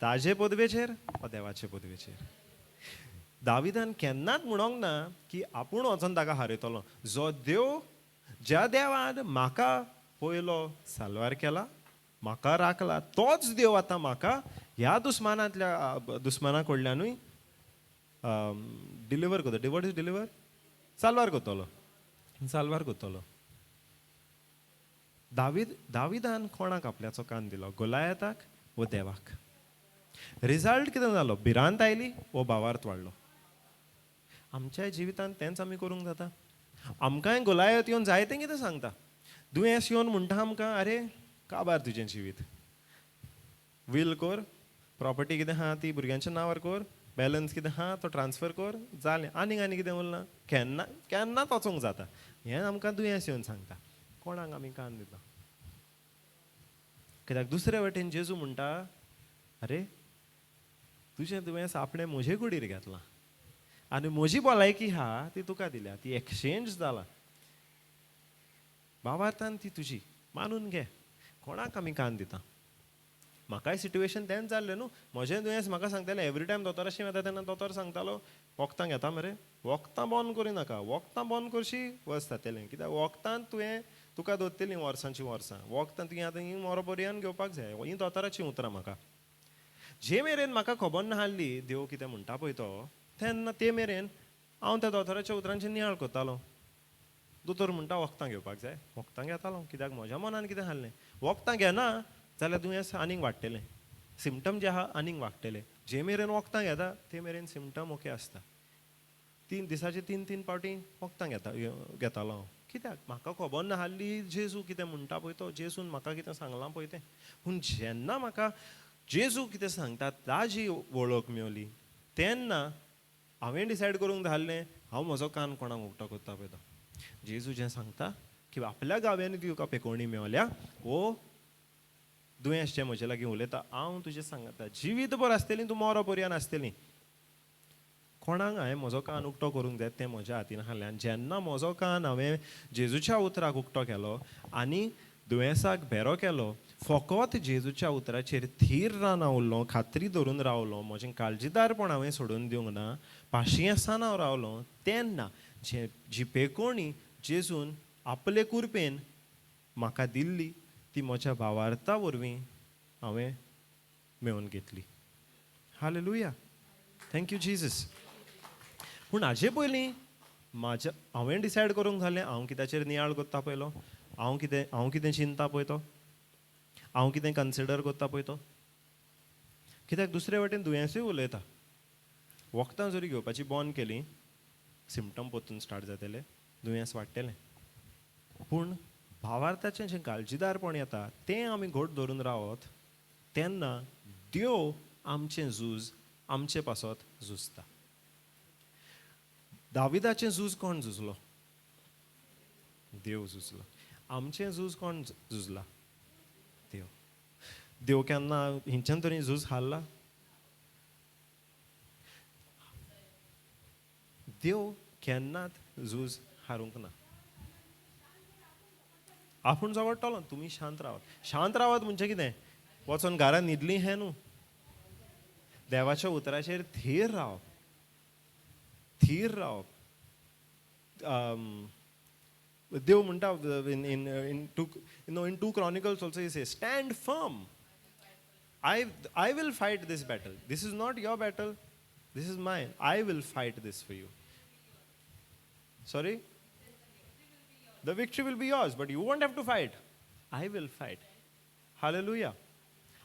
ताजे पदवेचेर वा देवाचे पदवेचेर? दाविदान केन्नाच म्हणोंक ना की आपूण वचोन ताका हारयतलो. जो देव, ज्या देवान म्हाका पयलो साल्वार केला, म्हाका राखला, तोच देव आतां म्हाका ह्या दुस्मानांतल्या दुस्माना कडल्यानूय डिलिव्हर करता. What is deliver? साल्वार करतलो, साल्वार करतलो. दाविदान कोणाक आपल्याचो कान दिलो? गोलायताक वो देवाक? रिजल्ट कितें जालो? भिरांत आयली, वो भावार्थ वाडलो. आमच्या जिवितांत तेंच आमी करूंक जाता. आमकांय गोलायत येवन जायतें कितें सांगता. दुयेंस येवन म्हणटा आमकां, अरे काबार तुजें जिवीत, will कर, प्रॉपर्टी कितें आहा ती भुरग्यांच्या नांवार कर, बॅलन्स कितें आहा तो ट्रान्सफर कर, जालें. आनीक आनी कितें उरलां? केन्ना केन्नाच वचोंक जाता. हें आमकां दुयेंस येवन सांगता. कोणाक आमी कान दिता? कित्याक दुसरे वटेन जेजू म्हणटा, अरे तुजें दुयेंस आपणें म्हजे कुडीर घेतलां आनी म्हजी भलायकी आहा ती तुका दिल्या, ती एक्सचेंज जाला, भावार्थान ती तुजी, मानून घे. कोणाक आमी कान दिता? म्हाकाय सिट्युएशन तेंच जाल्लें न्हू. म्हजें दुयेंस म्हाका सांगतालें, एवरी टायम दोतोराशी वता तेन्ना दोतोर सांगतालो, वखदां घेता मरे, वखदां बंद करिनाका, वखदां बंद करशी वच जातलें. कित्याक वखदां तुवें तुका दवरतलीं वर्सांचीं वर्सां, वखदां तुवें आतां ही मरो पर्यंत घेवपाक जाय. हीं दोतोराचीं उतरां म्हाका. जे मेरेन म्हाका खबर नासली देव कितें म्हणटा पळय तो, तेन्ना ते मेरेन हांव त्या दोतोराच्या उतरांचेर नियाळ करतालो. दोतोर म्हणटा वखदां घेवपाक जाय, वखदां घेतालो. कित्याक म्हज्या मनान कितें आसलें, वखदां घेना जाल्यार दुयेंस आनीक वाडटलें, सिमटम जे आहा आनीक वाडटले. जे मेरेन वखदां घेता ते मेरेन सिमटम ओके आसता. 3 दिसाचे 3-3 पावटी वखदां घेतालो हांव. कित्याक म्हाका खबर नासली जेजू कितें म्हणटा पळय तो, जेजून म्हाका कितें सांगलां पळय तें. पूण जेन्ना म्हाका जेजू कितें सांगता ताजी वळख मेवली तेन्ना हांवें डिसायड करूंक धाडलें हांव म्हजो कान कोणाक उक्तो करता पळय तो. जेजू जें सांगता की आपल्या गांव्यांनी तुका पेकोवणी मेवल्या, वो दुयेंस जें म्हजे लागीं उलयता, हांव तुजें सांगता जिवीतभर आसतली, तूं मरो पर्यंत आसतली. कोणाक हांवें म्हजो कान उक्तो करूंक जाय तें म्हज्या हातीन आसलें. आनी जेन्ना म्हजो कान हांवें जेजूच्या उतराक उक्तो केलो आनी दुयेंसाक बेरो केलो, फकत जेजूच्या उतराचेर थीर रावन उरलो, खात्री धरून रावलो, म्हजें काळजीदारपण हांवें सोडून दिवंक ना, पाशियेंसान हांव रावलो, तेन्ना जी पेकोवणी जेजून आपले कुरपेन म्हाका दिल्ली ती म्हज्या भावार्था वरवीं हांवें मेळोवन घेतली. Hallelujah, thank you Jesus. पूण हाजे पयलीं म्हाज्या हांवें डिसायड करूंक जालें हांव कित्याचेर नियाळ करता पयलो, हांव कितें चिंता पळय तो, हांव कितें कन्सिडर करता पळय तो. कित्याक दुसरे वटेन दुयेंसूय उलयता. वखदां जरी घेवपाची बंद केली सिमटम परतून स्टार्ट जातले, दुयेंस वाडटलें. पूण भावार्थाचें जें काळजीदारपण येता तें आमी घट धरून रावत तेन्ना देव आमचें झूज आमचे पासत झुजता. दाविदाचें झूज कोण झुजलो? देव झुजलो. आमचें झूज कोण झुजला? देव. देव केन्ना हिंच्यान तरी झूज हारला? देव केन्नाच झूज हारूंक ना. आपूण झगडटलो, तुमी शांत रावात. शांत रावात म्हणजे कितें? वचोन घरा न्हिदली हें न्हू. देवाच्या उतराचेर थीर रावप, थीर रावप. देव म्हणटा in in in 2 Chronicles also he says stand firm. I will fight this battle. This is not your battle, this is mine. I will fight this for you. Sorry, the victory will be yours, but you won't have to fight. I will fight. Hallelujah.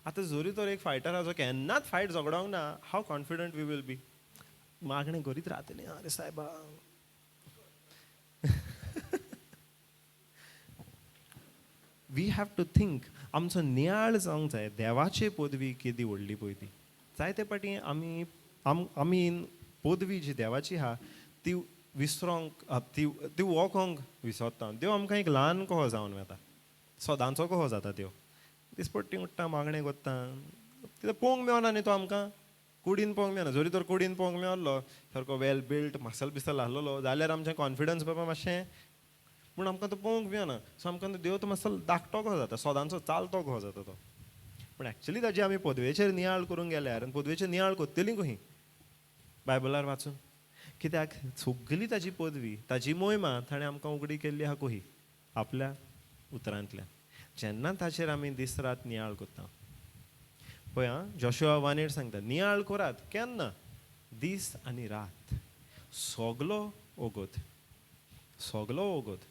आतां जरी तर एक fighter आसा जो केन्नाच fight झगडोंक ना, how confident we will be? मागणें करीत रावतलीं, आरे सायबा. We have to think. आमचो नियाळ जावंक जाय देवाची पदवी केदी व्हडली पळय ती. जायते पाटी आमी आमी पदवी जी देवाची आहा ती विसरोंक, ती ती वळखोंक विसरता. देव आमकां एक ल्हान कहो जावन वता, सदांचो कहो जाता देव. दिसपट्टी उठ्ठा, मागणें करता, कितें पळोवंक मेळना न्ही तो आमकां, कुडीन पळोवंक मेळना. जरी तर कुडीन पळोवंक मेळ्ळो सारको वेल बिल्ट मसल बिसल आहलोलो जाल्यार आमचें कॉन्फिडन्स बाबा मातशें, पूण आमकां तो पळोवंक मेळना. सो आमकां तो देव तो मातसो धाकटो कहो जाता, सदांचो चालतो कहो जाता तो. पूण एक्चुली ताजी आमी पदवेचेर नियाळ करूंक गेल्यार, आनी पदवेचेर नियाळ करतलीं खंय बायबलार वाचून, कित्याक सगली ताजी पदवी, ताजी मोहिमा ताणें आमकां उगडी केल्ली आहा कोही आपल्या उतरांतल्यान. जेन्ना ताचेर आमी दीस रात नियाळ करता पळय, आं, जोशुआ 1:8 सांगता, नियाळ करात केन्ना, दीस आनी रात, सगलो ओगोत, सगलो ओगोत.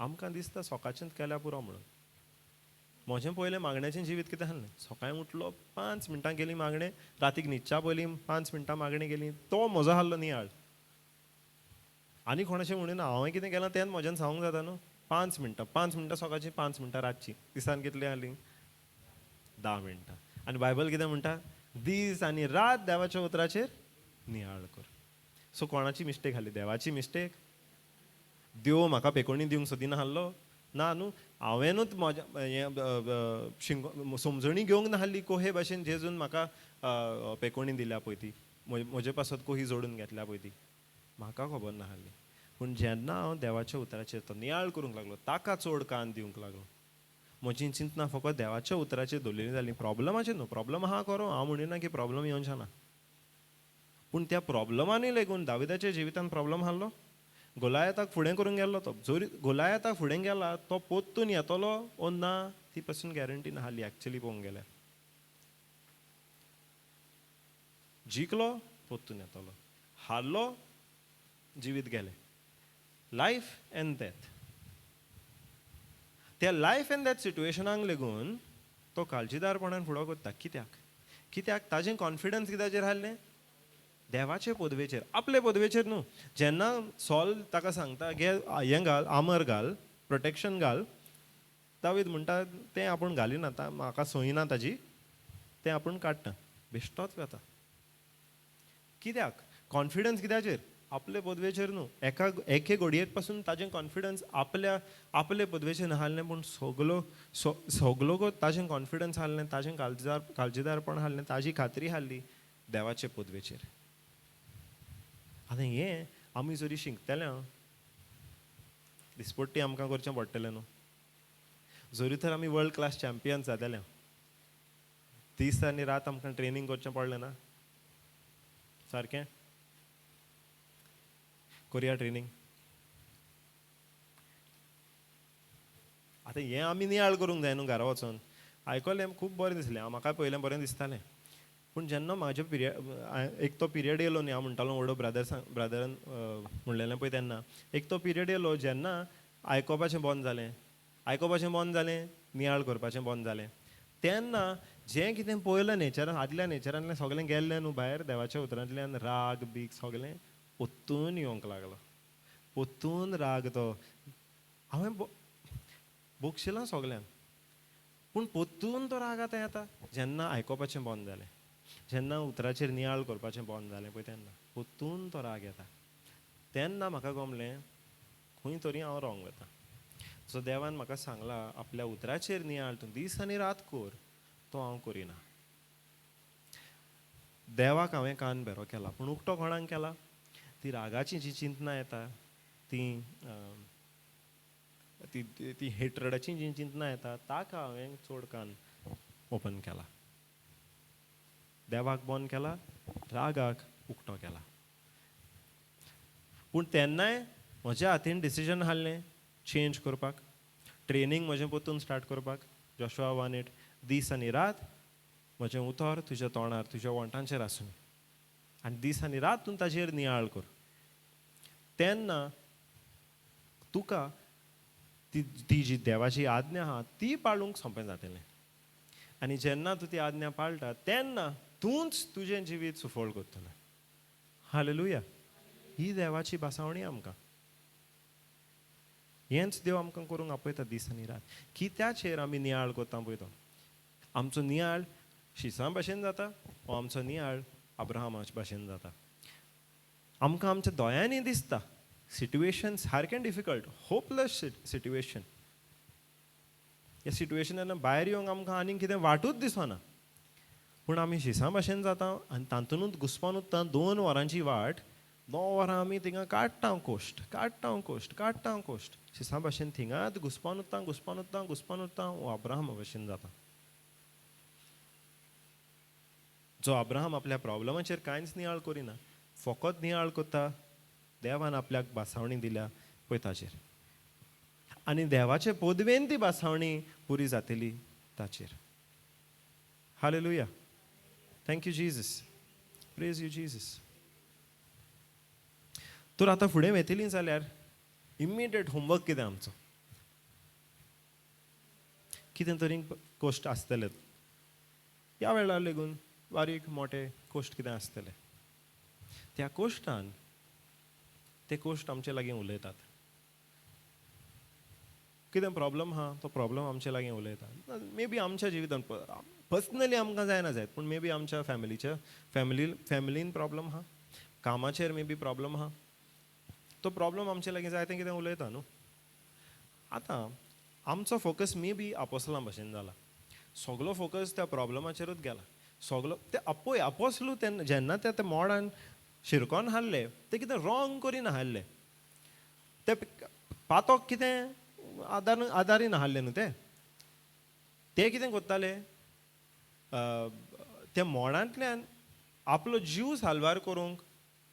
आमकां दिसता सकाळचें केल्यार पुरो म्हणून. म्हजें पयलें मागण्याचें जिवीत कितें आसलें, सकाळीं उठलो 5 मिनटां गेलीं मागणें, रातीक न्हिदच्या पयलीं 5 मिनटां मागणें गेलीं, तो म्हजो आहलो नियाळ. आनी कोणाचें म्हणिना, हांवें कितें केलां तें म्हज्यान सांगूंक जाता न्हू. 5 मिनटां, 5 मिनटां सकाळचीं, 5 मिनटां रातचीं, दिसान कितलीं आसलीं, 10 मिनटां. आनी बायबल कितें म्हणटा, दीस आनी रात देवाच्या उतराचेर नियाळ कर. सो कोणाची मिस्टेक आसली, देवाची मिस्टेक? देव म्हाका पेकोणी दिवंक सोदिना आहलो ना न्हू, हांवेनूच म्हज्या हें समजणी घेवंक नासली कोहे भाशेन जेजून म्हाका पेकोणी दिल्या पळय ती, म्हजे पासत कोही जोडून घेतल्या पळय ती, म्हाका खबर नासली. पूण जेन्ना हांव देवाच्या उतराचेर तो नियाळ करूंक लागलो, ताका चड कान दिवंक लागलो, म्हजी चिंतना फकत देवाच्या उतराचेर दवरलेली जाली, प्रॉब्लमाचेर न्हू. प्रॉब्लम आहा खरो, हांव म्हणिना की प्रॉब्लम येवचें ना, पूण त्या प्रॉब्लमांनी लेगून दाविदाच्या जिवितान प्रॉब्लम आहलो. गोलायताक फुडें करूंक गेल्लो तो, जरी गोलायताक फुडें गेला तो पोत्तून येतलो ओ ना ती पासून गॅरंटी नासली. एक्चुली पळोवंक गेल्यार जिखलो पोत्तून येतलो, हारलो जिवीत गेलें. लायफ एंड डेथ, त्या लायफ एंड डेथ सिट्युएशनाक लेगून तो काळजीदारपणान फुडो करता. कित्याक, कित्याक ताजें कॉन्फिडन्स कित्याचेर आहलें, देवाचे पदवेचेर, आपले पदवेचेर न्हू. जेन्ना सॉल ताका सांगता घे हें घाल, आमर घाल, प्रोटेक्शन घाल, दावीद म्हणटा तें आपूण घालिना, म्हाका सोयना ताजी, तें आपूण काडटा, बेश्टोच वता. कित्याक, कॉन्फिडन्स कित्याचेर, आपले पदवेचेर न्हू. एका एके घडयेक पासून ताजें कॉन्फिडन्स आपल्या आपले पदवेचेर नासलें, पूण सगलो सगलो ताजें कॉन्फिडन्स आहलें, ताजें काळजीदारपण आहलें, ताजी खात्री आहली देवाचे पदवेचेर. आतां हें आमी जरी शिकतले दिसपट्टी आमकां करचें पडटलें न्हू. जरी तर आमी वर्ल्ड क्लास चॅम्पियन जातले, दीस आनी रात आमकां ट्रेनींग करचें पडलें ना, सारकें कोरिया ट्रेनींग. आतां हें आमी नियाळ करूंक जाय न्हू घरा वचोन. आयकलें खूब बरें दिसलें, म्हाका पयलें बरें दिसतालें, पूण जेन्ना म्हाज्या पिरियड एक तो पिरियड येयलो न्ही, हांव म्हणटालो व्हडो ब्रदरान म्हणलेलें पळय तेन्ना, एक तो पिरियड येयलो जेन्ना आयकोपाचें बंद जालें, आयकोपाचें बंद जालें, नियाळ करपाचें बंद जालें. तेन्ना जें कितें पळयलें नेचरान, आदल्या नेचरांतलें सगळें गेल्लें न्हू भायर, देवाच्या उतरांतल्यान राग बीग सगळें पोत्तून येवंक लागलो, पोत्तून राग तो हांवें बक्षिलां सगल्यांक, पूण पोत्तून तो राग आतां येता जेन्ना आयकोपाचें बंद जालें, जेन्ना उतराचेर नियाळ करपाचें बंद जालें पळय तेन्ना पोत्तून तो राग येता. तेन्ना म्हाका गमलें खंय तरी हांव रॉंग वता. सो देवान म्हाका सांगलां आपल्या उतराचेर नियाळ तूं दीस आनी रात कर, तो हांव करिना. देवाक हांवें कान बेरो केला, पूण उक्तो कोणाक केला, ती रागाची जी चिंतना येता, ती ती ती हेट्रडाची जी चिंतना येता, ताका हांवें चड कान ओपन केला, देवाक बंद केला, रागाक उक्तो केला. पूण तेन्नाय म्हज्या हातीन डिसिजन आहलें चेंज करपाक, ट्रेनींग म्हजें परतून स्टार्ट करपाक. जोशुआ 1:8, दीस आनी रात म्हजें उतर तुज्या तोंडार, तुज्या वोंठांचेर आसूं आनी दीस आनी रात तूं ताजेर नियाळ कर, तेन्ना तुका ती ती जी देवाची आज्ञा आहा ती पाळूंक सोंपें जातलें. आनी जेन्ना तूं ती आज्ञा पाळटा तेन्ना तूंच तुजें जिवीत सुफळ करतलें. हालेलुया. ही देवाची भासावणी आमकां, हेंच देव आमकां करूंक आपयता दीस आनी रात, की त्याचेर आमी नियाळ करता पळय तो. आमचो नियाळ शिसां भाशेन जाता वो आमचो नियाळ अब्राहमा भाशेन जाता. आमकां आमच्या दोळ्यांनी दिसता सिट्युएशन सारकें डिफिकल्ट, होपलेस सिट्युएशन. ह्या सिट्युएशनान भायर येवंक आमकां आनीक कितें वाटूच दिसना, पूण आमी शिसां भाशेन जाता आनी तातूंतच घुसपोन उरता. 2 वरांची वाट, 9 वरां आमी थिंगा काडटा कोश्ट, काडटा कोश्ट, काडटा कोश्ट. शिसां भाशेन थिंगाच घुसपोन उरता, घुसपोन उरता, घुसपोन उरता. वो अब्राहमा भाशेन जाता. जो अब्राहम आपल्या प्रॉब्लमाचेर कांयच नियाळ करिना, फकत नियाळ करता देवान आपल्याक भासावणी दिल्या पळय ताचेर, आनी देवाचे पदवेन ती भासावणी पुरी जातली ताचेर. Hallelujah. Thank you Jesus, praise you Jesus. तर आतां फुडें वेतली जाल्यार इमिडिएट होमवर्क कितें आमचो, कितें तरी कोश्ट आसतले ह्या वेळार लेगून, बारीक मोटे कोश्ट कितें आसतले. त्या कोश्टान ते कोश्ट आमचे लागीं उलयतात. कितें प्रॉब्लम आहा तो प्रॉब्लम आमचे लागीं उलयता. मे बी आमच्या जिवितान पर्सनली आमकां जायना जायत, पूण मे बी आमच्या फॅमिलीच्या फॅमिलीन प्रॉब्लम आहा, कामाचेर मे बी प्रॉब्लम आहा, तो प्रॉब्लम आमचे लागीं जाय तें कितें उलयता न्हू. आतां आमचो फोकस मे बी आपोसलां भशेन जाला, सगलो फोकस त्या प्रॉब्लमाचेरूच गेला. सगलो ते अपय आपोसलू तेन्ना जेन्ना ते मोडान शिरकोन हाडले ते कितें रॉंग करीन हाडले, ते पातोक कितें आदारी नाहाडले न्हू. ते ते कितें करताले, त्या मोडांतल्यान आपलो जीव साल्वार करूंक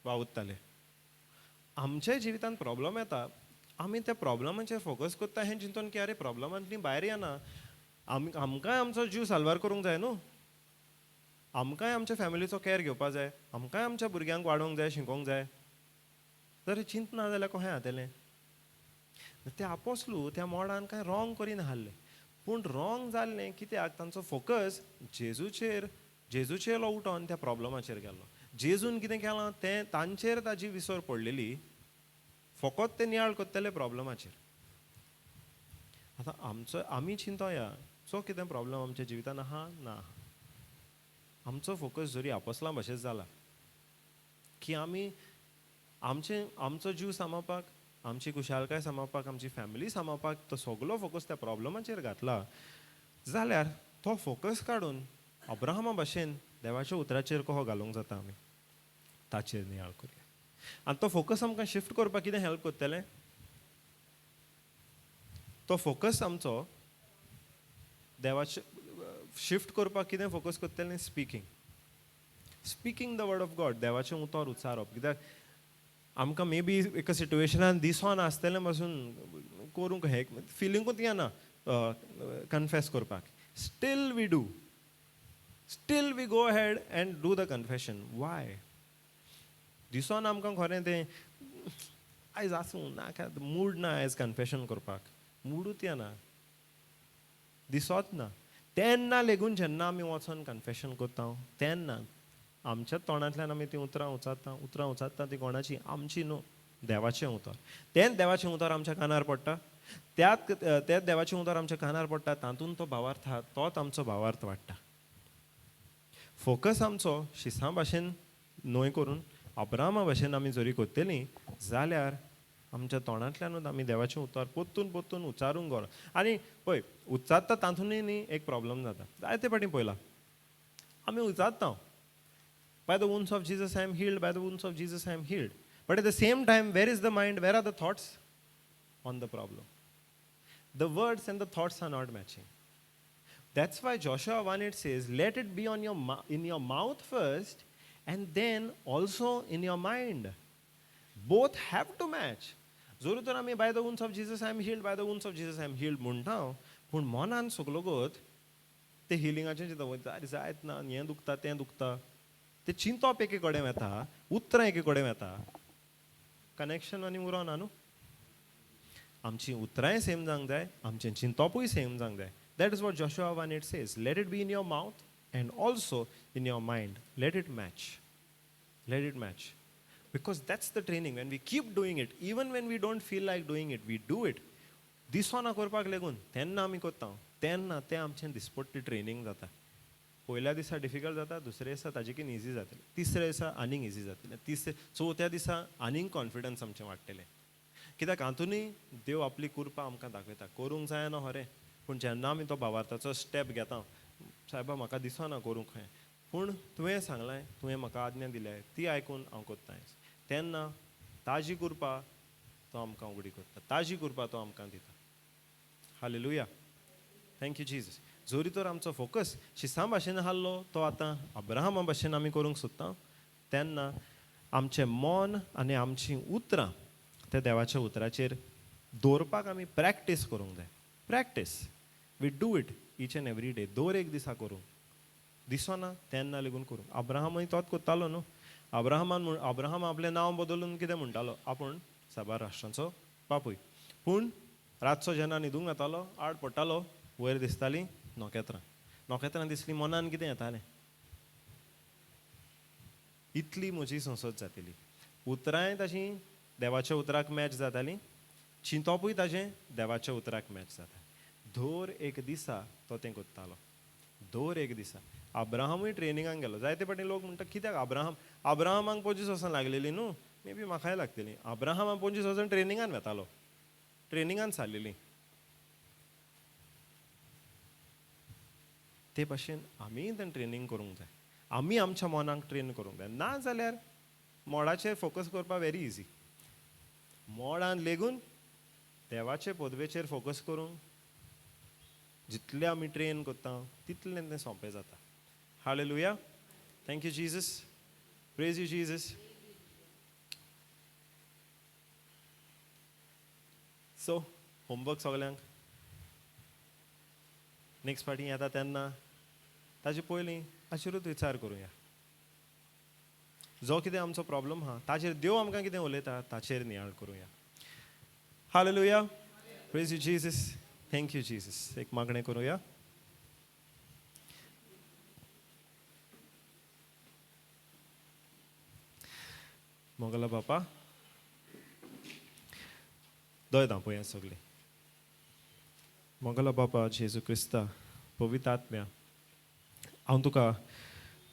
वावुरताले. आमच्या जिवितांत प्रॉब्लम येता, आमी त्या प्रॉब्लमाचेर फोकस करता हें चिंतून की अरे प्रॉब्लमांतली भायर येना, आमकांय आमचो जीव साल्वार करूंक जाय न्हू, आमकांय आमच्या फॅमिलीचो कॅर घेवपा जाय, आमकांय आमच्या भुरग्यांक वाडोवंक जाय, शिकोवंक जाय. तर चिंतना जाल्यार कशें जातलें. ते आपोसलू त्या मोडान कांय रॉंग करीन हाडलें, पूण रॉंग जाल्लें कित्याक, तांचो फोकस जेजूचेर उठोन त्या प्रॉब्लमाचेर गेल्लो. जेजून कितें केलां तें तांचेर ताजी विसर पडलेली, फकत ते नियाळ करतले प्रॉब्लमाचेर. आतां आमचो आमी चिंतोया जो कितें प्रॉब्लम आमच्या जिवितान आहा ना, आमचो फोकस जरी आपोसलां भशेन जाला की आमी आमचे आमचो जीव सांबाळपाक, आमची खुशालकाय सांबाळपाक, आमची फॅमिली सांबाळपाक तो सगलो फोकस त्या प्रॉब्लमाचेर घातला जाल्यार तो फोकस काडून अब्राहमा भशेन देवाच्या उतराचेर कसो घालूंक जाता आमी ताचेर नियाळ करुया. आनी तो फोकस आमकां शिफ्ट करपाक कितें हेल्प करतलें, तो फोकस आमचो देवाचे शिफ्ट करपाक कितें फोकस करतलें, speaking, speaking the word of God, देवाचें उतर उच्चारप. कित्याक आमकां मे बी एका सिट्युएशनान दिसोन आसतलें पासून करूंक हें फिलिंगूच येना कन्फेस करपाक, still we do, still we go ahead and do the confession. Why? दिसोन आमकां खरें तें आयज आसूं नाका, मूड ना आयज कन्फेशन करपाक, मुडूच येना, दिसोच ना. तेन्ना लेगून जेन्ना आमी वचोन कन्फेशन करता तेन्ना आमच्या तोंडांतल्यान आमी तीं उतरां उचारता, उतरां उचारता ती कोणाची, आमची न्हू, देवाचें उतर. तेंच देवाचें उतर आमच्या कानार पडटा, त्याच देवाचें उतर आमच्या कानार पडटा, तातूंत तो भावार्थ आहा, तोच आमचो भावार्थ वाडटा. फोकस आमचो शिसां भाशेन न्हय करून अब्राहमा भाशेन आमी जरी करतलीं जाल्यार आमच्या तोंडांतल्यानूच आमी देवाचें उतर परतून परतून उच्चारूंक गरज. आनी पळय उच्चारता तातूंतय न्ही एक प्रॉब्लम जाता, जायते फावटी पळयला आमी उच्चारता, by the wounds of Jesus I am healed, by the wounds of Jesus I am healed. But at the same time, where is the mind, where are the thoughts? On the problem. The words and the thoughts are not matching. That's why Joshua 1:8 says, let it be on your in your mouth first and then also in your mind. Both have to match. जरूर तर आमी by the wounds of Jesus I am healed, by the wounds of Jesus I am healed म्हणटा, पूण मनान सगलो गोत ते हिलिंगाचें चिंतता, अरे जायत ना, हें दुखता तें दुखता, ते चिंतप एके कडेन वता, उतरां एके कडेन वता, कनेक्शन आनी उरो ना न्हू. आमची उतरांय सेम जावंक जाय, आमचें चिंतपूय सेम जावंक जाय. That is what Joshua 1:8 says, let it be in your mouth and also in your mind, let it match, let it match. Because that's the training. When we keep doing it, even when we don't feel like doing it, we do it. दिसना करपाक लागून तेन्ना आमी करता, तेन्ना तें आमचें दिसपट्टी training जाता. पयल्या दिसा डिफिकल्ट जाता, दुसऱ्या दिसा ताजे किन इजी जातलें, तिसऱ्या दिसा आनीक इजी जातलें, तिसरे चवथ्या दिसा आनीक कॉन्फिडन्स आमचें वाडटलें. कित्याक हातूनय देव आपली कृपा आमकां दाखयता. करूंक जायना खरें, पूण जेन्ना आमी तो भावार्थाचो स्टेप घेता, सायबा म्हाका दिसना करूंक खंय, पूण तुवें सांगलें, तुवें म्हाका आज्ञा दिल्या, ती आयकून हांव करतां, तेन्ना ताजी कृपा तो आमकां उगडी करता, ताजी कृपा तो आमकां दिता. Hallelujah, thank you Jesus. जोरी तर आमचो फोकस शिसां भाशेन आहलो तो आतां अब्राहमा भाशेन आमी करूंक सोदता, तेन्ना आमचें मन आनी आमचीं उतरां त्या देवाच्या उतराचेर दवरपाक आमी प्रॅक्टीस करूंक जाय. Practice, we do it each and every day. दर एक दिसा करूंक दिसना तेन्ना लेगून करूंक. अब्राहमय तोच करतालो न्हू. अब्राहम आपलें नांव बदलून कितें म्हणटालो, आपूण साबार राष्ट्रांचो बापूय. पूण रातचो जेन्ना न्हिदूंक वतालो, आड पडटालो, वयर दिसतालीं नखेत्रां, नखेत्रां दिसलीं मनान कितें येतालें, इतली म्हजी संसद जातली. उतरांय ताजी देवाच्या उतराक मॅच जातालीं, चिंतपूय ताजें देवाच्या उतराक मॅच जाता. दर एक दिसा तो तें करतालो, दर एक दिसा. अब्राहमूय ट्रेनिंगाक गेलो. जायते फावटी लोक म्हणटा कित्याक अब्राहम, अब्राहमाक 25 वर्सां लागलेलीं न्हू, मे बी म्हाकाय लागतलीं. अब्राहमाक 25 वर्सां ट्रेनिंगान वेतालो, ट्रेनिंगान सारलेलीं. ते भाशेन आमीय तें ट्रेनींग करूंक जाय, आमी आमच्या मनाक ट्रेन करूंक जाय. ना जाल्यार मोडाचेर फोकस करपाक वेरी इजी. मोडान लेगून देवाचे पदवेचेर फोकस करूंक जितलें आमी ट्रेन करता तितलें तें सोंपें जाता. Hallelujah, thank you Jesus, praise you Jesus. So homework सगल्यांक नेक्स्ट फावटी येता तेन्ना ताजे पयलीं ताचेरूच विचार करुया. जो कितें आमचो प्रॉब्लम आहा ताचेर देव आमकां कितें उलयता ताचेर नियाळ करुया. Hallelujah, praise you Jesus, thank you Jesus. एक मागणें करुया. मोगला बापा दोय दांपोया सगळीं. मोगला बापा जेजू क्रिस्ता पवित्र आत्म्या, हांव तुका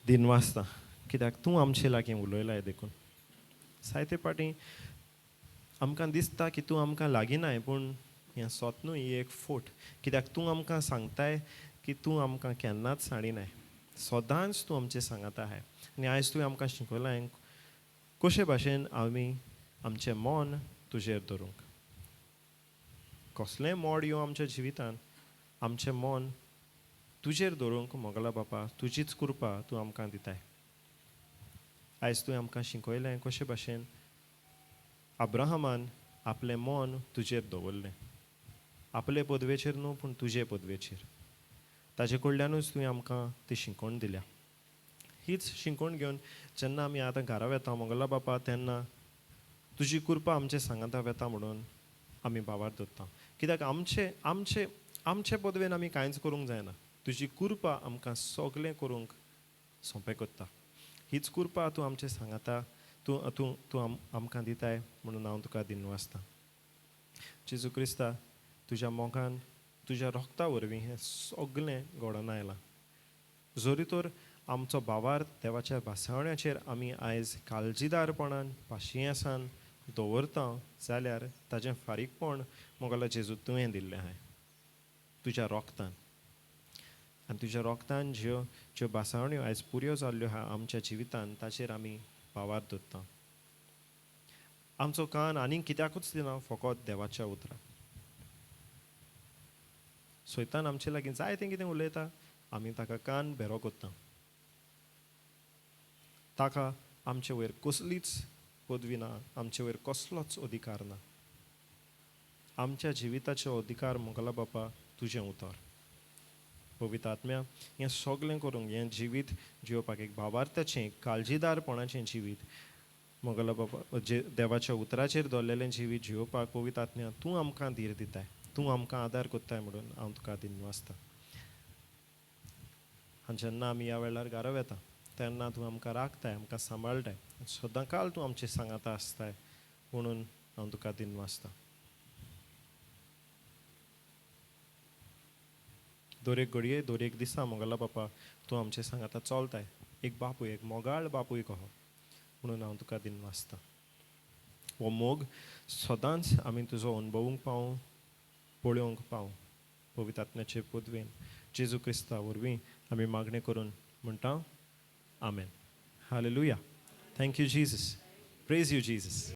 दिनवासता कित्याक तूं आमचे लागीं उलयलाय देखून. जायते फावटी आमकां दिसता की तूं आमकां लागीं नाय, पूण हें सोत न्हू, ही एक फोट. कित्याक तूं आमकां सांगताय की तूं आमकां केन्नाच साडिनाय, सदांच तूं आमचें सांगाता आहाय. आनी आयज तुवें आमकां शिकयलां कशे भाशेन आमी आमचें मन तुजेर धरूंक. कसलें मोड येवं आमच्या जिवितान, आमचें मन तुजेर धरूंक मोगला बापा तुजीच कृपा तूं आमकां दिताय. आयज तुवें आमकां शिकयलें कशे भाशेन अब्राहमान आपलें मन तुजेर दवरलें, आपले पदवेचेर न्हू पूण तुजे पदवेचेर. ताजे कडल्यानूच तुवें आमकां ती शिकवण दिल्या. हीच शिकवण घेवन जेन्ना आमी आतां घरा वेता मोगला बापा, तेन्ना तुजी कृपा आमचे सांगाता वेता म्हणून आमी भावार दवरता. कित्याक आमचे आमचे आमचे पदवेन आमी कांयच करूंक जायना, तुजी कृपा आमकां सगळें करूंक सोंपें करता. हीच कृपा तूं आमचे सांगाता, तूं तूं तूं आमकां दिताय म्हणून हांव तुका दिनवासता. जेजू क्रिस्ता, तुज्या मोगान तुज्या रोगता वरवीं हें सगळें घडोवन आयलां. जरी तर आमचो भावार्थ देवाच्या भासावण्याचेर आमी आयज काळजीदारपणान पाशियेंसान दवरता जाल्यार ताजें फारीकपण मोगला जेजू तुवें दिल्लें आहाय तुज्या रोगतान. आनी तुज्या रोगतान ज्यो ज्यो भासावण्यो आयज पुऱ्यो जाल्ल्यो आहा आमच्या जिवितान ताचेर आमी भावार्थ दवरता. आमचो कान आनीक कित्याकूच दिना, फकत देवाच्या उतराक. सैतान आमचे लागीं जायतें कितें उलयता, आमी ताका कान भेरो करता. ताका आमचे वयर कसलीच पदवी ना, आमचे वयर कसलोच अधिकार ना. आमच्या जिविताचो अधिकार मोगला बापा तुजें उतर. पवित्र आत्म्या, हें सगळें करूंक, हें जिवीत जिवपाक, एक भावार्थाचें, एक काळजीदारपणाचें जिवीत, मोगलो बाबा, जे देवाच्या उतराचेर दवरलेलें जिवीत जिवपाक पवित्र आत्म्या तूं आमकां धीर दिताय, तूं आमकां आदार कोत्ताय म्हणून हांव तुका दिनवासता. आनी जेन्ना आमी ह्या वेळार घरा वेता तेन्ना तूं आमकां राखताय, आमकां सांबाळटाय, सदां काल तूं आमचे सांगाता आसताय म्हणून हांव तुका दिनवासता. दरेक घडये, दरेक दिसा मोगला बापा तूं आमचे सांगाता चलताय, एक बापूय, एक मोगाळ बापूय कहो म्हणून हांव तुका दिनवासता. हो मोग सदांच आमी तुजो अणभवूंक पावूं, पळोवंक पावूं, पवित्र आत्म्याचे पदवेन जेजू क्रिस्ता वरवीं आमी मागणें करून म्हणटा, आमेन. Hallelujah. Thank you Jesus. Praise you Jesus.